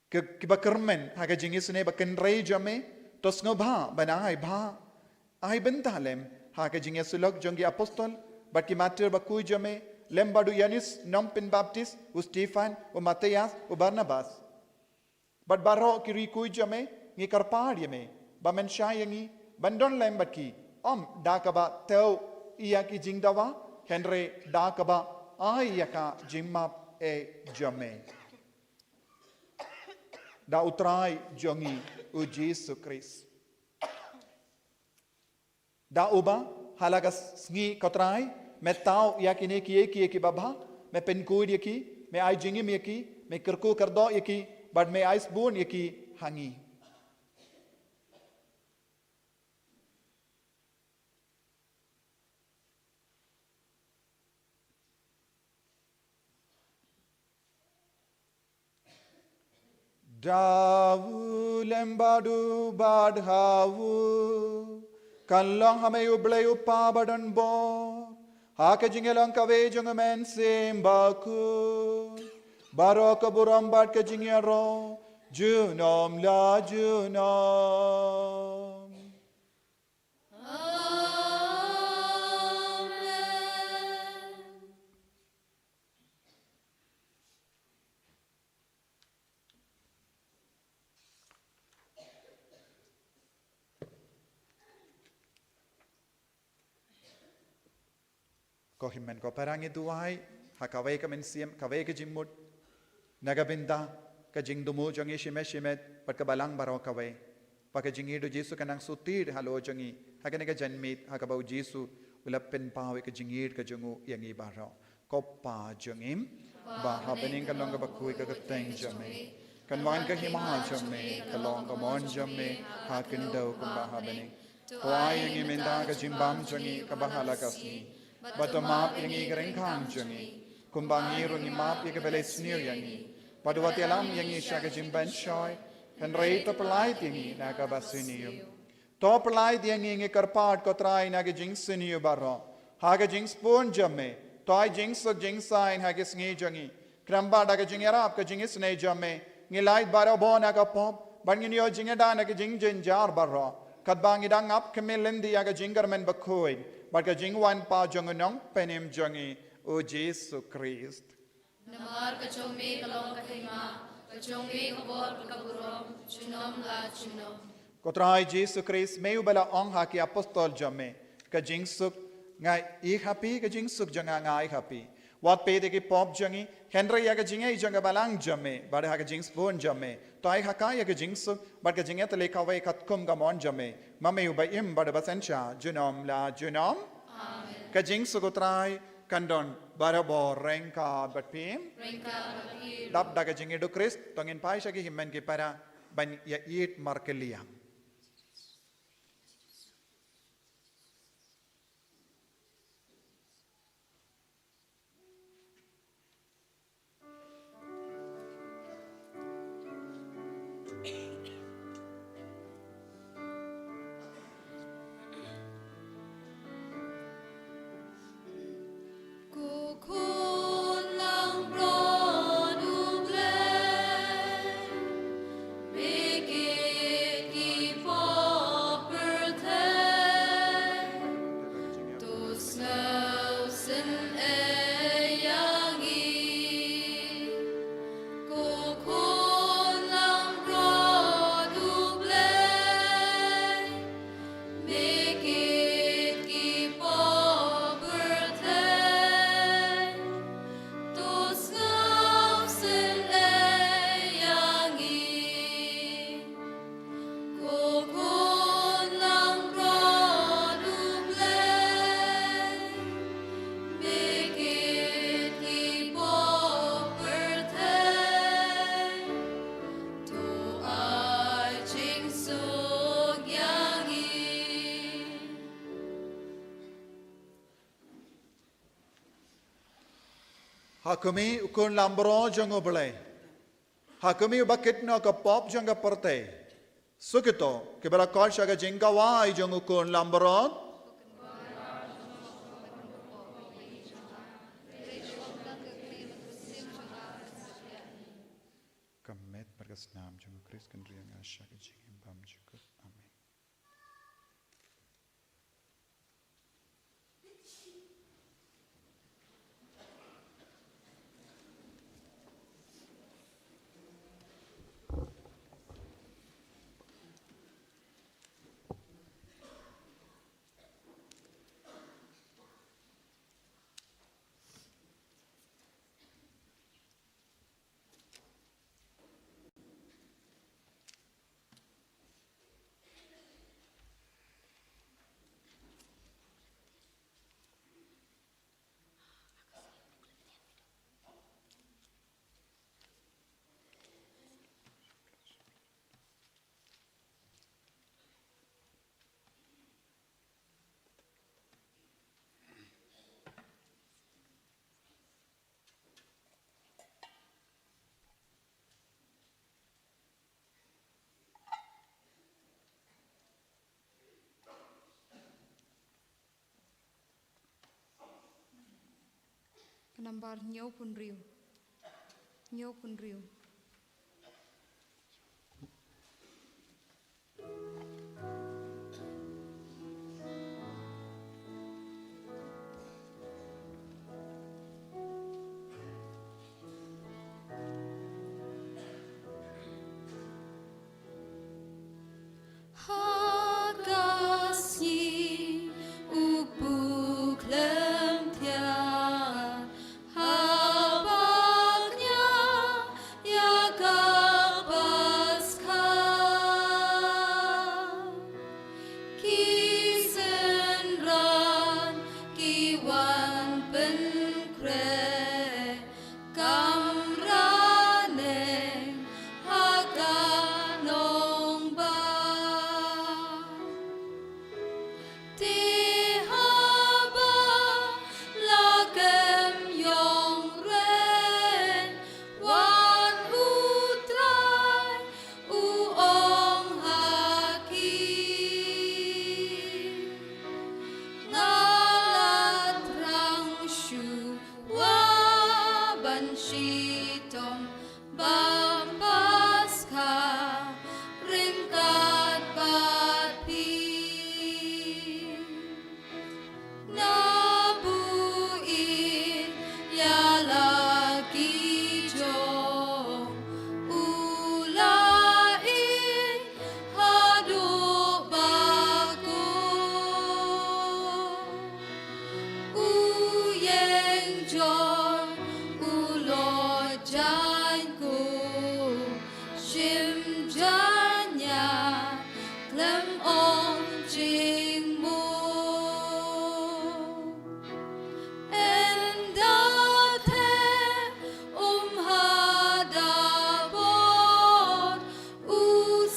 ki, kiba kyrmen ha ka jingisynei ba kynrei jong me, to sngewbha ban ai bha, ai bynta lem ha ka jingïasyllok jong ki apostol bad ki martir bakhuid jong me, lem bad u Ïoannis nongpynbaptis, u Stephan, u Matthias, u Barnabas, bad baroh ki riewkhuid jong me. Ngi kyrpad ïa me ba men shah ïa ngi ban don lem bad ki, ym da kaba thew ïa ki jingdawa, hynrei da kaba ai ïa ka jingmap ei jong me. Da u Trai jong ngi u Jisu Khrist. Da uba ha la ka sngi, ko Trai, me thaw ïa kine kiei kiei kiba bha, me pynkhuid ïa ki, me ai jingim ïa ki, me kyrkhu kyrdoh ïa ki, bad me ai sbun ïa ki ha ngi. Da u lem bad u bad ha u, kan long ha me U Blei U Kpa badonbor, ha ka jingïalong kawei jong U Mynsiem Bakhuid, baroh ka burom bad ka jingïaroh junom la junom. Amen. Ko hynmen ko para, ngi duwai ha kawei ka mynsiem, kawei ka jingmut, na ka bynta ka jingthmu jong ngi shimet shimet bad ka balang baroh kawei, ba ka jingïeit U Jisu kan nang sutid halor jong ngi ha kane ka janmiet, ha kaba U Jisu u la pynpaw ïa ka jingïeit ka jong u ïa ngi baroh. Ko Pa jong ngi ba ha bneng, kan long kaba khuid ka kyrteng jong me, kan wan ka hima jong me, kan long ka mon jong me ha khyndew kumba ha bneng. To ai ïa ngi mynta ka jingbam jong ngi kaba ha la ka sngi, bad to map ïa ngi ki ryngkang jong ngi, kumba ngi ruh ngi map ïa kiba la sniew ïa ngi, bad wat ïalam ïa ngi sha ka jingpynshoi, hynrei to pyllait ïa ngi na kaba sniew. To pyllait ïa ngi, ngi kyrpad ko Trai, na ka jingsniew baroh, ha ka jingsbun jong me. To ai jingsuk jingsaiñ ha ki sngi jong ngi, khnang ba da ka jingïarap ka jingisynei jong me, ngi lait barabor na ka pop bad ngin ïoh jingïada na ka jingjynjar baroh, katba ngi dang ap khmih lynti ïa ka jingkyrmen bakhuid bad ka jingwan pat jong U Nongpynim jong ngi, U Jisu Khrist. Namar ka jong me ka long ka hima, ka jong me ka bor bad ka burom junom la junom. Ko Trai Jisu Khrist, me uba la ong ha ki apostol jong me, ka jingsuk nga ai ha phi, ka jingsuk jong nga nga ai ha phi. Wat peit ïa ki pop jong ngi, hynrei ïa ka jingïeit jong ka balang jong me bad ha ka jingsbun jong me, to ai ha ka ïa ka jingsuk bad ka jingïatylli kawei katkum ka mon jong me, ma me uba im bad uba synshar junom la junom. Amen. Ka jingsuk U Trai kan don barabor ryngkat bad phi. Ryngkat bad phi. Dap da ka jingïeit U Khrist, to ngin phai sha ki hynmen ki para ban ïa ïeit markylliang. Ko khun langbrot U Blei, me kit ki pop pyrthei, to sngewsynei ïa ngi. Ko khun langbrot U Blei, me kit ki pop pyrthei, to sngewsynei ïa ngi. Ko khun langbrot U Blei, me kit ki pop pyrthei, to ai jingsuk ïa ngi. Ha khmih, U Khun langbrot jong U Blei. Ha khmih, uba kit noh ka pop jong ka pyrthei. Suk ito kiba la khot sha ka jingkhawai jong U Khun langbrot. Ka met bad ka snam jong U Khrist kan ri ïa nga sha ka jingim bymjukut. Amen. Nambar hynñiewphew hynriew. Hynñiewphew hynriew. Ha ka sngi u buk lem thiar, ha bak nia ïa ka Paskha. Ki synran ki wan pynkhreh kamra neng ha ka nongbah. Te haba la kem ïong reng, wan U Trai u ong ha ki. Nga la thrang shuwa ban shitom bam Paskha ryngkat bad phi. Na buh ïa ïa la ki jong u la ïeit haduh ba kut. U ïeng jong u Lord jaiñ kum shim jaiñ ïa khlem ong jingmut. Ynda theh um hada bor, u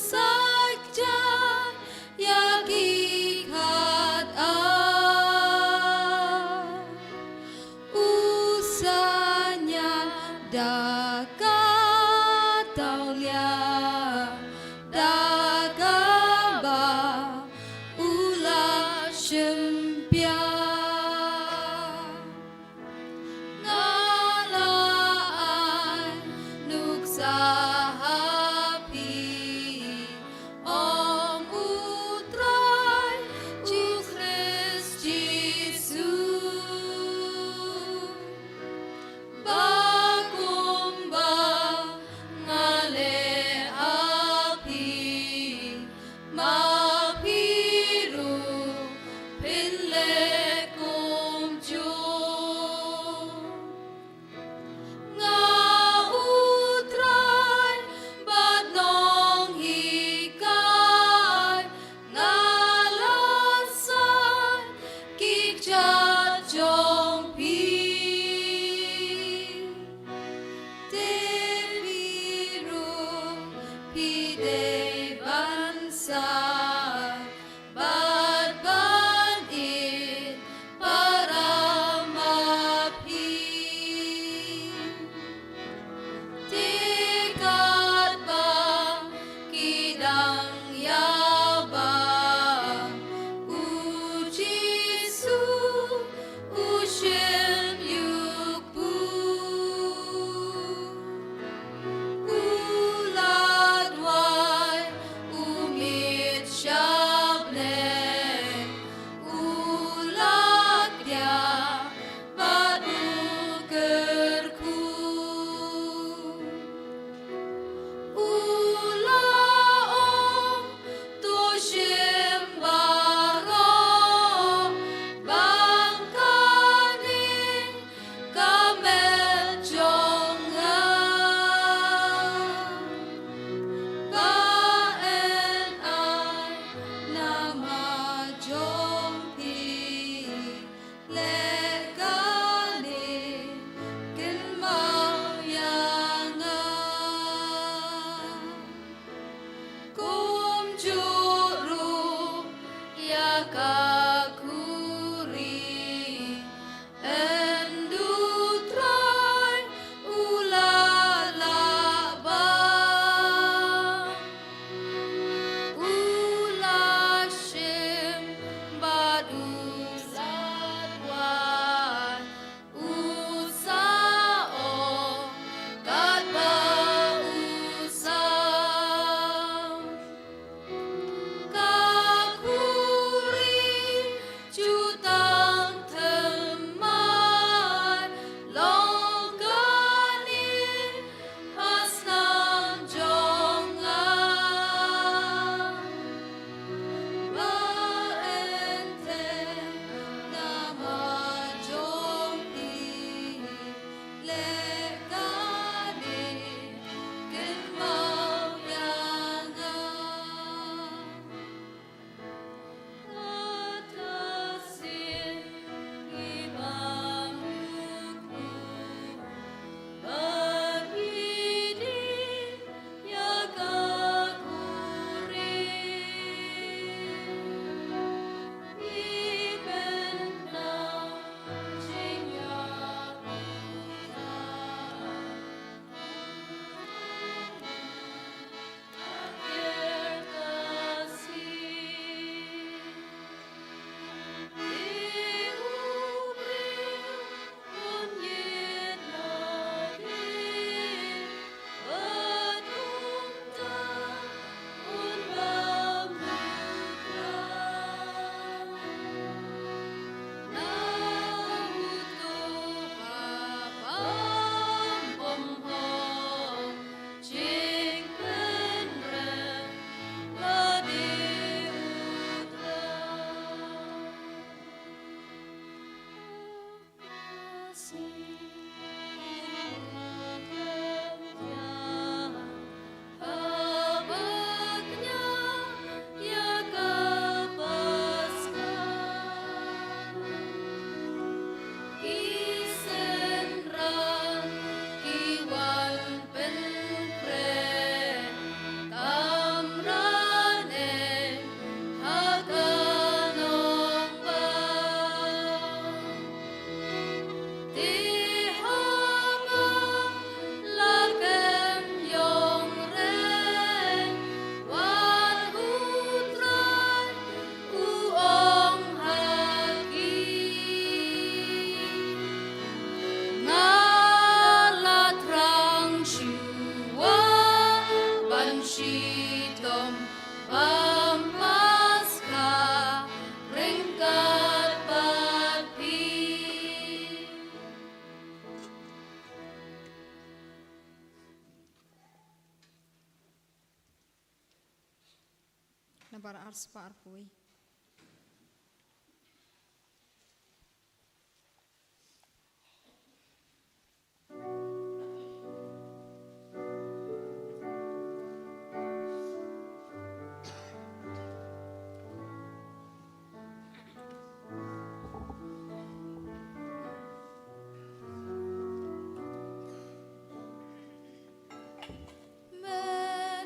saitjat ïa ki khadar. U saiñia da ka tawlia, da kaba u la shim biang. Nga la ai nuksa ha phi, ong U Trai U Khrist Jisu, ba kumba nga leh ha phi, ma phi ruh phin leh kumjuh. Nga U Trai bad nonghikai, nga la san ki kjat jong phi. Te phi ruh phi dei ban san bad ban ïeit para ma phi. Te katba ki dang ïa bam, U Jisu u shim ïukpu. U la duwai, u miet sha bneng, u la kdiah bad u kyrkhu. U la ong, to shim baroh, ba kane ka met jong nga, ba yn ai na ma jong phi. Leh kane kynmaw ïa nga. Kumjuh ruh ïa ka khuri, ynda U Trai u la lah bam, u la shim bad u la duwai, u sa Nga la thrang shuwa ban shitom bam Paskha ryngkat bad phi. Nabar arspah arphew.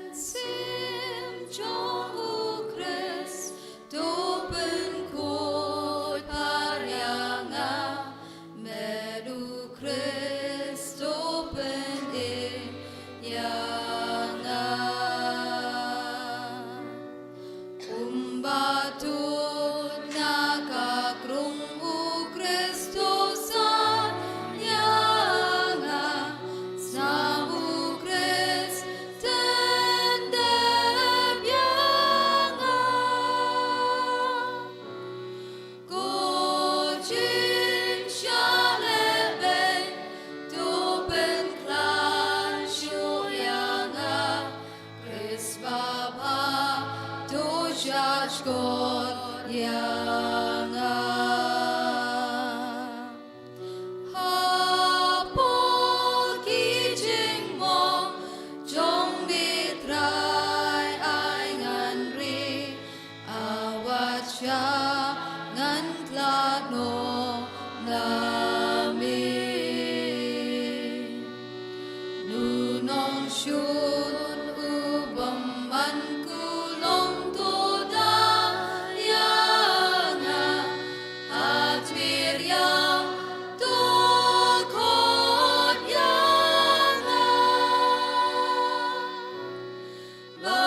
Mynsiem jong u Khrist to pynkhuid phareng ïa nga, met u Khrist to pynim ïa nga. Kumba tut na ka krung u Khrist to san ïa nga, snam u Khrist tendep ïa nga. Ko jingsha lehbeiñ to pynkhlaiñ shuh ïa nga, Khrist babha to shahshkor ïa nga. Hapoh ki jingmong jong me Trai, ai ngan ri, a wat sha ngan khlad noh na me. Nu nongshun u bymman kulong to da ïa nga, ha tmier ïa to khot ïa nga. Ba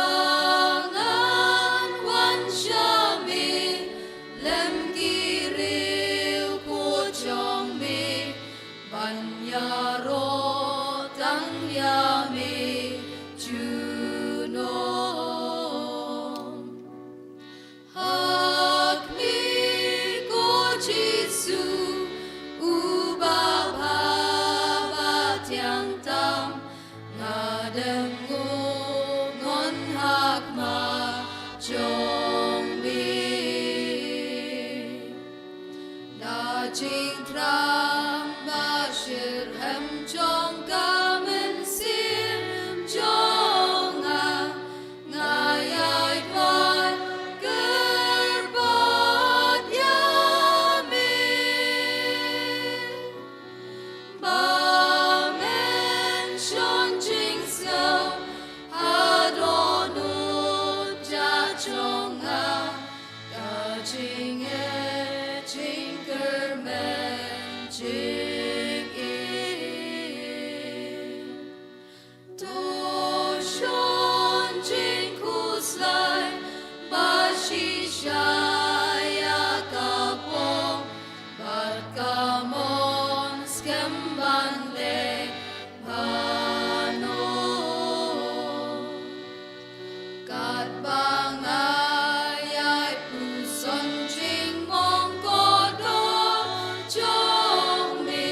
ngan wan sha me lem ki riewkhuid jong me, ban ïaroh tang ïa me junom. Ha khmih, ko Jisu, u babha ba thiang tam, nga dem nguh ngon ha khmat jong me. Da jingthrang ba shitrhem jong ka mynsiem jong nga, nga ïai khot kyrpad ïa me. Ba men shon jingsngew ha dohnud jong nga, ka jingeh jingkyrmen jingim. To shon jingkhuslai ba shisha ïa ka phong bad ka mon skhem ban leh bha noh. Katba nga ïai puson jingmong kordor jong me,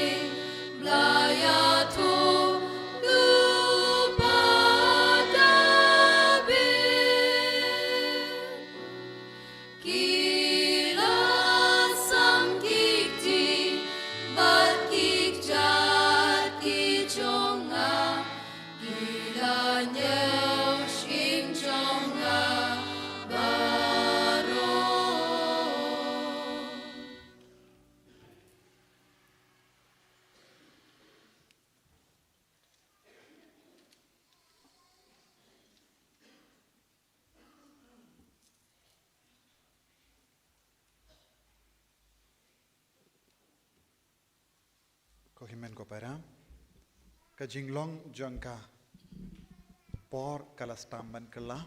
Amen ko para. Ka jinglong jong ka por ka la sdang ban kylla.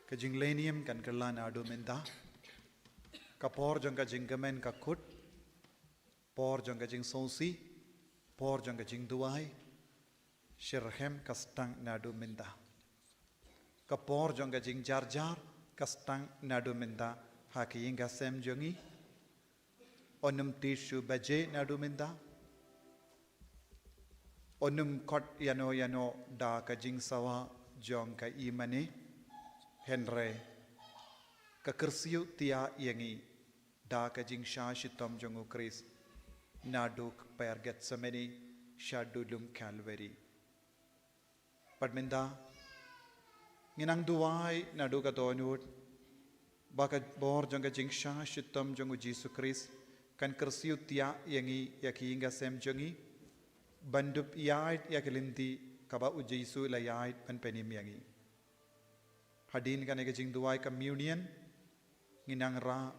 Ka jinglehniam kan kylla naduh mynta. Ka por jong ka jingkmen ka kut. Por jong ka jingsngewsih. Por jong ka jingduwai. Shitrhem ka sdang naduh mynta. Ka por jong ka jingjarjar ka sdang naduh mynta ha ka ïing ka sem jong ngi. Yn ym tih shu baje naduh mynta. Yn ym khot ïano ïano da ka jingsawa jong ka imane. Hynrei ka kyrsiew tiah ïa ngi da ka jingshah shitom jong u Khrist naduh kper Gethsemane shaduh lum Calvary. Pat mynta ngi nang duwai naduh ka dohnud ba ka bor jong ka jingshah shitom jong u Jisu Khrist kan kyrsiew tiah ïa ngi, ïa ka ïing ka sem jong ngi, ban dup ïaid ïa ka lynti kaba u Jisu u la ïaid ban pynim ïa ngi. Hadien kane ka jingduwai communion ngi nang rah